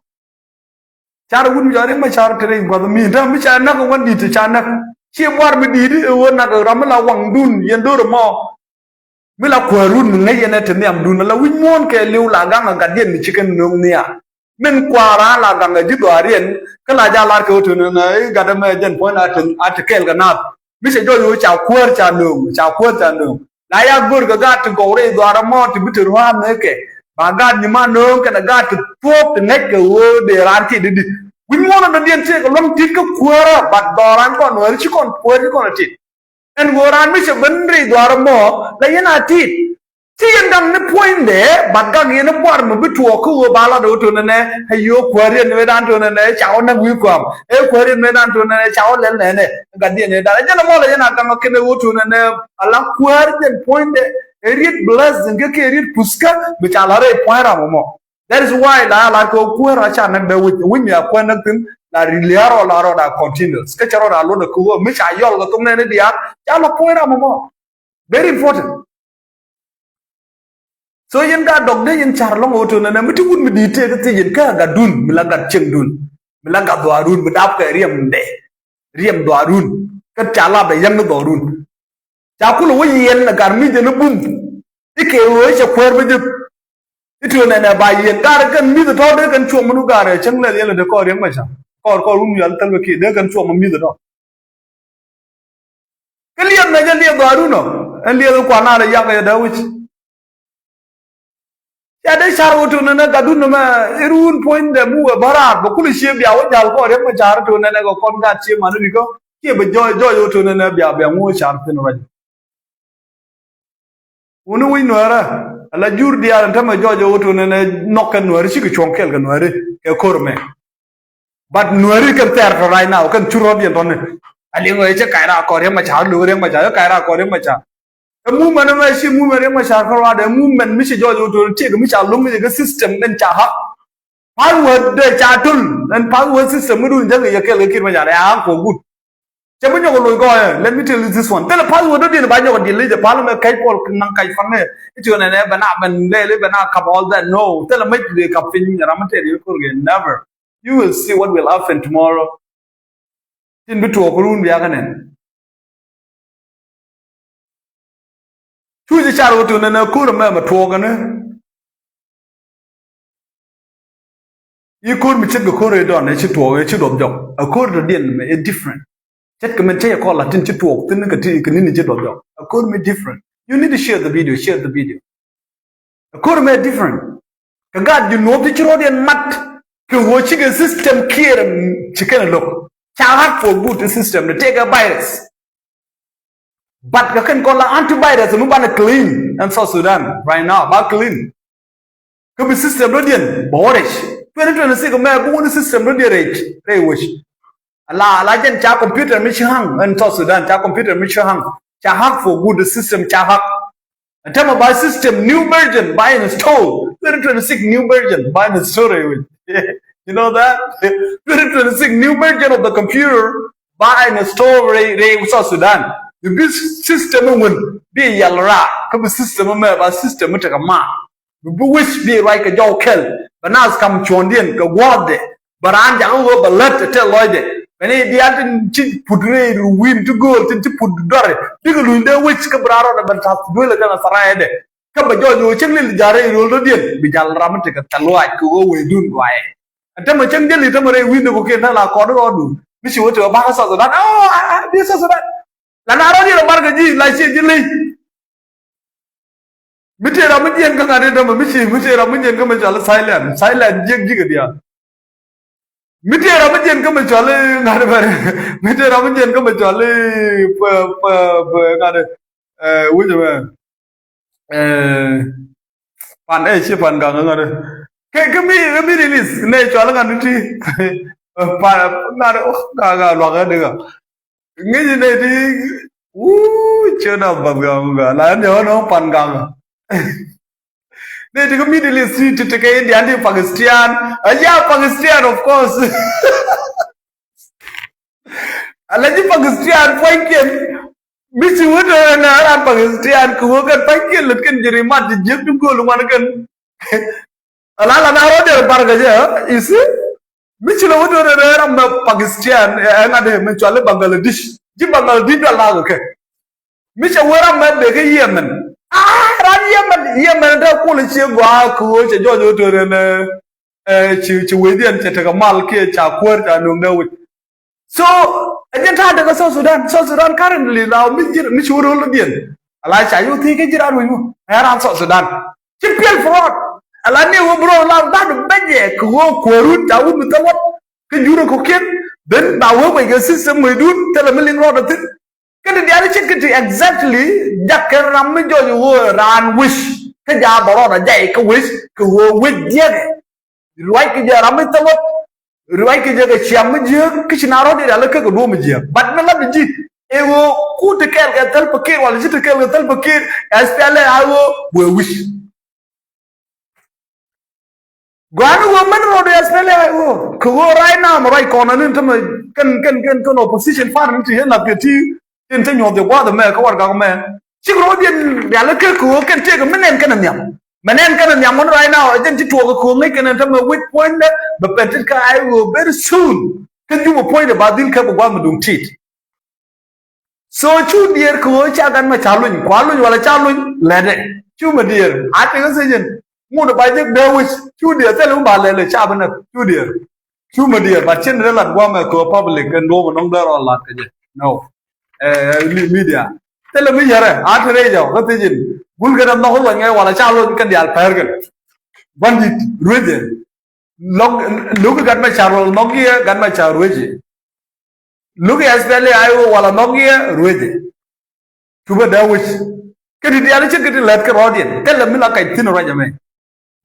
Car wut mi jɔak Riek Machar te rɛy gua̱th mi te mi ca näk ɛ wän di̱t te ca näk. Ci buar mi di̱t ɛ ɣöö näk ram mi la waŋdun yɛn do̱r ɛmɔ. Mi la kuäärun mi ŋäc yɛn ɛ te nhiamdun ala wi̱c muɔ̱ɔ̱n kɛɛliw la gaŋ ɛ gatdiɛn mi ci kɛn nööŋ nhiam. Min kua̱ran la gaŋ ɛ ji̱ dhɔaariɛn kä la ja̱ lar kɛ ɣöö te nööŋ ɛ gat ɛmɛ jɛn puɔ̱ny a te kɛɛl kɛ naath. Mi cɛ jɔc ɣöö ca kuäär ca nööŋ ca kuäär ca nööŋ. La ya gör kɛ gaat ti gɔw rɛy dhuaar ɛmɔ ti bi te rua̱a̱n nɛ kɛ ba gaat nyiman nööŋ kɛnɛ gaat ti thuɔ̱k ti ŋäc kɛ ɣöö dee raan tit di di. Wi̱c muɔ̱ɔ̱n ɔ dɔ̱diɛn tëëk ɛ luäŋ tit kä kuäärä bat dhɔran kɔn wääri ci kɔn kuäär ci kɔn ɛ tit. Ɛn ɣöö raan mi cɛ ben rɛy dhuaar ɛmɔ la yɛn a tit. Ci yɛn gaŋ ni puɔ̱nydɛ bat gak yɛn i̱ buar mi bi tuɔɔk kä ɣöö ba lat ɣöö tonɛ nɛ ɛ yio̱o̱k kuäär yɛn ni wee dan tonɛ nɛ ca ɣɔn näk wi̱i̱ kua̱a̱m ɛ kuäär yɛn ni wee dan tonɛ nɛ ca ɣɔn lɛl nɛnɛ. Gatdiɛn ɛ dan ɛ jɛn ɛmɔ la yɛn a gaŋ ɛ kɛn ɛ ɣöö tonɛ nɛ ala kuäär jɛn puɔ̱nydɛ. Ɛ riet blessing kä kɛ riet puthkä bi ca la̱r rɛy pua̱ny ram ɛmɔ. That is why la la̱r kɛ kuäär a ca näk dee wi̱c wi̱c mi a kuäär näk thi̱n la lia̱a̱ rɔ la rɔ da continuous kä cɛ rɔ da luɔt ɛ kɛ wä mi ca yɔl kɛ thok nɛn i̱ diaal ca lɔ puɔ̱ny ram ɛmɔ. Very important. So yɛn gat dɔk dee yɛn car lɔŋ ɣöö to̱n ɛnɛ mi ti wut mi di̱i̱t tëë kä thiec yɛn kä gatdun mi la gat cieŋdun mi la gat dhuaarun mi dap kɛ riɛmdɛ. Riɛm dhuaarun kä ca lap ɛ yäŋ ni dhuaarun. Ca kulɛ wä yiɛn ɛ gat mi jɛ ni bum. I̱ kɛ ɣöö i̱ cɛ kuäär bi jek. I̱ ti ɣän ɛnɛ ba yiɛn gat kɛn mi̱th tɔ̱ dee kɛn cuɔm mi nu gat ɛ cäŋ lɛl yɛn lɛ dee kɔɔr Riek Machar kɔɔr kɔɔr wun yal thäl kɛ kiɛ dee kɛn cuɔm mi mi̱th tɔ̱. Kä liɛth mɛ jɛ liɛth dhuaarun ɔ ɛn liɛth kuan nar ɛ yak ɛ dee wi̱c. Ca dee car wä tun nɛnɛ gatdun nɛmɛ iruun puɔ̱nydɛ mi wee bä raar bɛ kulɛ cie bia wä jal kɔn Riɛk Macar tun nɛnɛ kɛ kɔn gat cie mani rikä. Kiɛ bɛ jɔɔc jɔɔc wä tun nɛnɛ bia bia ŋu wä car thin ruac. Wuni wi̱c Nuäärä ala jur diaal ɛn tämɛ jɔɔc wä tun nɛnɛ nhɔk kɛ Nuääri cikɛ cuɔ̱ŋ kɛɛl kɛ Nuääri kɛ ko̱r mɛ. But Nuääri kɛn thɛɛr tɔ right now kɛn cu rɔ̱diɛn tɔni. Aliŋ ɣöö cä kac raak kɔn Riɛk Macar, lo̱k Riɛk Macar, cä kac raak kɔn Riɛk Macar. Ɛ movement ɛmɛ ci movement Riɛk Macar kärɔadɛ, movement mi ci jɔɔc wä tɔni tiek mi ca lo̱ŋ mi jɛ kɛ system ɛn ca hack. Password dee ca tul ɛn password system mi dun jäŋ yɛ kɛl kɛ Kiir Macar ɛ hack for good. Cɛ bi nyɔk loc gɔɔyɛ, let me tell you this one. Thilɛ password dɔ̱diɛn ba nyɔk diɛl i̱ jɛ pal mɛ kɛc Paul naŋ kac fanɛ. I̱ ti ɣän ɛnɛ bɛ na bɛn lɛl i̱ bɛ na kap all that, no. Thilɛ mɛc dee kap piny ram mi tɛt yɛ ko̱r gɛ, never. You will see what will happen tomorrow. Tin bi tuɔɔk run bia kä nɛn. Cu ji̱ car wä tun nɛn ɛ ko̱r ɛmɛ mɛ tuɔɔk ɛnɛ. I̱ ko̱r mi ce̱tkɛ ko̱r ëë dɔn ëë ci tuɔɔk ëë ci duɔth jɔk. Ɛ ko̱r dɔ̱diɛn mɛ ëë different. Ce̱tkɛ min cä yɛ kɔn la̱t tin ci tuɔɔk thi̱n kɛ ti kɛ ni̱n ci duɔth jɔk. Ɛ ko̱r mi different. You need to share the video, share the video. Ɛ ko̱r mɛ different. Kɛ gaat Junub ti ci rɔ̱diɛn mat kɛ ɣöö cikɛ system kiɛɛr ci kɛn lo̱k. Ca hack for good system ni tëëkɛ virus. But kɛ kɛn kɔn la antivirus mi banɛ clean ɛn South Sudan right now ba clean. Kä bi system rɔ̱diɛn bɛ wä rɛc. Twenty twenty-six mɛ bi wä ni system rɔ̱diɛn rɛc rɛy wec. Ala ala jɛn ca computer mi ci haŋ ɛn South Sudan ca computer mi ci haŋ ca hack for good system ca hack. Ɛn tämɛ ba system new version ba install twenty twenty-six new version ba install rɛy wec. You know that? Twenty twenty-six new version of the computer ba install rɛy rɛy South Sudan. Bi bi system in win bi yal ra kä bi system in mɛ ba system in tekɛ ma. Bi bi wic bi ruac kɛ jɔw kɛl bɛ nas kam cuɔ̱ndiɛn kɛ gua̱a̱thdɛ. Bɛ raan jakä ɣöö bɛ lät ɛ tɛth lɔcdɛ bɛ ni diaal tin ci put rɛy ru wi̱i̱n ti gööl tin ci put dɔrɛ bikɛ luny dee wi̱c kä bi raan rɔɔdɛ bɛ tath duël ɛ kɛn ɛ tharaɛdɛ. Kä bɛ jɔɔc ɣöö cäŋ lil ja̱ rɛy rööl dɔ̱diɛn bi ja̱l ram mi tekɛ thɛl luaac kɛ ɣöö wee dun luaacɛ. Ɛ tämɛ cäŋ jäli tämɛ rɛy wi̱i̱n dee kɔkiɛn tɛn la kɔn rɔɔdu mi ci wä tekɛ ba̱kä South Sudan. Aa, aa, aa, bi South Sudan. La na rɔɔdiɛn ɛ bar kɛ ji̱ la ciɛ ji̱ ley. Mi tëë ram mi jiɛn kä ŋa̱t in dämɛ mi ci mi tëë ram mi jiɛn kä mi cɔal i̱ silent, silent jiäk ji̱ kɛ diaal. Mi tëë ram mi jiɛn kä mi cɔal i̱ ŋa̱t in bɛr mi tëë ram mi jiɛn kä mi cɔal i̱ pä pä pä ŋa̱t in wi̱c ɛmɛ. Pan ɛ ci pan gaŋ ŋa̱t in kɛ kɛ mi kɛ mi release nɛ cɔal i̱ ŋa̱t in ti pan ŋa̱t in ɣöö gaŋ gaŋ luakä dikɛ. Ŋi̱ci nɛy ti wuu ciö na bath gam gam la ni ɣän ɣän pan gam. Nɛy ti kä Middle East ti ti kä India ti Pakistan. Aja Pakistan of course. Ala ji̱ Pakistan pua̱nykiɛn. Mi ci wä do̱rɛ na ran Pakistan kɛ wä kɛn pua̱nykiɛn lät kɛn ji̱ rimat ti jiäk ti gööl ŋuan kɛn. Ala la na rɔ der bar kɛ jɛ, you see? Mi ci lɛ wä do̱rɛ rɛ ram mɛ Pakistan ɛ ŋa̱t ɛ mɛ cuali Bangladesh. Ji̱ Bangladesh dɔl la kɛ. Mi cɛ wä ram mɛ bek kä Yemen. Ah, ran Yemen, Yemen dee kul cie gɔaa kɛ wä cɛ jɔɔc wä do̱rɛ nɛ. Ɛ ci ci wecdiɛn cɛ tekɛ mal kiɛ ca kuäär ca nöŋ dee wec. So ɛ jɛn ta̱a̱ dee kä South Sudan. South Sudan currently la mi ji̱ mi ci wä ro̱l diɛn. Ala ca yuk thiec kä ji̱ raan wi̱c mu ɛ raan South Sudan. Ci piɛl fraud. Ala ni wä bi rɔ la dhat bɛnyɛ kɛ wä kuäärun ca wut mi thil wä. Kä jurɛ kɔkiɛn ben ba wee wec kɛ system wecdun thilɛ mi liŋ rɔɔdɛ thi̱n. Kä ti diaal i̱ ce̱tkɛ ti exactly jakä ram mi jɔc i̱ ɣöö raan wec kä jaabä rɔɔdɛ jay kä wec kɛ ɣöö wec jiäkɛ. Ruac kɛ jɛ ram mi thil wä. Ruac kɛ jɛ kɛ ciam mi jiääk kä ci na rɔ̱t i̱ rial i̱ kä kɛ duɔ̱ɔ̱p mi jiääk. But mi lat i̱ ji̱ ɛ ɣöö ku ti kɛɛl kɛ Salva Kiir wala ci ti kɛɛl kɛ Salva Kiir, S P L A I O wëë wi̱c. Gɔaa ni ɣöö mɛn rɔɔdu S P L A I O kɛ ɣöö right now mɛ ruac kɔn ni tämɛ kɛn kɛn kɛn kɛn opposition party ni ti yɛn lath kɛ ti tin te nyuɔth jɛ gua̱a̱th ɛmɛ kä warɛgak ɛmɛ. Cik rɔɔdiɛn rial ikä kɛ ɣöö kɛn tëëkɛ mi nɛn kɛn ɛ nhiam. Mɛ nɛn kɛn ɛ nhiam ɣän right now ɛ jɛn ci tuɔɔk kɛ ɣöö ŋäc kɛn ɛn tämɛ wec puɔ̱nydɛ bɛ pɛn tit kä I O very soon. Kä Jubɛ puɔ̱nydɛ ba dhil kɛ bi gua̱a̱th mi duŋ tit. So cu diɛɛr kɛ ɣöö ca gan mɛ ca luny kua luny wala ca luny lɛtɛ. Cu mɛ diɛɛr a tekɛ sijin ŋut ba jek dee wi̱c cu diɛɛr thilɛ mi ba lɛl ca bi näk cu diɛɛr. Cu mɛ diɛɛr but cin rɛl lat guamɛ kɛ ɣöö public kɛn duɔ̱ɔ̱p nɔŋ dee rɔ lat kɛ jɛ. No. Ɛ media thilɛ mi yɛrɛ a te rɛy jɛ kä sijin gul kɛn ɛ nhɔk luɔny ŋɛ wala ca luny kɛn diaal pɛr kɛn. Bandit ruecɛ. Lɔk, loki gat ma ca rol nɔk yɛ gat ma ca ruecɛ. Loki S P L A I O wala nɔk yɛ ruecɛ. Cupɛ dee wic. Kä ti diaal cä kä ti lät kä rɔɔdiɛn thilɛ mi la kac thi̱n ruac ɛmɛ.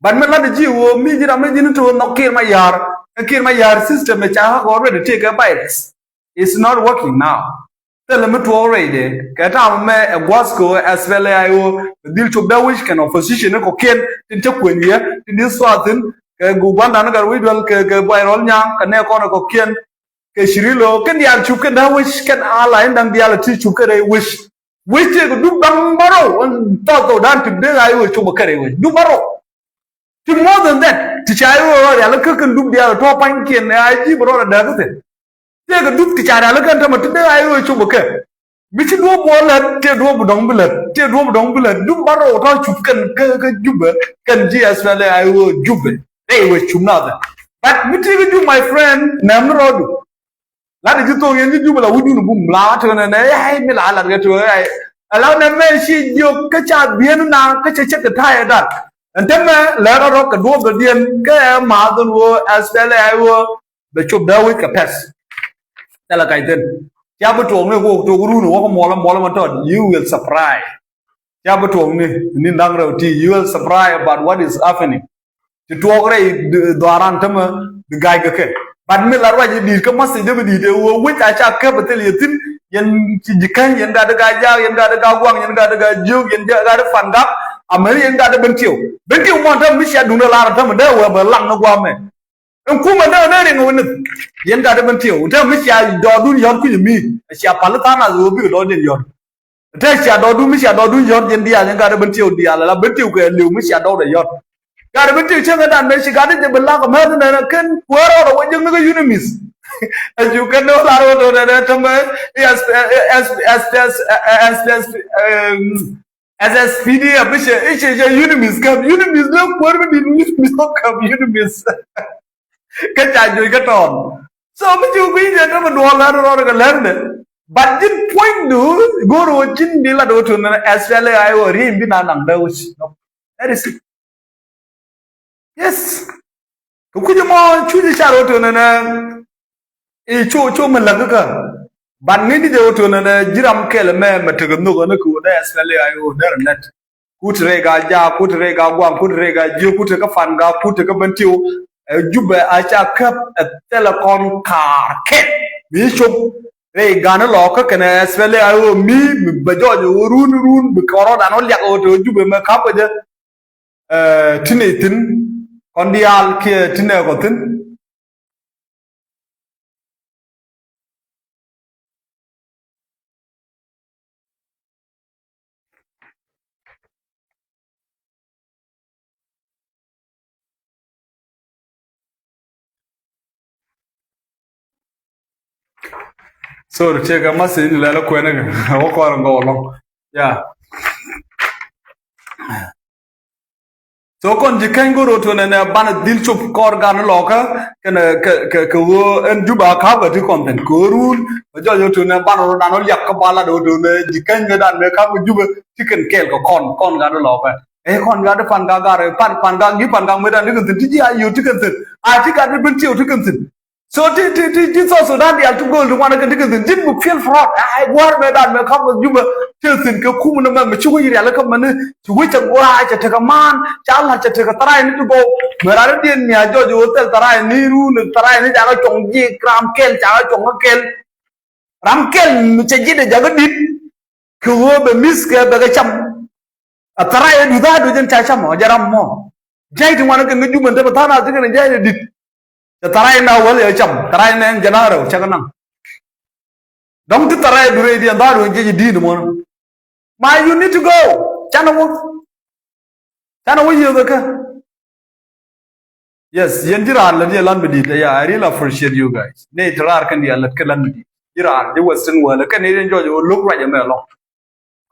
But mi lat ji̱ ɣöö mi ji̱ ram mi ji̱ ni ti ɣöö nhɔk Kiir Mayar. Kä Kiir Mayar system ɛ ca hak already tëëkɛ virus. It's not working now. Thilɛ mi tuɔɔk rɛydɛ kɛ ta̱a̱ mɛ ɛ gua̱th kɛ ɣöö S P L A I O bɛ dhil cop dee wi̱c kɛn opposition ni kɔ̱kiɛn tin cä kuɛn yɛ tin di̱t thuaathin kɛ gua̱ndan ni gat wi̱c duel kɛ kɛ buay rɔl nyaŋ kɛ nɛ kɔn ɛ kɔ̱kiɛn. Kɛ Cirilo kɛn diaal cup kɛn dee wi̱c kɛn ala in da̱ŋ diaal ti cup kɛn rɛy wi̱c. Wi̱c tëëkɛ dup da̱ŋ bärɔw ɛn thɔɔk thɔɔk da̱a̱n ti dee ɣa̱c ɣöö cop kɛn rɛy wi̱c dup bärɔw. Ti more than that ti ca i̱ ɣöö rial kä kɛn dup diaal tɔ̱ pa̱nykiɛn ɛ a ji̱ bärɔw ɛ dee kä thil. Tëëkɛ dup ti ca rial kä ɛn tämɛ ti dee ɣa̱c ɣöö cop kɛn. Mi ci duɔ̱ɔ̱p bä lät tëë duɔ̱ɔ̱p dɔ̱ŋ bi lät tëë duɔ̱ɔ̱p dɔ̱ŋ bi lät dup bärɔw tɔ̱ cup kɛn kä kä Jubɛ kɛn ji̱ S P L A I O Jubɛ. Rɛy wec cup nath ɛ. But mi tëëkɛ dup my friend nɛm ni rɔɔdu. Lat ji̱ thok yɛn ji̱ Jubɛ la wudun bum la lat tënɛ nɛ ɛ mi la lat kɛ tëë ɛ. Ala nɛ mɛ ci jiök kä ca bi̱i̱n na kä cɛ cɛ kɛ ta̱yɛ dan. Ɛn tɛmɛ lɛ rɔ rɔ kɛ duɔ̱ɔ̱p dɔ̱diɛn kɛ ɛ ma̱a̱th ɛn ɣöö S P L A I O bɛ cop dee wi̱c kɛ pɛth. Thilɛ kac thi̱n. Cia bi tuɔɔk ni wok tuɔɔk run wok muɔlä muɔlä ma tɔt you will surprise. Cia bi tuɔɔk ni ni da̱ŋ rɛw ti you will surprise about what is happening. Ti tuɔɔk rɛy dhuaaran tämɛ bi ga̱a̱c kɛ kɛ. But mi la ruac i̱ di̱i̱t kä message dee bi di̱i̱t ɛ ɣöö wec a ca käp ɛ thil yɛ thi̱n yɛn ci ji̱ käny yɛn gat di gaa jaak yɛn gat di gaa guaŋ yɛn gat di gaa jiök yɛn gat di pan gak. Amɛni yɛn gat di ben tiɛw ben tiɛw muɔ̱ɔ̱n tämɛ mi cia duŋdɛ lar tämɛ dee wee bɛ laŋ ni gua̱a̱mɛ. Ɛn kumɛ dee nɛ riŋ wä nith yɛn gat di ben tiɛw tämɛ mi cia dɔɔdun yɔ̱t kui̱c mi cia pal tha̱a̱ŋ nath ɣöö bikɛ dɔɔdiɛn yɔ̱t. Te cia dɔɔdu mi cia dɔɔdu yɔ̱t yɛn diaal yɛn gat ben tiw diaal la ben tiw kɛ liw mi cia dɔɔdɛ yɔ̱t. Gat ben tiw cieŋ dan mɛ ci gat jɛ ben lak mɛ ne ken kuɛɛr ɔdɔ wä jɛ mi kä UNMISS. A ju ken ne lar wä dɔɔdɛ ne tämɛ SSPDF ice ice jɛ UNMISS käp UNMISS ne kuɛɛr mi dit UNMISS ɔ käp UNMISS. Kä ca juɔc kä tɔɔn. So mi ci wä gui̱n jɛ tämɛ duɔl lär rɔɔdɛ kɛ lär nɛ. But ji̱n puɔ̱nydu go̱o̱r wä ji̱n bi lat wä tuɔn nɛ SPLA-IO riey bi na naŋ dee wä ci. That is it. Yes. Kɛ kui̱c mɔ cuc i̱ car wä tuɔn nɛ i̱ cu cu mi läk kä. But ŋi̱n di jɛ wä tuɔn nɛ ji̱ ram kɛl mɛ mɛ tekɛ nhök ɛn kɛ wä dee SPLA-IO dee rɛ nɛt. Kut rɛy gaa jaak, kut rɛy gaa guam, kut rɛy gaa jiök, kut kä pan gaa, kut kä ben tiw. Ɛ Jubɛ a ca käp ɛ thilɛ kɔn kaar kɛn. Mi cop rɛy gaa ni lɔ kä kɛnɛ SPLA-IO mi, mi bɛ jɔɔc ɛ wä run run, bi kɔrɔ dan wä liak ɛ wä te wä Jubɛ mɛ kap kɛ jɛ. Ɛ, ti nɛy thi̱n, kɔn diaal kiɛ ti nɛy kɔ thi̱n. Sorry, cɛ kɛ message ni lɛl kuɛn kɛ wä kɔr ŋɔw lɔŋ. Yeah. So kɔn ji̱ keny go̱r wä tuɔnɛ nɛ banɛ dhil cop kɔr gan lɔkä kɛnɛ kɛ kɛ kɛ wä ɛn Jubɛ a ka̱p kɛ ti kɔn thi̱n kɛ wä run. Bɛ jɔc wä tuɔnɛ banɛ rɔ dan wä liak kä balat wä tuɔnɛ ji̱ keny kɛ dan mɛ ka̱p kɛ Jubɛ ti kɛn kɛɛl kɛ kɔn kɔn gan lɔkä. Ɛ kɔn gan di pan gak gar pan pan gak di pan gak mɛ dan ti kɛn thi̱n ti ji̱ a yio̱ ti kɛn thi̱n a ti gat di ben tiɛw ti kɛn thi̱n. So ti ti ti ti South Sudan dial ti go̱o̱l ti ŋuan kɛ ti kɛ thi̱n ji̱n mi piɛl fraud. Ay gua̱a̱r mɛ dan mɛ ka̱p kɛ Jubɛ ti thi̱n kɛ kum ni mɛ mi ci wec rial kä mɛni ci wec cɛ gua̱a̱ cɛ tekɛ maan ca la̱r cɛ tekɛ tharay ni ti gɔw. Mɛ ran ni diɛn nia jɔc wä thɛl tharay ni run tharay ni ca kɛ cuɔ̱ŋ ji̱ ram kɛl ca kɛ cuɔ̱ŋ kä kɛl. Ram kɛl mi cɛ ji̱ dee jakä dit kɛ wä bɛ mi̱th kɛ bɛ kɛ cam. A tharay ɛ duth a duth jɛn ca cam ɔ jɛ ram mɔ. Jay ti ŋuan kɛ ŋä Jubɛ ni te bɛ tha̱a̱n a ti kɛn jay ɛ dit. Cɛ tharay na wäl yɛ cam tharay nɛn jɛ na rɛw cɛ kɛ naŋ. Dɔ̱ŋ ti tharay durɛ diɛn dha̱a̱r wä jiɛc di̱i̱n mɔn. Ma you need to go. Canɛ wä canɛ wä yiëëth kä. Yes, yɛn ji̱ raar lät yɛ lan mi di̱i̱t. Yeah, I really appreciate you guys. Nɛy ti raar kɛn yɛ lät kɛ lan mi di̱i̱t ji̱ raar ji̱ Western world kɛn yɛn jɔc wä lo̱k ruac ɛmɛ lɔŋ.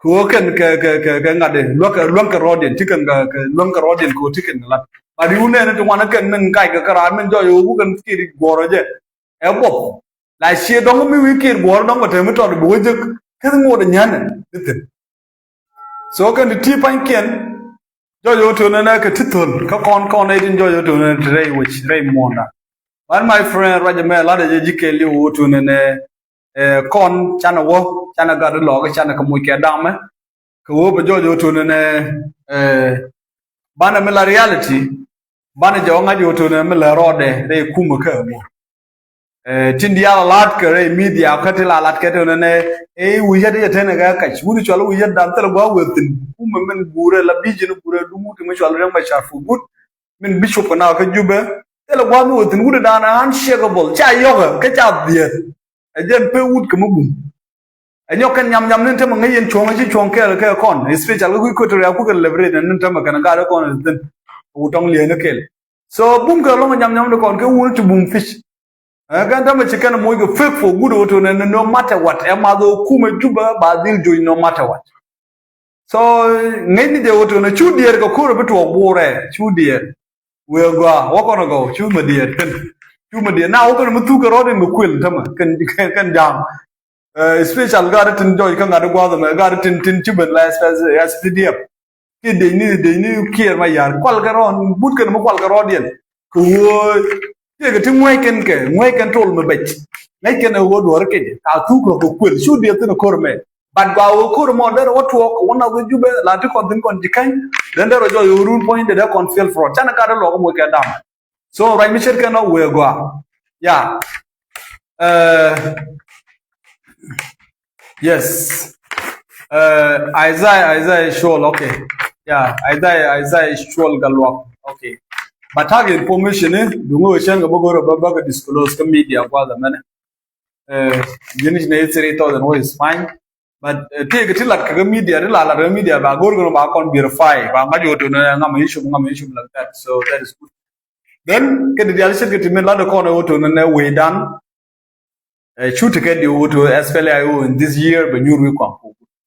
Kɛ ɣöö kɛn kɛ kɛ kɛ kɛ ŋa̱t luäŋ kɛ luäŋ kɛ rɔɔdiɛn ci kɛn kɛ kɛ luäŋ kɛ rɔɔdiɛn kɛ ɣöö ci kɛn kɛ lat. But yu nɛɛni ti ŋuan kɛn min kac kɛ kɛ raan min jɔɔc ɣöö wukɛn kiɛt guɔ̱ɔ̱r ɔ jɛ. Ɛ buɔth la cië dɔ̱ŋ mi wi̱i̱ kiɛt guɔ̱ɔ̱r dɔ̱ŋ kɛ te mi tɔt bi wä jek. Keth ŋot ɛ nyänɛ ni thi̱n. So kɛn ti ti pa̱nykiɛn. Jɔc ɣöö tuɔnɛ nɛ kɛ ti thöl kä kɔn kɔn nɛ tin jɔc ɣöö tuɔnɛ ti rɛy wec rɛy muɔ̱ɔ̱nda. But my friend, ruacɛ mɛ lat ɛ jɛ ji̱ kɛɛliw ɣöö tuɔnɛ nɛ, eh, kɔn canɛ wä canɛ gat ilɔɔk canɛ kɛ moc kɛ damɛ. Kɛ ɣöö bɛ jɔc ɣöö tuɔnɛ nɛ, eh, banɛ mi la reality, banɛ jɛ wä ŋa̱c ɣöö tuɔnɛ mi lɛ rɔɔdɛ rɛy kumɛ kä ɛ muɔ̱ɔ̱n. Eh, tin diaal a lat kɛ rɛy media kä ti la lat kɛ ti nɛ nɛ, eh, wi̱i̱ yet yɛ tenɛ kɛ kac wuni cual wi̱i̱ yet dan thilɛ gua̱a̱ wee thin kumɛ min gurɛ la bi̱i̱ ji̱n gurɛ dumu ti mi cual riɛŋ ma car for good. Min bishop kɛ na kä Jubɛ thilɛ gua̱a̱ mi wee thin wuni dan unshakable ca yɔkɛ kä ca dhiet. Ɛ jɛn pe wut kɛ mi bum. Ɛ nyɔk kɛn nyam nyam ni tämɛ ŋäc yɛn cuɔ̱ŋ ci cuɔ̱ŋ kɛɛl kɛ kɔn, especially kä Equatoria ku kɛ liberate ni tämɛ kɛn gaat kɔn thin. Wut tɔŋ liɛn kɛl. So bum kɛ lɔŋ nyam nyam ni kɔn kɛ wun ti bum thic. Ɛ kɛn tämɛ ci kɛn moc kɛ fake for good ɣöö tuɔnɛ ni no matter what. Ɛ math ɣöö kumɛ Jubɛ ba dhil joc no matter what. So ŋäcni jɛ ɣöö tuɔnɛ cu diɛɛr kɛ ko̱r bi tuɔɔk buurɛ cu diɛɛr. Wëë gɔaa wä kɔn ɛ gɔw cu mɛ diɛɛr kɛn. Cu mɛ diɛɛr na wä kɛn mi thuk kɛ rɔɔd in kɛ kuël tämɛ kɛn kɛn ja̱a̱ŋ. Eh, especial gaat tin jɔc kä ŋa̱t gua̱a̱th ɛmɛ gaat tin tin ci ben la S P D F. Kiɛ dec ni dec ni kiɛɛr ma ya̱r kual kɛ rɔɔd but kɛn mi kual kɛ rɔɔd yɛn. Kɛ ɣöö tiɛɛkɛ ti ŋuɛ̈c kɛn kɛ ŋuɛ̈c kɛn tol mi bɛc. Ŋäc kɛn ɛ ɣöö duɔ̱ɔ̱r kɛn ka thuk rɔ kɛ kuël cu diɛɛr thin ɛ ko̱r mɛ. But gua wä ko̱r mɔ derɛ wä tuɔɔk wä na wä Jubɛ la ti kɔn thin kɔn ji̱ käny. Then derɛ jɔc wä run puɔ̱ny dee dee kɔn feel fraud canɛ gat dee lɔk moc kɛ dam. So ruac mi ce̱tkɛ nɔ wëë gua. Yeah. Uh, yes. Uh, Isaiah, Isaiah Shuol, okay. Yeah, Isaiah, Isaiah Shuol Galuak, okay. But tag information ni duŋ wä cɛn kɛ bä go̱r bä bä kɛ disclose kä media gua̱th ɛmɛnɛ. Eh, ji̱n ci nɛ three thousand wä is fine. But eh, tëëkɛ ti lat kɛ media ti la lat kɛ media ba go̱r kɛ ba kɔn verify ba ŋa̱c wä to nɛ ŋam issue ŋam issue like that. So that is good. Then kɛ di dial ce̱tkɛ ti min lat kɔn wä to nɛ wee dan. Eh, cu ti kɛ di wä to S P L A I O in this year bɛ nyur wi̱i̱ kɔn.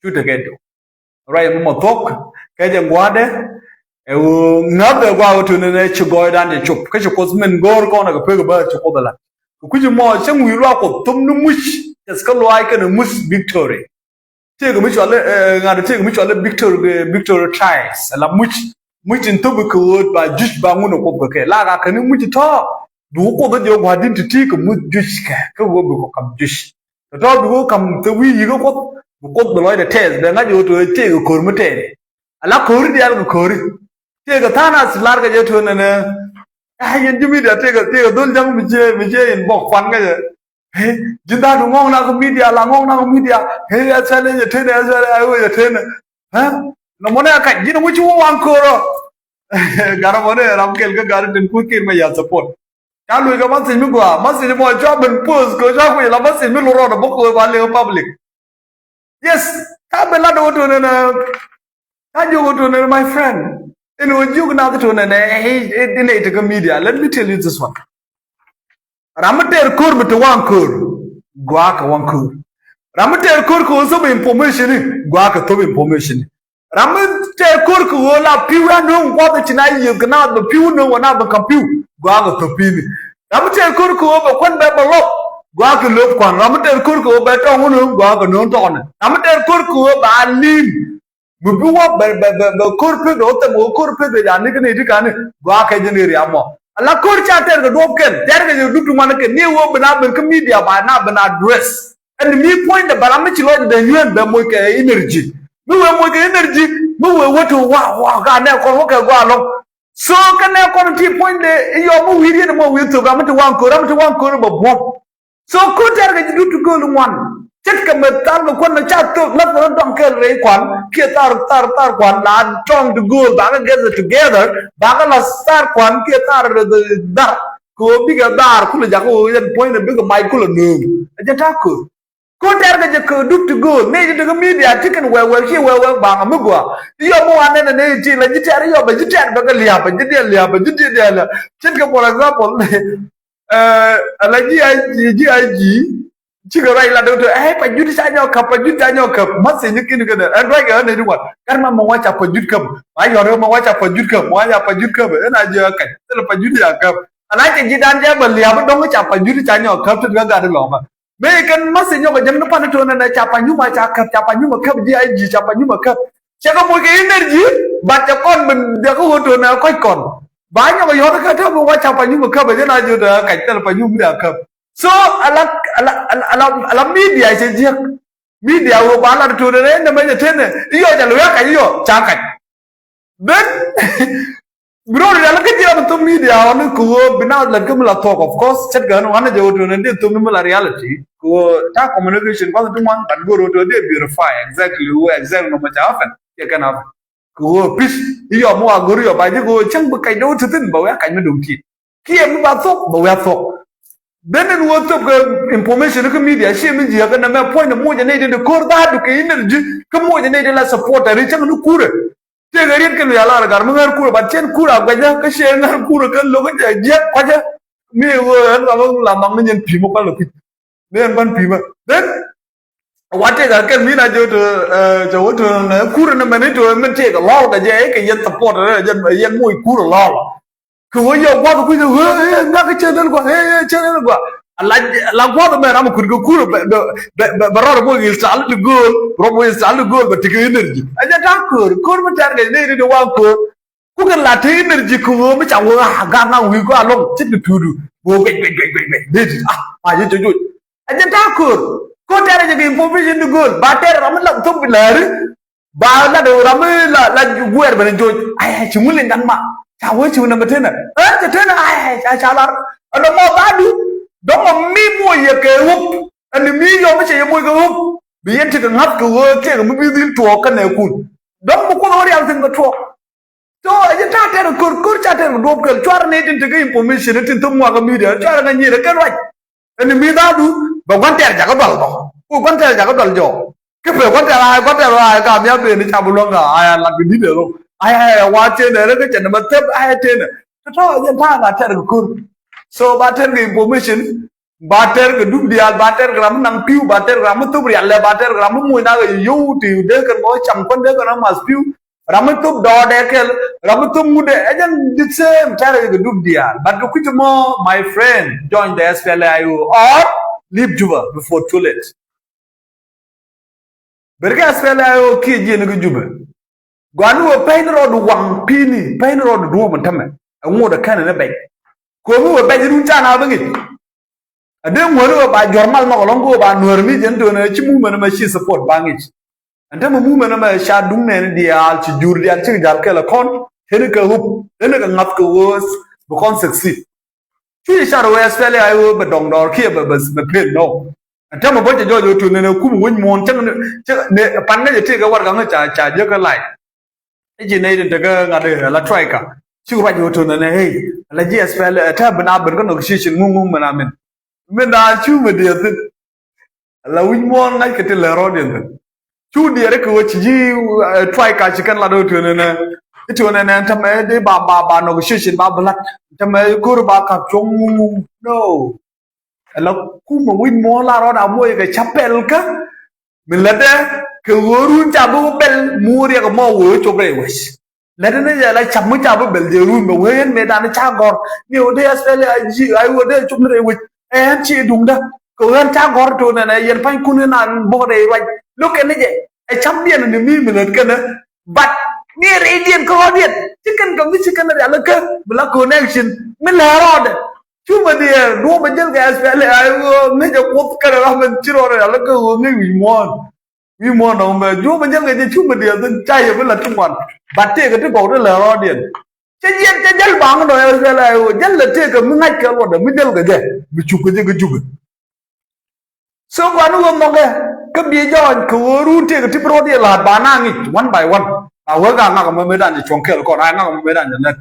Cu ti kɛ di. Ruac mi mɔ thuɔ̱k kɛ jɛ gua̱a̱dɛ. Ɛ ɣöö ŋa̱th ɛ gua̱a̱ ɣöö tuɔ̱nɛ nɛ ci gɔɔydan jɛ cop kä ci Kuoth min go̱o̱r kɔn ɛ kɛ pek ɛ bäär ci Kuoth ɛ la. Kɛ kui̱c mɔ cäŋ wi̱i̱ luaak Kuoth thom ni muc tɛth kä luaac kɛnɛ muc victory. Tëëkɛ mi cɔal i̱, eh, ŋa̱t tëëkɛ mi cɔal i̱ victory, eh, victory tiles. Ala muc, muc tin thop kɛ ɣööt ba juc ba ŋun ɛ Kuoth kɛ kɛ. La ka kɛn i̱ muc tɔ̱. Bi wä Kuoth ɛ jɛ wä gua̱a̱r din ti ti kɛ muc juc kɛ. Kä wä bi kɔ kam juc. Tɔ̱tɔ̱ bi wä ka̱m thok wi̱i̱ yi̱k kä Kuoth, bi Kuoth bi lɔcdɛ tɛth, bɛ ŋa̱c ɣöö to̱ tëëkɛ ko̱r mi tɛth. Ala ko̱ri diaal kɛ ko̱ri. Tëëkɛ tha̱a̱ŋ a thilar kɛ jɛ to̱ nɛnɛ. Ɛ yɛn ji̱ media tëëkɛ, tëëkɛ dhol ja̱ŋ mi cië, mi cië inbox kuan kɛ jɛ. Ɛ, ji̱n dha̱a̱t ŋɔ̱ŋ nak media, la ŋɔ̱ŋ nak media. Ɛ, ɛ thɛl ɛ jɛ tenɛ, ɛ thɛl ɛ wee jɛ tenɛ. Ɛ, nɔmɔ nɛ kac ji̱n ŋuci wä waŋ ko̱r ɔ. Gat ɔ mɔ nɛ ram kɛl kä gat ɔ tin kuth kir mɛ ya support. Ca luc kɛ message mi gɔaa, message mɔ cua ben post kɛ cua kui̱ la message mi lurɔɔdɛ bä kɛ ba liŋ public. Yes, ca ben lat wä tuɔnɛ nɛ. Ca jiök wä tuɔnɛ nɛ, my friend. In wä jiök nath tuɔnɛ nɛ, eh, eh, in ɛ tekɛ media. Let me tell you this one. Ram mi tɛɛr ko̱r mi te waŋ ko̱r, gɔaa kɛ waŋ ko̱r. Ram mi tɛɛr ko̱r kɛ wä thop information ni, gɔaa kɛ thop information ni. Ram mi tɛɛr ko̱r kɛ ɣöö la pi̱w ɛ nööŋ gua̱th ci na yiëëth kɛ naath bɛ pi̱w nööŋ wä naath bɛ ka̱m pi̱w, gɔaa kɛ thöp pi̱ni. Ram mi tɛɛr ko̱r kɛ ɣöö bɛ kuän bɛ bɛ lɔp, gɔaa kɛ löp kuan. Ram mi tɛɛr ko̱r kɛ ɣöö bɛ tɔŋ nööŋ, gɔaa kɛ nööŋ tɔknɛ. Ram mi tɛɛr ko̱r kɛ ɣöö bɛ a li̱i̱m mi bi wä bɛ, bɛ, bɛ, bɛ ko̱r pek dee wä thɛm ɣöö ko̱r pek dee ja̱a̱n ni kä nɛy ti ka̱ni, gɔaa kɛ jɛ nɛy riam mɔ. Ala ko̱r ca tɛɛr kɛ duɔ̱ɔ̱p kɛl, tɛɛr kɛ jɛ dup ti ŋuan kɛl ni ɣöö bi na ben kä media ba na ben address. Ɛn mi puɔ̱nydɛ bɛ ram mi ci lɔcdɛ nyuɛn bɛ moc kɛ energy. Mi wee moc kɛ energy, mi wee wä ti wa, wa, ka nɛ kɔn wä kɛ gɔaa lɔ̱ŋ. So kä nɛ kɔn ti puɔ̱nydɛ i̱ yɔm mi wi̱i̱ riet mɔ wi̱i̱ thok ram mi ti waŋ ko̱r, ram mi ti waŋ ko̱r bɛ buɔ̱m. So ko̱r tɛɛr kɛ ji̱ dup ti gööl ŋuan. Ce̱tkɛ mɛ thar kɛ kuän ca thok lath kɛ rɔ dɔŋ kɛɛl rɛy kuan kiɛ thar, thar, thar kuan la tɔŋ ti gööl bakɛ gather together bakɛ la thar kuan kiɛ thar dhar. Kɛ ɣöö bikɛ dhar kulɛ jakä ɣöö yɛn puɔ̱nydɛ bikɛ mac kulɛ nööŋ. Ɛ jɛ ta̱a̱ ko̱r. Ko̱r tɛɛr kɛ jɛ kɛ dup ti gööl. Nɛy ti tekɛ media ti kɛn wɛɛk wɛɛk ci wɛɛk wɛɛk baŋ mi gɔaa. Ti yɔp mi wan nɛn ɛ nɛy ti la ji̱ tɛɛr yɔp ɛ ji̱ tɛɛr bɛ kɛ lia̱p ɛ ji̱ diɛn lia̱p ɛ ji̱ diɛn diɛn lia̱p. Ce̱tkɛ for example. Ɛ, ala ji̱ I G, ji̱ I G. Cikɛ ruac la dɔ̱ŋ tɔ, ɛ, pa jut ca nyɔk käp, pa jut ca nyɔk käp. Ma thiec ni ki̱n kɛnɛ, ɛn ruac kɛ ɣän nɛy ti ŋuan. Gat ma mɛ wa ca pa jut käp. Ma yɔt ɣä mɛ wa ca pa jut käp, mɛ wa ca pa jut käp. Ɛn a jiɛ kä kɛc, thilɛ pa jut ca käp. Ala cɛ ji̱ dan jɛ bɛ lia̱p dɔ̱ŋ ca pa jut ca nyɔk käp ti kä gat ilɔkä. Mëë kɛn ma thiec nyɔk kɛ jɛn ni pan ito̱n ɛnɛ ca pa nyuma ca käp, ca pa nyuma käp ji̱ I G, ca pa nyuma käp. Cɛ kɛ moc kɛ energy, but cɛ kɔn ben, cɛ kɛ ɣöö to̱n ɛ kɔc kɔn. Ba nyɔk yɔ̱th kä täämɛ wa ca panyum ɛ käp, ɛ jɛn a jot ɛ kac thil panyum mi a käp. So ala, ala, ala, ala, ala media cɛ jiäk. Media ɣöö ba lat to̱n ɛ nɛ mɛ cɛ tenɛ. Iyɔ ca luɛ kac iyɔ ca kac. Then bi rɔɔd rial kä jiɛn thok media ɣɔn kɛ ɣöö bi na lät kä mi la thok, of course cɛt kɛ ɣän ɣɔn jɛ ɣöö to̱n ɛ dee thok ni mi la reality. Kɛ ɣöö ta communication kuath ti ŋuan, but go̱o̱r ɣöö to̱n dee verify exactly ɣöö exactly nɔmɔ ca happen. Cɛ kɛn happen. Kɛ ɣöö peace. Iyɔ mi wa go̱r iyɔ ba ji̱ kɛ ɣöö cäŋ bi kac dee wä ti thi̱n bɛ wä kac mi do̱ŋ ti. Kiɛ mi ba thok bɛ wä thok. Then in wä thok kɛ information kä media, ci mi jiɛ kɛ nɛmɛ puɔ̱ny ni moc ni di ko̱r dhaadu kɛ energy kä moc ni di la support ri cäŋ ni kurɛ. Tëëkɛ riet kɛ luya lar gar mi ŋär kurɛ, but cɛn kurɛ a guɛcä kä ciɛ ŋär kurɛ kä lo̱k kä jɛ jiɛk kuacä. Mi ɣöö ɛn ram la maŋ ni nyɛn pi̱i̱mä kual lɔ kui̱. Ni ɛn ban pi̱i̱mä. Then wa tëëkɛ kɛl mi na jɛ wä tö, ɛ, jɛ wä tö nɛ kurɛ ni mɛn ni tö mɛn tëëkɛ lɔl kɛ jɛ kɛ yɛn support rɛ jɛ yɛn moc kurɛ lɔl. Kɛ ɣöö yɛ gua̱th kui̱ kɛ ɣöö ɛ ŋa̱k cɛ nɛn gɔaa ɛ ɛ cɛ nɛn gɔaa. Ala ala gua̱th mɛ ram kut kɛ kur bɛ bɛ bɛ bɛ rɔr bɔ ɣil sal ti gööl, rɔr bɔ ɣil sal ti gööl bɛ ti kɛ energy. Ɛ jɛ ta̱a̱ köör köör mi tɛr kɛ nɛy ri di waŋ köör. Kukɛ la te energy kɛ ɣöö mi ca wee a gaŋ a wi̱i̱ gɔaa lɔŋ ce̱tkɛ tuudu. Bɛ ɣöö guɛc guɛc guɛc guɛc guɛc dee ti a a yɛ cɛ joc. Ɛ jɛ ta̱a̱ köör köör tɛr ɛ jɛ kɛ information ti gööl ba tɛr ram mi lam thop bi lääri. Ba lat ram mi la la guɛɛr ben joc. Ay ci ŋu liŋ kan ma ca wee ci ŋu nɛmɛ tenɛ ɛ cɛ tenɛ ay ca ca lar. Ɛ dɔmɔ dhadu dɔmɔ mi moc yɛ kɛ wop. Ɛn mi yɔm mi cɛ yɛ moc kɛ wop bi yɛn ti kɛ ŋa̱th kɛ wee kɛɛk mi bi dhil tuɔɔk kɛ nɛ kun. Dɔm mi kuoth wä rial thin kɛ tuɔɔk. So ɛ jɛ ta̱a̱ tɛr kɛ kör kör ca tɛr kɛ duɔp kɛl cuarɛ ni tin tekɛ information tin thop ŋuakä media cuarɛ kɛ nyirɛ kɛ ruac. Ɛn mi dhadu bɛ gua̱n tɛr jakä dual bä. Ku gua̱n tɛr jakä dual jɔɔk. Kä pek gua̱n tɛr ay gua̱n tɛr ay gam ya ben ca bi luäŋ kä ay a lat kɛ di̱t ɛlɔ. Ay ay wa tenɛ rɛ kä cɛ nɛ ma thep ay tenɛ. Tɔtɔ ɛ jɛ ta̱a̱ ka tɛr kɛ kör. So ba tɛr kɛ information. Ba tɛr kɛ dup diaal ba tɛr kɛ ram mi naŋ pi̱w ba tɛr kɛ ram mi thop rial lɛ ba tɛr kɛ ram mi muc nak ɛ yio̱w ti dee kɛn mɔ cam kuän dee kɛn ram math pi̱w. Ram mi thop dɔɔdɛ kɛl ram mi thop ŋutdɛ ɛ jɛn the same tɛr kɛ dup diaal. But kɛ kui̱c mɔ my friend join the S P L A I O or leave Juba before too late. Ber kɛ S P L A I O kiɛ jiɛn kä Jubɛ. Gua̱n wä pɛy ni rɔɔdu waŋ pi̱i̱ni pɛy ni rɔɔdu duɔ̱ɔ̱p in tämɛ. Ɛ ŋot ɛ kɛn ni bɛc. Ko̱mi wä bɛc run ca na bi ŋic. Ɛ dee ŋuäni wä ba juɔ̱r mal nhɔk ɛlɔ̱ŋ ko̱ wä ba nuäär mi jɛn to̱n ɛ ci mumɛn ɛmɛ ci support ba ŋic. Ɛn tämɛ mumɛn ɛmɛ ca duŋ nɛɛni diaal ci jur diaal cikɛ ja̱l kɛl ɛ kɔn. Teni kɛ hup teni kɛ ŋa̱th kɛ ɣööth bi kɔn succeed. Cuc i̱ car wee S P L A I O bɛ dɔŋ dɔɔr kiɛ bɛ bɛ bɛ pen nɔ. Ɛn täämɛ bä cɛ jɔɔc ɣöö tuɔ̱nɛ nɛ kum wi̱c muɔ̱ɔ̱n cäŋ ni cäŋ ni pan ŋäc ɛ tëëk ɛ warɛgak ŋäc ca ca jiäk kä lac. I̱ ji̱ nɛy tin tekä ŋa̱t ɛ la troika. Cik ruac ɣöö tuɔ̱nɛ nɛ hey ala ji̱ S P L A I O ɛ täämɛ bi na ben kä negotiation ŋuŋ ŋuŋ mɛn amin. Min daan cu mi diɛth thi̱n. Ala wi̱c muɔ̱ɔ̱n ŋa̱ckɛ ti lɛ rɔɔdiɛn thi̱n. Cu diɛɛr ikɛ ɣöö ci ji̱, eh, troika ci kɛn lat ɣöö tuɔ̱nɛ nɛ. I̱ tuɔ̱nɛ nɛ tämɛ di ba ba ba negotiation ba bi la̱t. Tämɛ ko̱r ba ka̱p cuɔ̱ŋ ŋuŋ ŋuŋ. No. Ala kumɛ wi̱c muɔ̱ɔ̱n la rɔɔd a moc kɛ ca pɛl kä. Mi lätdɛ kɛ ɣöö run ca bi wä bɛl mu riɛk mɔ wee cop rɛy wec. Lät ni jɛ la cap mi ca bi bɛl jɛ run bɛ wee yɛn mëë dan ca gɔr ni wä dee S P L A I O wä dee cop ni rɛy wec. Ɛn ci duŋdä kɛ wee yɛn ca gɔr to nɛnɛ yɛn pa̱ny kun na bok rɛy ruac. Lo̱k kɛn ni jɛ ɛ cap diɛn ni mi mi lät kɛnɛ. But ni rɛy diɛn kɛ ɣɔ̱diɛn ci kɛn kɛ mi ci kɛn rial kä bi la connection mi lɛ rɔɔdɛ. Cumɛ diɛɛr duɔ̱ɔ̱p ɛ jäl kɛ S P L A I O ŋäc ɛ kuoth kɛnɛ ram ɛn ci rɔɔdɛ rial kä ɣöö ŋäc wi̱i̱ muɔ̱ɔ̱n. Wi̱i̱ muɔ̱ɔ̱n nɔmɔ mɛ juɔ̱ɔ̱p ɛ jäl kɛ jɛ cumɛ diɛɛr thin ca yɛ bi la ti ŋuan. But tëëkɛ ti gɔw ti lɛ rɔɔdiɛn. Cɛ jiɛn cɛ jäl baŋ dɔ̱ S P L A I O jäl lɛ tëëkɛ mi ŋa̱c kɛ luɔtdɛ mi jäl kɛ jɛ mi cuk kɛ jɛ kɛ jukɛ. So gua̱n wä mɔkɛ kä biɛ jɔɔny kɛ ɣöö run tëëkɛ ti bi rɔɔdiɛn la̱a̱t ba na ŋic one by one. A wee ka ŋak mɛ mëë dan jɛ cuɔ̱ŋ kɛɛl kɔn a ŋak mɛ mëë dan jɛ nɛt.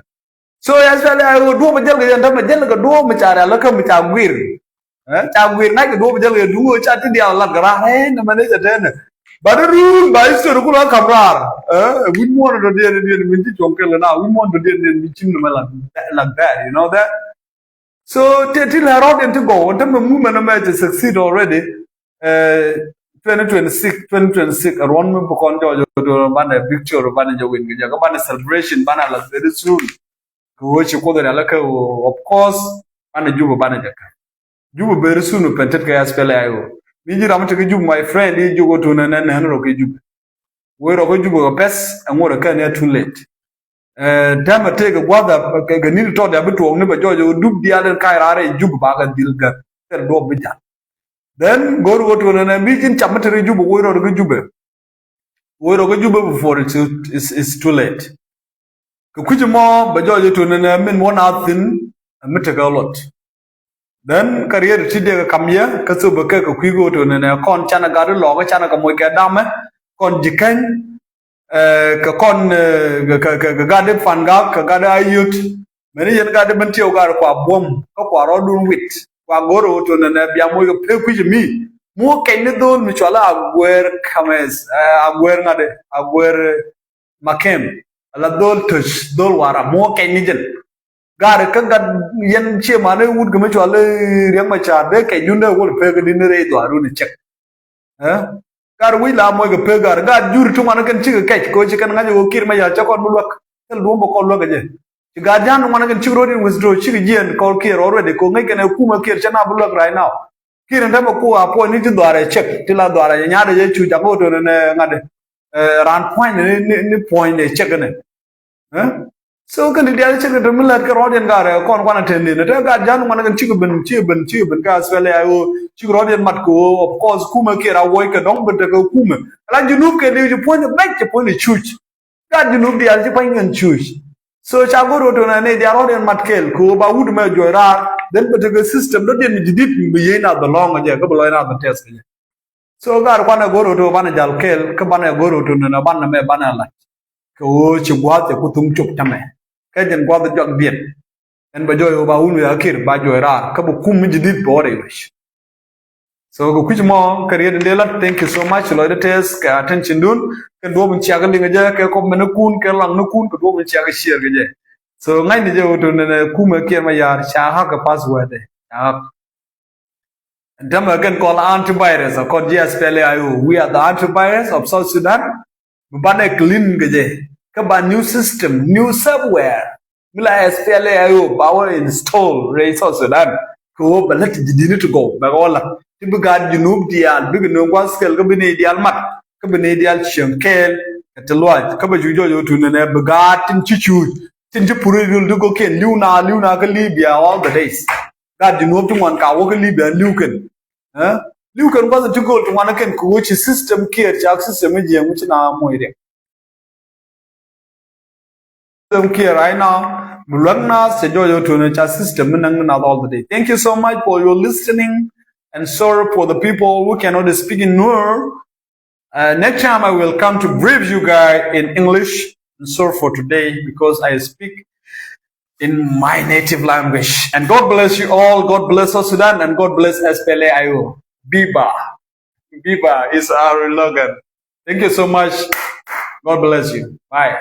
So S P L A I O duɔ̱ɔ̱p ɛ jäl kɛ yɛn tämɛ jäl kɛ duɔ̱ɔ̱p mi ca rial kä mi ca guir. Ɛ ca guir ŋa̱c kɛ duɔ̱ɔ̱p ɛ jäl kɛ duŋ ɣöö ca ti diaal lat kɛ raar ɛ nɛ mɛn ɛ cɛ tɛnɛ. But run ba history kulɔ kam raar. Ɛ wi̱c muɔ̱ɔ̱n dɔ̱diɛn diɛn min ci cuɔ̱ŋ kɛl na wi̱c muɔ̱ɔ̱n dɔ̱diɛn diɛn min ci nɛmɛ like that, you know that. So ti ti lɛ rɔɔdiɛn ti gɔw ɛn tämɛ movement ɛmɛ ti succeed already. Ɛ twenty twenty-six, twenty twenty-six ɛ ruɔ̱n mi bi kɔn jɔɔc ɛ banɛ victory banɛ jɛ win kɛ jɛ kä banɛ celebration banɛ la very soon. Kɛ ɣöö ci kuoth rial kä ɣöö of course banɛ Jubɛ banɛ jɛ kä. Jubɛ very soon pɛn tet kɛ S P L A I O. Mi ji̱ ram mi te kä Jubɛ my friend i̱ ji̱ ɣöö tuun ɛn ɛn ɛn rɔ kɛ Jubɛ. Wee rɔ kä Jubɛ kɛ pɛth, ɛŋu rɛ kɛn ɛ too late. Ɛ, tɛmɛ tëëkɛ gua̱th ɛ, kɛ, kɛ ni̱n tɔt ɛ bi tuɔɔk ni bɛ jɔɔc ɛ dup diaal in ka̱c raar ɛ Jubɛ bakɛ dhil gär. Thil duɔ̱ɔ̱p bi ja̱l. Then go̱o̱r ɣöö tuɔnɛ nɛ mi ji̱n cam mi te ri Jubɛ, wee rɔ kä Jubɛ. Wee rɔ kä Jubɛ before it's, it's, it's too late. Kɛ kui̱c mɔ bɛ jɔɔc ɛ tuɔnɛ nɛ min wä na thi̱n, ɛ mi tekɛ lot. Then kä riet ti diɛ kɛ kam yɛ, kä thop bɛ kɛ kɛ kui̱ go̱o̱r tuɔnɛ nɛ kɔn canɛ gat ilɔɔk, canɛ kɛ moc kɛ damɛ, kɔn ji̱ keny, ɛ, kɛ kɔn, ɛ, kɛ, kɛ, kɛ, kɛ gat i̱ Pan Gak, kɛ gat i̱ Ayot. Mɛni yɛn gat i̱ ben tiɛw gat kua buɔ̱m, kä kua rɔɔdun wit. Kua go̱o̱r ɣöö tuɔnɛ nɛ bia moc kɛ pek kui̱c mi. Mi wä kɛny ni dho̱l mi cual i̱ Aguer Kames, ɛ, Aguer ŋa̱t i̱, Aguer Makem. Ala dho̱l Töc, dho̱l Warap, mi wä kɛny ni jɛn. Gat i̱ kä gat yɛn ciɛ man i̱ wut kɛ mi cual i̱ Riɛk Macar, dee kɛcdun dee wä pek kɛ di̱n i̱ rɛy dhuaarun i̱ cɛk. Ɛ? Gat wi̱c la moc kɛ pek gat, gat jur ti ŋuan kɛn cikɛ kɛc, kɛ ɣöö ci kɛn ŋa̱c ɛ ɣöö Kiir Mayar cä kɔn bi luäk. Thil duɔ̱ɔ̱m bɛ kɔn luäk kɛ jɛ. Ci gat ja̱a̱n ŋuan kɛn cik rɔ̱ in withdraw, cikɛ jiɛn kɔn Kiir already, kɛ ɣöö ŋäc kɛn ɛ kumɛ Kiir cä na bi luäk right now. Kiir in tämɛ ku a puɔ̱ny ni ti dhuaarɛ cɛk, ti la dhuaarɛ nyaatdɛ jɛ cu jakä ɣöö tönɛ nɛ ŋa̱t. Ɛ, raan puɔ̱ny ni, ni, ni puɔ̱ny dɛ cɛk ni. Ɛ? So kɛn ti diaal cɛ kɛ te mi lät kɛ rɔɔdiɛn gat rɛ kɔn kuan a tɛn ni. Te gat ja̱a̱n ŋuan kɛn cikɛ ben, cikɛ ben, cikɛ ben kä Australia ɣöö cikɛ rɔɔdiɛn mat kɛ ɣöö, of course, kumɛ Kiir a wuɔc kɛ dɔ̱ŋ ben tekɛ kumɛ. Ala Junub kɛ dee ci puɔ̱ny ɛ bɛc, ci puɔ̱ny ɛ cuc. Gat Junub diaal ci puɔ̱ny kɛn cuc. So ca go̱r ɣöö tönɛ ni diaal rɔɔdiɛn mat kɛɛl kɛ ɣöö ba wut mɛ juɔc raar. Then bɛ tekɛ system dɔ̱diɛn mi ji̱ di̱t mi bi yiey nath bɛ lɔ̱ŋ kɛ jɛ, kä bɛ lɔc nath bɛ tɛth kɛ jɛ. So gat kuanɛ go̱r ɣöö to banɛ jal kɛɛl, kä banɛ go̱r ɣöö to nɛnɛ banɛ mɛ banɛ lac. Kɛ ɣöö ci gua̱a̱th cɛ ku thuŋ cop tämɛ. Kɛ jɛn gua̱a̱th jɔak biɛt. Ɛn bɛ jɔɔc ɣöö ba wun wi̱i̱ akir ba jɔɔc raar. Kä bɛ kum mi ji̱ di̱t bɛ wä rɛy wec. So kɛ kui̱c mɔ kɛ riet in dee lat, thank you so much. Lɔcdä tɛth kɛ attention dun. Kɛ duɔ̱ɔ̱p in ciak liŋ kɛ jɛ, kɛ kɔp mɛn ikun, kɛ laŋ nikun, kɛ duɔ̱ɔ̱p in ciak kɛ share kɛ jɛ. So ŋa̱cni jɛ ɣöö to nɛnɛ kumɛ Kiir Mayar ca hack kɛ password ɛ. Ca hack. Ɛn tämɛ kɛn call antivirus, akɔn ji̱ S P L A I O. We are the antivirus of South Sudan. Mi banɛ clean kɛ jɛ. Kä ba new system, new software. Mi la S P L A I O ba wä install rɛy South Sudan. Kɛ ɣöö bɛ lät ti ji̱ di̱t ti gɔw, bɛ kɛ wä la̱t. Ti bi gaat Junub diaal, bikɛ nööŋ gua̱th kɛl, kä bi nɛy diaal mat. Kä bi nɛy diaal cieŋ kɛɛl kɛ ti luaac. Kä bɛ cu jɔɔc ɣöö to nɛnɛ bi gaat tin ci cuuc. Tin ci pur i̱ riol ti gɔ̱kiɛn li̱w na, li̱w na kä Libya all the days. Gaat Junub ti ŋuan ka wä kä Libya li̱w kɛn. Ɛ? Li̱w kɛn gua̱th ti gööl ti ŋuan kɛn kɛ ɣöö ci system Kiir, ca system i̱ jiɛɛŋ mi ci na moc riɛk. System Kiir right now, mi luäk nath cɛ jɔɔc ɣöö to nɛnɛ ca system mi näk ni nath all the day. Thank you so much for your listening and sorry for the people who cannot speak in Nuer. Uh, next time I will come to brief you guys in English. And sorry for today because I speak in my native language. And God bless you all. God bless South Sudan and God bless S P L A I O. Biba. Biba is our slogan. Thank you so much. God bless you. Bye.